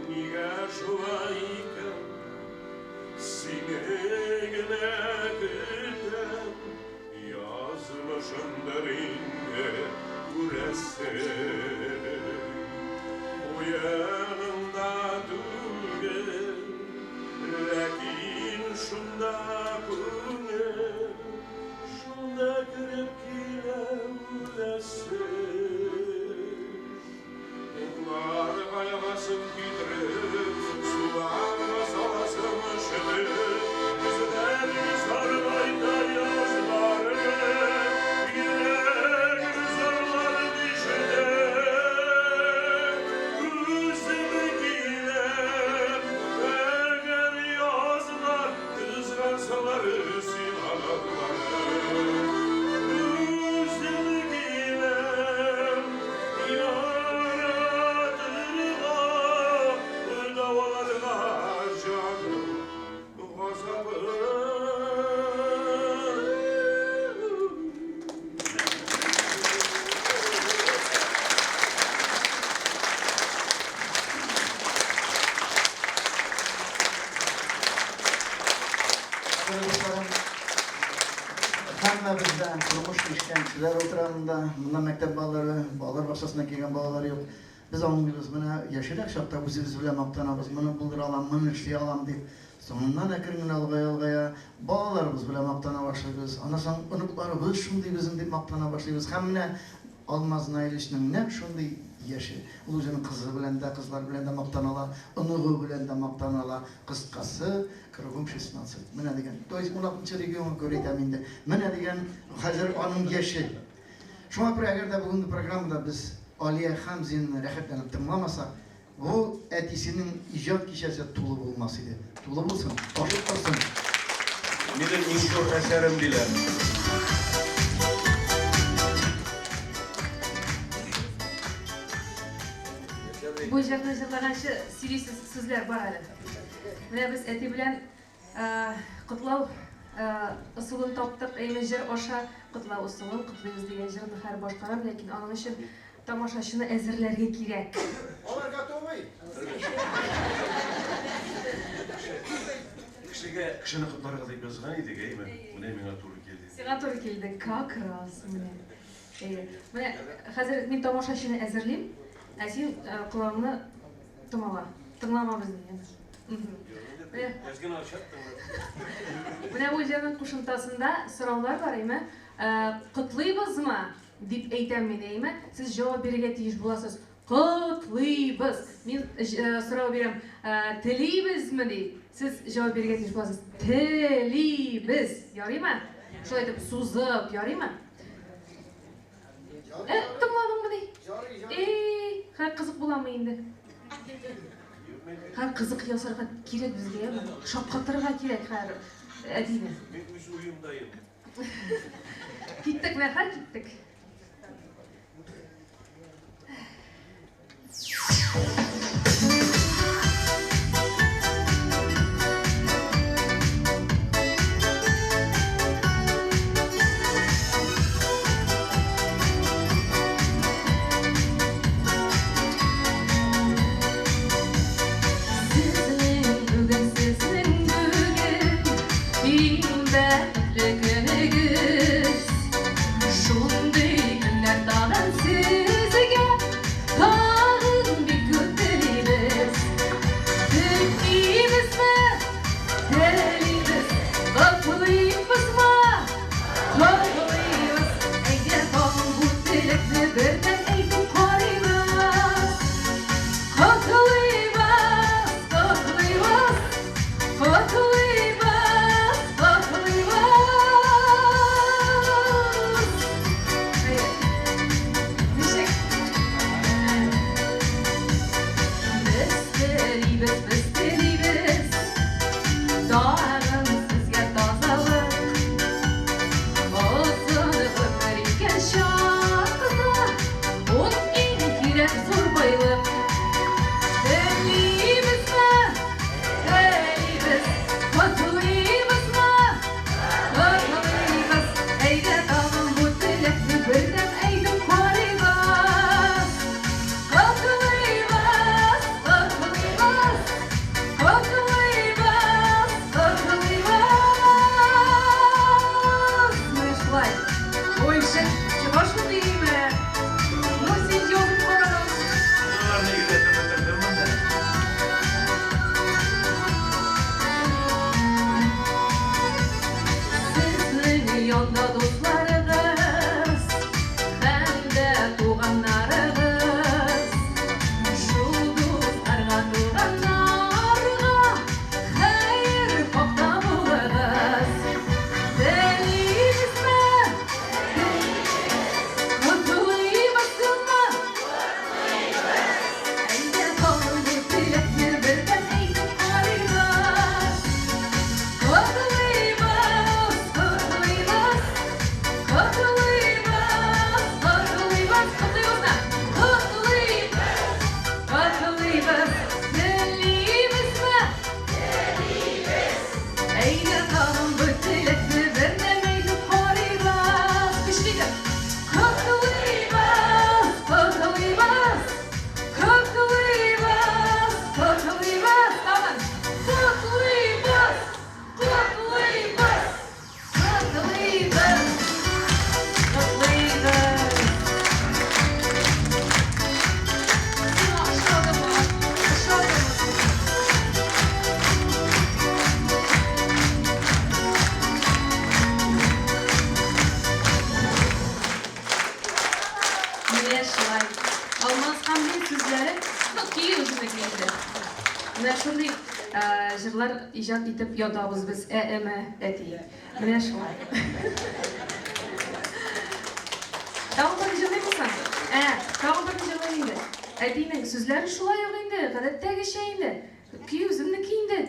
Нигә шулай икән, сине генә көтәм, Язмышымдыр инде, күрәсең. Куеныңда түгел, ләкин шунда күңел, Шунда кереп килә үләсең. Кулларга ягасың кидереп, Суларга саласың өшетеп, Күзләрең саргайта язларны, Йөрәк зарларын ишетеп. Үзем киләм, әгәр язлар Кызгансалар сиңа назларын. Үзем киләм, ярадырга, Дәваларга җаным газабын. Кадерле дусларым, һәммәбез дә тормыш кичкән кешеләр утыра монда. Монда мәктәп балалары, балалар бакчасына килгән балалар юк. Без аңлыйбыз, менә яшьрәк чакта үзебез белән мактанабыз, моны булдыра алам, моны эшли алам дип. Соңыннан әкрен генә олыгая-олыгая балаларыбыз белән мактана башлыйбыз. Аннан соң оныкларыбыз шундый безнең дип мактана башлыйбыз. Һәм менә Алмаз Наилевичның нәкъ шундый яше. Ул үзенең кызы белән дә, кызлары белән дә мактана ала, оныгы белән дә мактана ала. Кыскасы, кругом шестнадцать. Менә дигән. То есть уналтынчы регионга күрә әйтәм инде. Менә дигән хәзер аның яше. Шуңа күрә, әгәр дә бүгенге программада без Алия Хәмзинаны рәхәтләнеп тыңламасак, Бу әтисенең иҗат кичәсе тулы булмас иде. Тулы булсын, ташып торсын. Минем иң зур әсәрем, диләр. Бу җырны җырлаганчы сөйлисе сүзләр бар әле. Менә без әти белән котлау ысулын таптык, әйме җыр аша котлау ысулын, котлыйбыз дигән җырны хәзер башкарам, ләкин аның өчен Тамашачыны әзерләргә кирәк. Алар готовый. Кешегә кешене котларга дип язган идек, әйме? Менә миңа туры килде. Сиңа туры килде, как раз менә. Әйе. Менә хәзер мин тамашачыны әзерлим, ә син колагыңны томала. Тыңлама безне, яме. Менә. Менә бу җырның кушымтасында сораулар бар, әйме? Котлыйбызмы? Дип әйтәм мин, әйеме? Сез җавап бирергә тиеш буласыз. Котлыйбыз! Мин сорау бирәм, телибезме дип. Сез җавап бирергә тиеш буласыз. Телибез! Ярыймы? Шулай итеп сузып, ярыймы? Ә, тыңладыңмыни? Эй, хәр кызык буламы инде? Хәр кызык ясарга кирәк безгә, яме? Шаккатырга кирәк хәр әтине. Мин үз уемдаем. Киттек, менә хәл киттек. Сезнең бүген, сезнең бүген иң бәхетле көнегез. Шундый Алмаз Хамзин сүзләре, ну, көе үзенеке инде. Менә шундый җырлар иҗат итеп ятабыз без, ә-әмә, әти. Менә шулай. Тагын берне җырлыймы соң? Ә, тагын берне җырлыйм инде. Әтинең сүзләре шулай ук инде, гадәттәгечә инде. Көй үземнеке инде.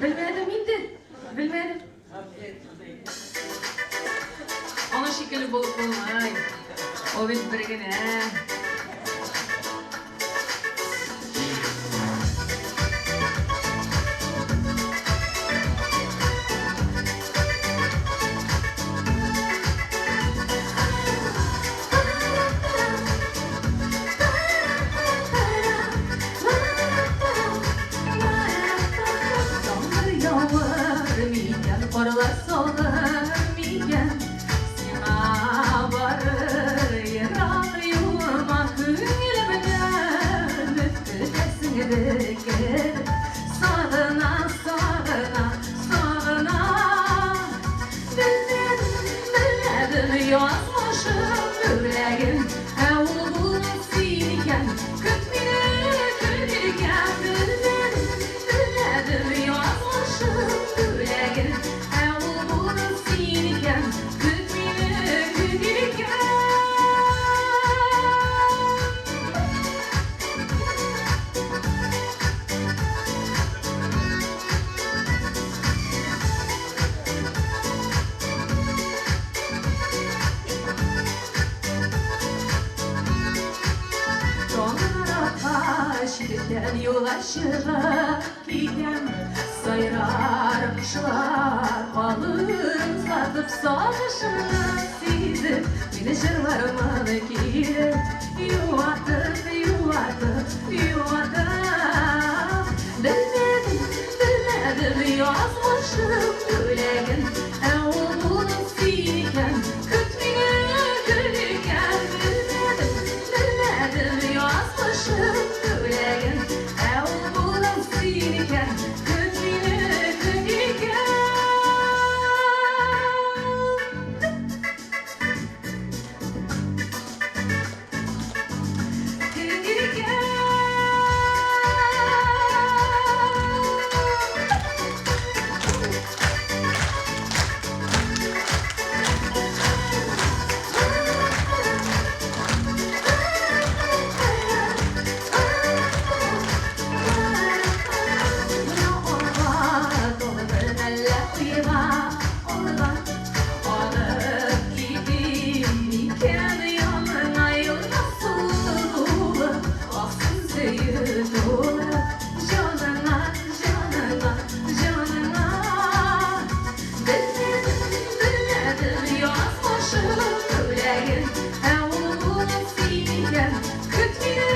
Белмәдем инде. Белмәдем. Аның шикелле булып булмый. Ул бит бер генә. Яңгыр явыр микән, карлар салыр микән, Сиңа барыр ерак юлыма Күңелемнән көтәсең кебек. Сагына, сагына, сагына. Белмәдем, белмәдем язмышым бүләген, Ә ул булган син икән, көт мине, көт икән. Белмәдем, белмәдем язмышым бүләген, Ә ул булган син икән, көт мине, көт икән. Таңнар аткач, иртән юлга чыгып китәм. Сайрар кошлар калын сатып, сагышымны сизеп, мине җырларымны килеп, юатып, юатып, юатып. Белмәдем, белмәдем язмышым бүләген, Ә ул булдың син икән, көт мине, көт икән. Белмәдем, белмәдем язмышым бүләген, Ә ул булдың син икән, көт мине, көт икән. Көт икән. Менә алга тулы әллә уйга алган, Алып китим микән яныңа елга сулы, Аксын сөю тулы җаныңа, җаныңа, җаныңа. Белмәдем, белмәдем язмышым бүләген, Ә ул булган син икән, көт мине,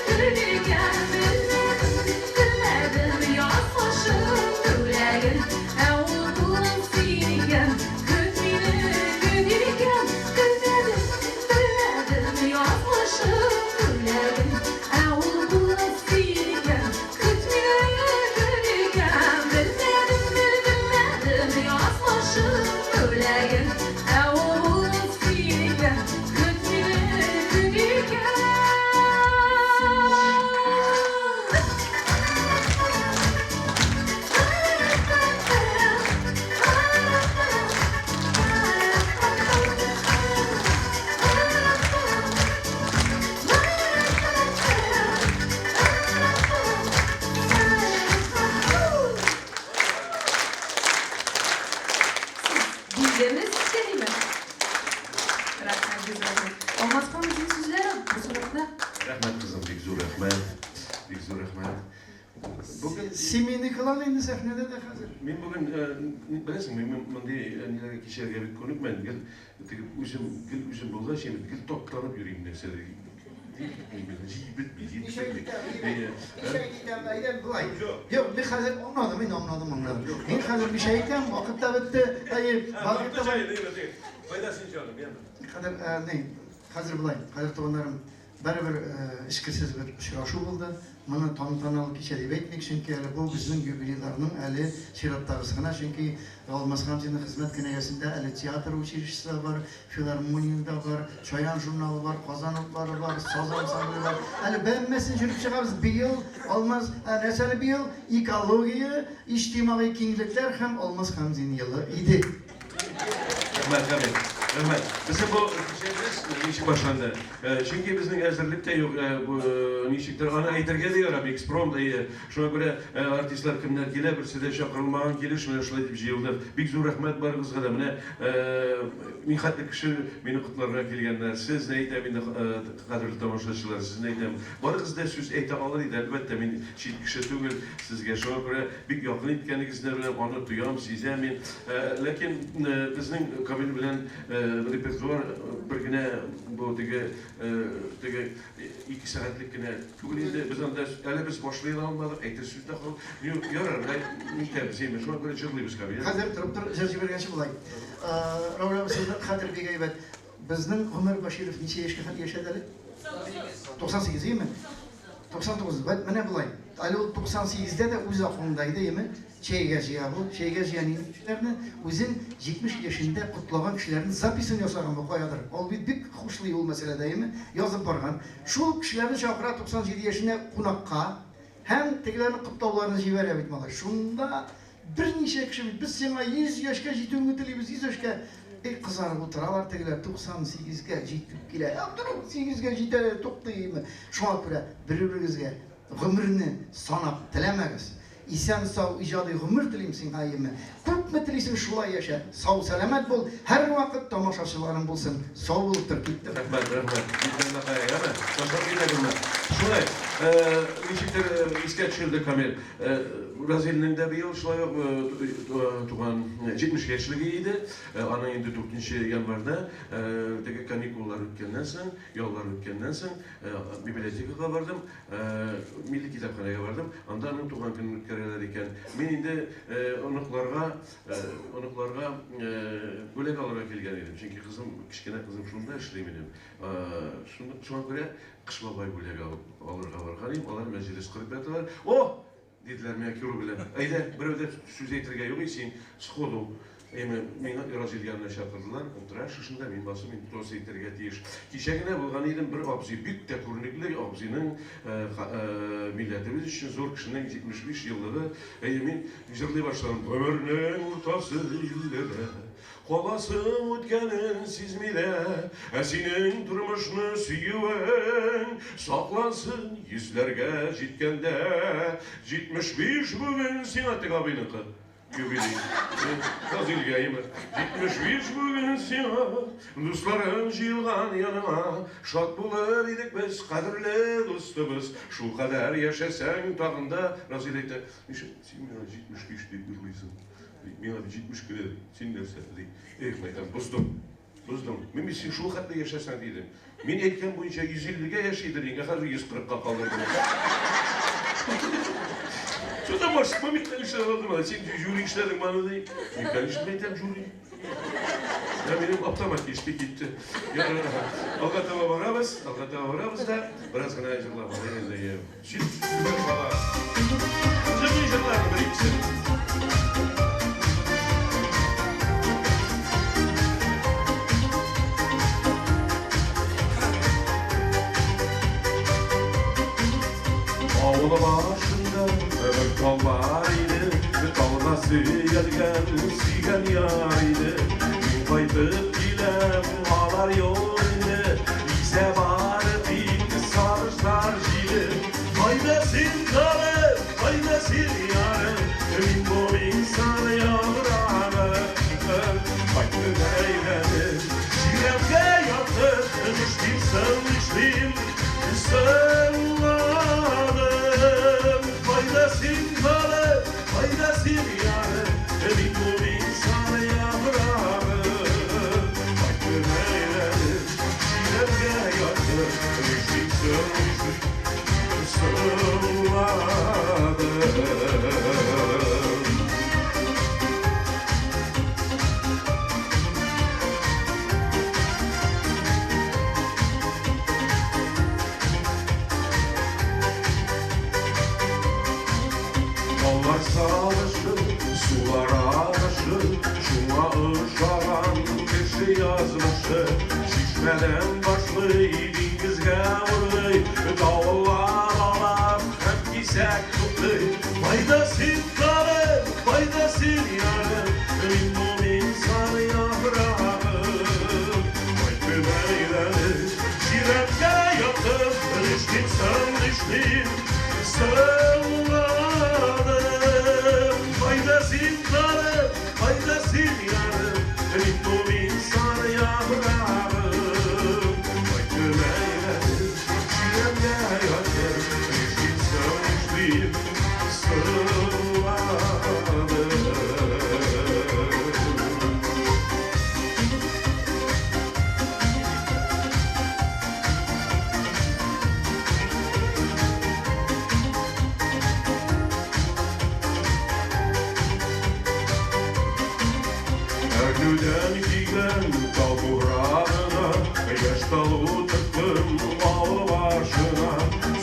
көт икән. Белмәдем, белмәдем язмышым бүләген, Ә ул булган син икән, көт мине, көт икән. Белмәдем, белмәдем язмышым бүләген, Ә ул булган син икән, көт мине, көт икән. Белмәдем, белмәдем язмышым бүләген, Ә ул булган син икән, көт мине, көт икән. Билдеме сезгә димме? Рәхмәт, бик рәхмәт. Алмаз ханым, сүзләре бу сурәттә. Рәхмәт, кызым, бик зур рәхмәт. Бик зур рәхмәт. Бүген Семейный клан инде сәхнәдә дә хәзер. Мин бүген, беләсеңме, мин мондый ниләргә кичәргә бик күнекмәдем. Гел теге үзем, гел үзем булгач, инде гел таптанып йөрим нәрсәдер. Җыеп бетми, җыеп Ничә бетми. әйтәм, Әйе. ничә әйтәм, әйдә болай. Юк, мин хәзер аңладым, мин аңладым, аңладым. Мин хәзер ничә әйтәм, вакыт та бетте. Әйе, вакыт та Кайда син, җаным, яме? Хәзер, ни, хәзер болай, хәзер туганнарым, Барыбер эчкерсез бер очрашу булды. Моны тантаналы кичә дип әйтмик, чөнки әле бу безнең юбилейларның әле чираттагысы гына, чөнки Алмаз Хәмзинның хезмәт кенәгәсендә әле театр училищесы да бар, филармония да бар, Чаян журналы бар, Казан утлары бар, Саз ансамбле бар. Әле бәммәсен йөреп чыгабыз. Быел Алмаз, ә нәрсә әле быел? Экология, иҗтимагый киңлекләр һәм Алмаз Хәмзин елы иде. Рәхмәт, Камил. Рәхмәт. Безнең бу кичәбез ничек башланды? Чөнки безнең әзерлек тә юк, ничектер аны әйтергә дә ярамый, экспромт, әйе. Шуңа күрә артистлар кемнәр килә, берсе дә чакырылмаган килеш, менә шулай дип җыелдык. Бик зур рәхмәт барыгызга да. Менә нихәтле кеше мине котларга килгәннәр. Сезне әйтәм инде, кадерле тамашачылар, сезне әйтәм. Барыгыз да сүз әйтә алыр иде, әлбәттә, мин чит кеше түгел сезгә. Шуңа күрә бик якын иткәнегезне беләм, аны тоям, сизәм мин. Ләкин безнең Камил белән репертуар бер генә бу теге теге ике сәгатьлек кенә түгел инде. Без анда әле без башлый да алмадык, әйтер сүз дә кал. Юк, ярар, менә нитәбез, әйме, шуңа күрә җырлыйбыз, Камил. Хәзер торып тор, җыр җибәргәнче болай. Рауль абый, сезнең хәтер бик әйбәт. Безнең Гомәр Бәширов ничә яшькә хәтле яшәде әле? 98, әйеме? 99. Вәт менә болай. Әле ул 98-дә дә үз акылында иде, әйеме? Чәйгә җыя бу, чәйгә җыя нинди кешеләрне? Үзен 70 яшендә котлаган кешеләрнең записын ясаган бу каядыр. Ул бит бик хушлый ул мәсьәләдә, әйеме? Язып барган. Шул кешеләрне чакыра 97 яшенә кунакка һәм тегеләрнең котлауларын җибәрә бит малай. Шунда берничә кеше бит, без сиңа 100 яшькә җитүеңне телибез, 100 яшькә. Эй, кызарып утыралар тегеләр, 98-гә җитеп килә. Ә вдруг 8-гә җитә дә туктый, әйеме? Шуңа күрә бер-берегезгә гомерне санап теләмәгез. Исән-сау иҗади гомер телим сиңа, әйеме? Күпме телисең, шулай яшә. Сау-сәламәт бул, һәрвакыт тамашачыларың булсын. Сау булып тор, киттем. Рәхмәт, рәхмәт. Киткәндә кая, яме? Ташлап китә күрмә. Шулай, ничектер искә төшерде Камил. Разилнең дә быел шулай ук туган 70 яшьлеге иде. Аның инде 4 январьда теге каникуллар үткәннән соң, яллар үткәннән соң библиотекага бардым. Милли китапханәгә бардым. Анда аның туган көнен үткәрәләр икән. Мин инде оныкларга оныкларга бүләк алырга килгән идем. Чөнки кызым, кечкенә кызым шунда эшли минем. Шуңа күрә Кыш бабай бүләге алырга барган идем. Алар мәҗлес корып яталар. О! Диделәр миңа керү белән. Әйдә, берәү дә сүз әйтергә юк, син сходу. Әйме, миңа Разил янына чакырдылар. Утыра шушында, мин басып, мин тост әйтергә тиеш. Кичә генә булган идем, бер абзый, бик тә күренекле абзыйның, милләтебез өчен зур кешенең 75 еллыгы. Әйе, мин җырлый башладым. Гомернең уртасы илледә. Каласың үткәнен сизми дә, Ә синең тормышны сөюең Саклансын йөзләргә җиткәндә. 75 бүген сиңа теге абыйныкы юбилей. Разилгә име. 75 бүген сиңа, Дусларың җыелган яныңа. Шат булыр идек без, кадерле дустыбыз, Шулкадәр яшәсәң тагын да. Разил әйтә, Нишләп син миңа 75 дип уйлыйсың? Ди, миңа ди 70 кенә ди. Син нәрсә, ди. Эх, мәйтәм, боздың. Боздың. Мин бит син шул хәтле яшәсәң дидем. Мин әйткән буенча 150-гә яшидер инде, хәзер 140-ка калдырдым. Что там можешь вспомнить, конечно, алдым. Син жюри эшләдең моны, ди. Мин, конечно, әйтәм, жюри. Я минем автомат кичте китте. Алга таба барабыз, алга таба барабыз да, бераз гына җырлап алыйк инде. Җырлый җырлар бер икесен. Авыл башында бер тал бар иде, талга сөялгән сөйгән яр иде. Мин кайтып киләм, алар юк инде, исә бары тик сагышлар җиле. Кайда син, талым, кайда син, ярым, мин булыйм саны яңгырагым. Кайттым әйләнеп, чирәмгә яттым, нишлим соң, нишлим, соңладым. Кайда син, талым, кайда син, ярым, мин булыйм саны яңгырагым. Кайттым әйләнеп, чирәмгә яттым, нишлим соң, нишлим, соңладым. Чишмәдән башлый, диңгезгә ургый, Давыллар ала һәм кисәк туктый. Кайда син, талым, кайда син, ярым, Мин булмыйм сары яфрагым. Кайттым әйләнеп, чирәмгә яттым, Нишлим соң, нишлим, соңладым. Кайда син, талым, кайда син, ярым, Мин булмыйм сары яфрагым. Кайттым әйләнеп, чирәмгә яттым, Нишлим соң, нишлим, соңладым. Әрнүдән кигән тау туфрагына, Яшь тал утырттым авыл башына.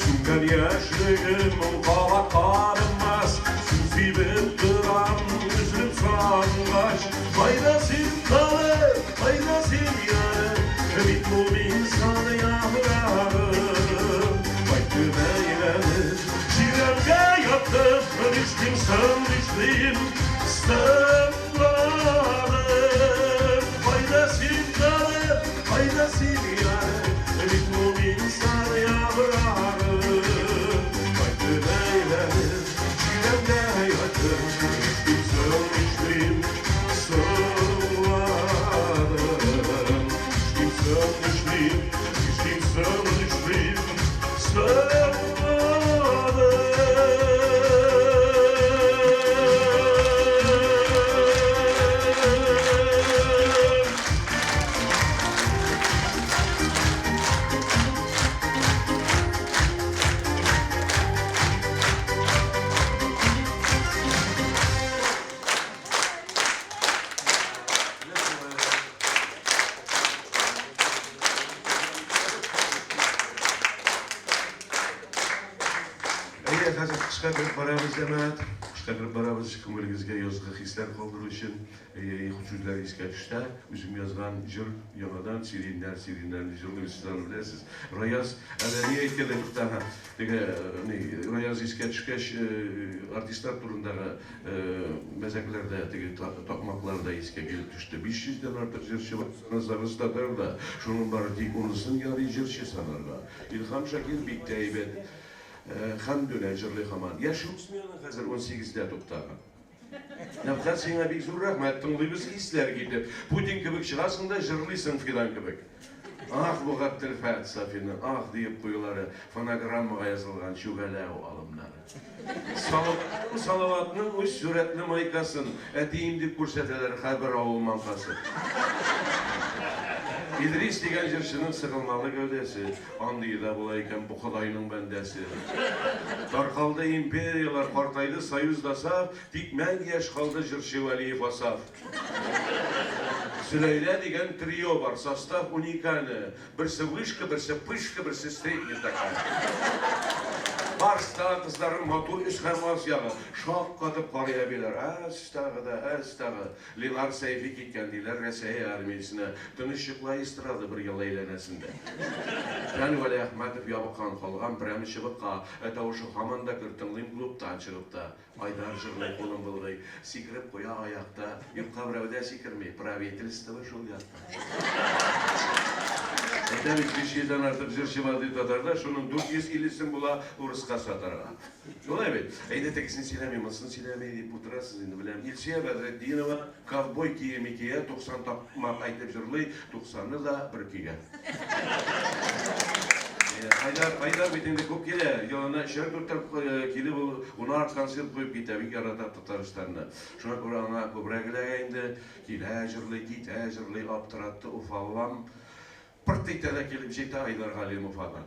Сүнгән яшьлегем кабат кабынмас, Су сибеп торам өзелеп сагынгач. Кайда син, талым, кайда син, ярым, Мин булмыйм сары яфрагым. Кайттым әйләнеп, чирәмгә яттым, Нишлим соң, нишлим, соңладым. Кайда син, талым, кайда син, ярым, Мин булмыйм сары яфрагым. Кайттым әйләнеп, чирәмгә яттым, Нишлим соң, нишлим, соңладым. Нишлим соң, нишлим, нишлим соң, нишлим, соңладым. Әйдә, хәзер кышка кереп барабыз, җәмәгать. Кышка кереп барабыз, күңелегезгә язгы хисләр калдыру өчен. Әйе, сүзләр искә төште. Үзем язган җыр яңадан Сириннәр, Сириннәрне җырлыйм, сез аны беләсез. Раяз, әле ни әйткән идек тагы? Теге, ни, Раяз искә төшкәч, артистлар турындагы мәзәкләр дә, теге такмаклар да искә килеп төште. 500 дән артык җырчы бар, санасагыз татарда. Шуның бары тик унысын ярый җырчы санарга. Илһам Шакир бик тә әйбәт. Хәмдүнә җырлый һаман. Яше үсми аның хәзер, унсигездә туктаган. Нәфхәт, сиңа бик зур рәхмәт, тыңлыйбыз хисләр китеп. Путин кебек чыгасың да җырлыйсың Фидан кебек. Ах, бу Габделфәт Сафины, ах, диеп куюлары, фонограммага язылган чүгәләү алымнары. Салаватның, Салаватның үз сурәтле майкасын, әтием дип күрсәтәләр хәбәр авыл маңкасы. Идрис дигән җырчының сыгылмалы гәүдәсе, андые да була икән бу Ходайның бәндәсе. Таркалды империяләр, картайды союз да саф, тик мәңге яшь калды җырчы Вәлиев Асаф. Сөләйлә дигән трио бар, состав уникальный. Берсе вышка, берсе пышка, берсе средний такая. Барс та кызларның матур өс һәм ас ягы. Шаккатып карый әбиләр. Әс тагы да, әс тагы. Ленар Сәйфи киткән, диләр, Рәсәй армиясенә. Тыныч йокла эстрада бер ел әйләнәсендә. Фән Вәлиәхмәтов ябыккан, калган прәме чыбыкка. Ә тавышы һаман да көр, тыңлыйм клубтан чыгып та. Айдар җырлый, кулын болгый, сикереп куя аякта. Юкка берәү дә сикерми, правительство шул якта. Әйтә бит, 500 дән артык җырчы бар ди татарда, шуның 450 сен була урыска сатарга. Шулай бит? Әйдә тегесен сөйләми, монысын сөйләми дип утырасыз инде, беләм. Илсөя Бәдретдинова ковбой киеме кия, 90 такмак әйтеп җырлый, 90-ны да бер көйгә. Айдар, Айдар бит инде күп килә, елына өчәр дүртәр килеп ул унар концерт куеп китә, бик ярата Татарстанны. Шуңа күрә аңа күбрәк эләгә инде, килә җырлый, китә җырлый, аптыратты Уфаллам. Пырт итә дә килеп җитә Айдар Галим Уфадан.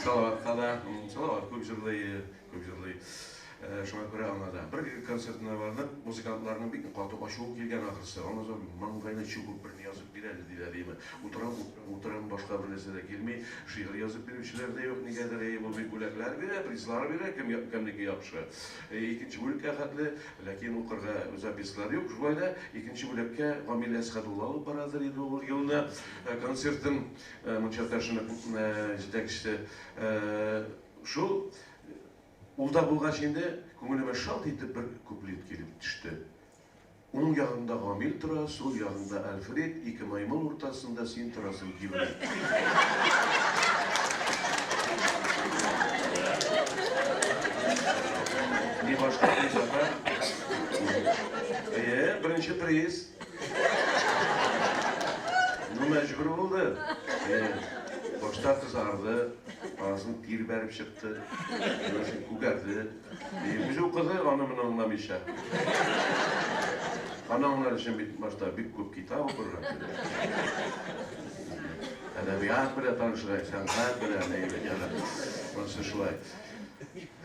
Салаватка да, Салават күп җырлый, күп җырлый. Шуңа күрә аңа да. Бер концертына бардым, музыкантларның бик каты ачуы килгән ахрысы. Алмаз абый маңгаена чүгеп берни язып бир әле, диләр, димме. Утырам, утырам, утырам, башка бер нәрсә дә килми. Шигырь язып бирүчеләр дә юк, нигәдер. Әйе, бу бик бүләкләр бирә, призлар бирә, кем кемнеке яхшы. Икенче бүлеккә хәтле, ләкин укырга записьлар юк. Шулай да икенче бүләккә Гамил Әсхәдулла алып барадыр иде ул елны концертын, Мунча ташының җитәкчесе. Шул Ул да булгач инде, күңелемә шалт итеп бер куплет килеп төште. Уң ягыңда Гамил тора, сул ягыңда Альфред, ике маймыл уртасында син торасың, гибрид. Ни башка, ни сафа. Әйе, беренче приз. Ну, мәҗбүр булды. Әйе, башта кызарды. Арасын тир бәреп чыкты. Аннан соң күгәрде. Үзе укыды, аны моны аңламыйча. Аны аңлар өчен бит башта бик күп китап укырга кирәк. Әдәбият белән танышырга, сәнгать белән, әйбәт, ярар. Монысы шулай.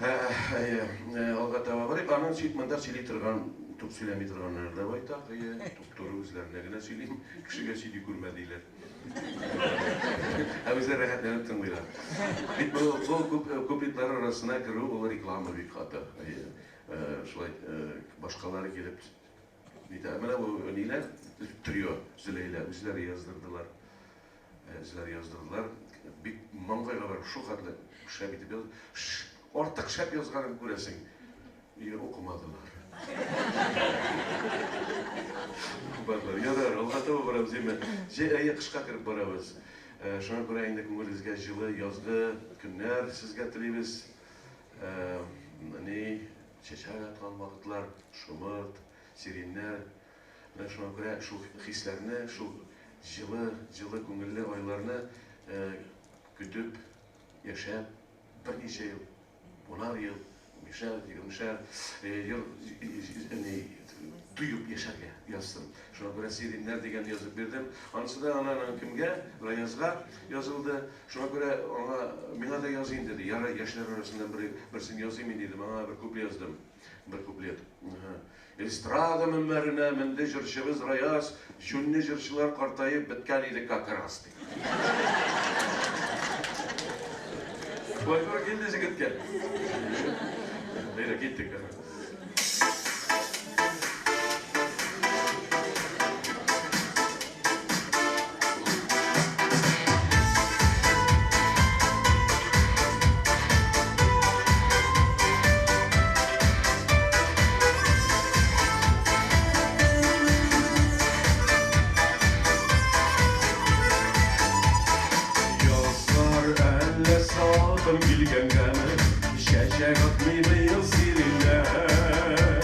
Әйе, алга таба барыйк. Аның чит монда сөйли торган, туп сөйләми торганнары да байтак. Әйе, туп-туры үзләренә генә сөйлим. Кешегә сөйли күрмә, диләр. Ә үзләре рәхәтләнеп тыңлыйлар. Бит бу, бу күп, куплетлар арасына керү ул реклама бик каты. Шулай башкалары килеп нитә. Менә бу ниләр? Трио Зөләйлә үзләре яздырдылар. Үзләре яздырдылар. Бик маңгайга барып шул хәтле шәп итеп яз. Артык шәп язганын күрәсең. И укымадылар. Укымадылар. Ярар, алга таба барабыз, әйме. Җәй ае кышка кереп барабыз. Шуңа күрә инде күңелегезгә җылы язгы көннәр сезгә телибез. Ни, чәчәк аткан вакытлар, шомырт, сиреньнәр. Менә шуңа күрә шул хисләрне, шул җылы, җылы күңелле айларны көтеп яшәп, берничә ел Унар ел, унбишәр, егермешәр ел тоеп яшәргә язсын. Шуңа күрә Сириннәр дигән язып бирдем. Анысы да ананың кемгә? Раязга язылды. Шуңа күрә аңа миңа да яз инде ди. Ярай, яшьләр арасыннан бер берсен языйм инде дидем. Аңа бер куплет яздым. Бер куплет. Эстрада мөнбәренә менде җырчыбыз Раяз, җүнле җырчылар картаеп беткән иде как раз, ди. Шулай туры килде җегеткә. Әйдә, киттек. Язлар әллә салкын килгәнгәме, Чәчәк атмый быел сиреньнәр.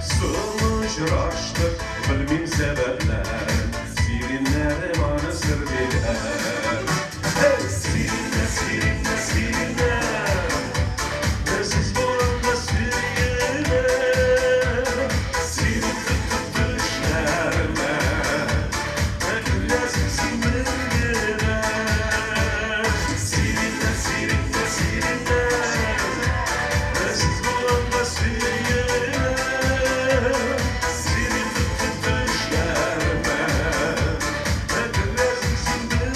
Соң очраштык, белмим сәбәпләрен, Сиреньнәрем аны сер бирә. Эй, сиреньнәр, сиреньнәр, сиреньнәр, Сез буранда сөенә, Сине тотып төшләремә, Көләсең син бер генә. Сиреньнәр, сиреньнәр, сиреньнәр, Сез буранда сөенә, Сине тотып төшләремә, Көләсең син бер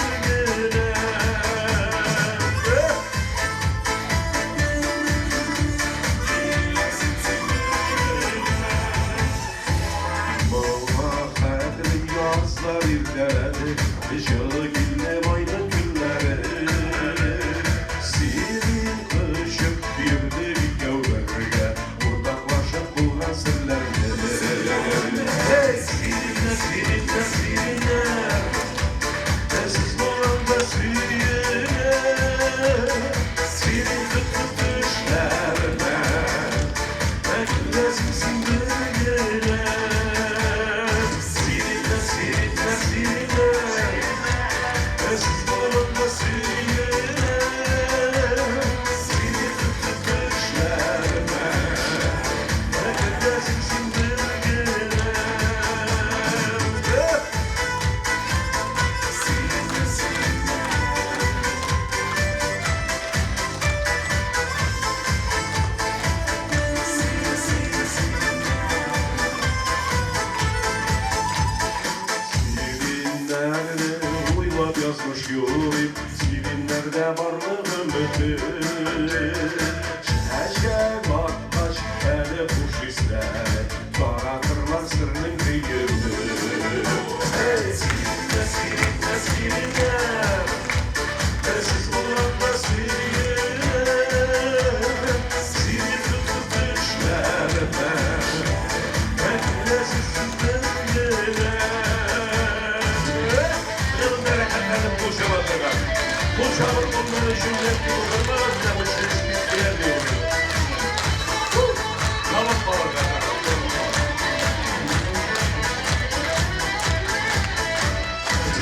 Сездә барлык өметем. Чәчәк аткач, әле хуш исләр Таратырлар сернең көемен. Эй, сириннәр, сириннәр, сириннәр, Сез булганда сөенәм. Сирин тотып төшләремә, Әкрәсез сезнең генә. Менә рәхәтләнеп кул чабатырга. Кул чабыр моннан өчен нәфти булдырмагыз, менә бу чәч бик приятный ул. Чабып калырга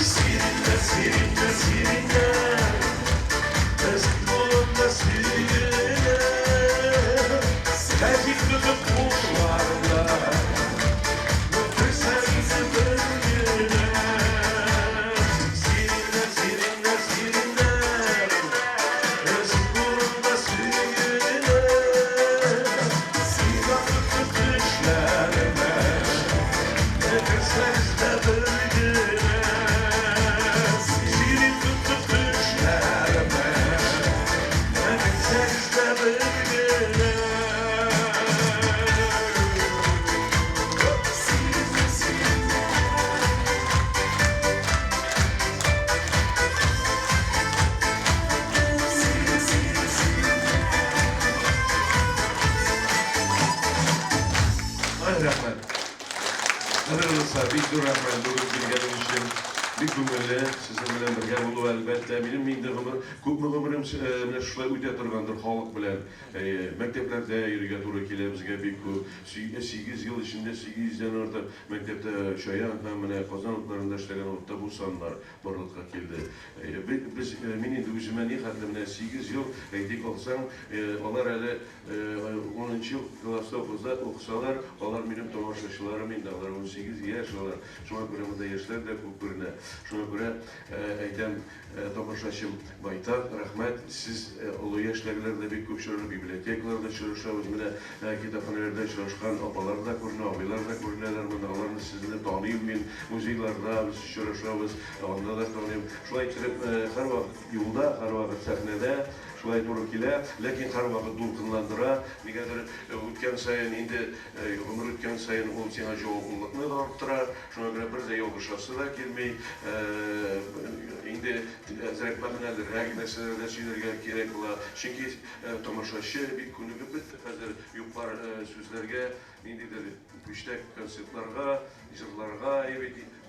Сириннәр, сириннәр, сириннәр, Сез булганда сөенәм. Нәзик тотып кулларына, Керсәгез бер генә. Сириннәр, сириннәр, сириннәр, Сез булганда сөенәм. Сирин тотып төшләремә, Керсәгез дә бер генә. Сирин тотып төшләремә, Керсәгез дә бер генә. Сириннәр, сириннәр. Сирин, сирин, сириннәр. Ай, рәхмәт. Кадерле дуслар, бик зур рәхмәт бүген килгәнегез өчен. Бик күңелле сезнең белән бергә булу, әлбәттә. Минем инде гомер, күпме гомерем менә шулай үтә торгандыр халык белән. Мәктәпләрдә йөрергә туры килә безгә бик күп. 8 ел эчендә 800 дән артык мәктәптә Чаян һәм менә Казан утларында эшләгән вакытта бу саннар барлыкка килде. Без, мин инде үземә нихәтле менә 8 ел, әйтик, алсаң, алар әле унынчы класста укысалар, алар минем тамашачыларым инде, алар 18 яшь алар. Шуңа күрә монда яшьләр дә күп күренә. Шуңа күрә әйтәм, тамашачым байтак, рәхмәт. Сез олы яшьтәгеләр дә бик күп очраша, библиотекаларда очрашабыз. Менә китапханәләрдә очрашкан апалар да күренә, абыйлар да күренәләр монда. Аларны сезне таныйм мин. Музейларда без очрашабыз, анда да таныйм. Шулай иттереп, һәрвакыт юлда, һәрвакыт сәхнәдә. Шулай туры килә, ләкин һәрвакыт дулкынландыра. Нигәдер үткән саен, инде гомер үткән саен ул сиңа җаваплылыкны да арттыра. Шуңа күрә бер дә ялгышасы да килми. Инде әзрәк мәгънәлерәк нәрсәләр дә сөйләргә кирәк була. Чөнки тамашачы бик күнегеп бетте хәзер юк-бар сүзләргә, ниндидер пүчтәк концертларга, җырларга.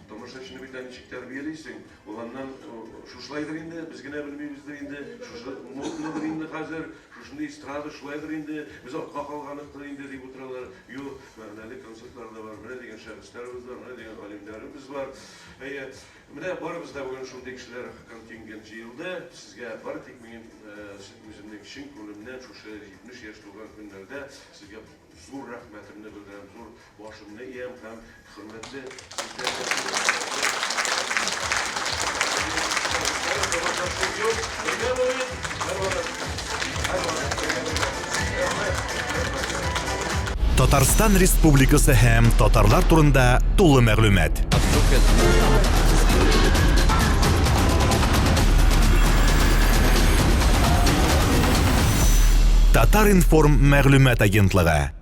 Тамашачыны бит ничек тәрбиялисең? Ул аннан шушылайдыр инде, без генә белмибездер инде, шушы модныдыр инде хәзер, шушындый эстрада шулайдыр инде, без артка калганлыктыр инде дип утыралар. Юк, мәгънәле концертлар да бар, менә дигән шәхесләребез бар, менә дигән галимнәребез бар. Әйе, менә барыбыз да бүген шундый кешеләр контингент җыелды. Сезгә бары тик минем үземнең чын күңелемнән шушы 70 яшь тулган көннәрдә сезгә зур рәхмәтемне белдерәм, зур башымны иям һәм хөрмәтле бергә булыйк, һәрвакыт, һәрвакыт бергә булыйк. Татарстан Республикасы һәм татарлар турында тулы мәгълүмат. Татар-информ мәгълүмат агентлыгы.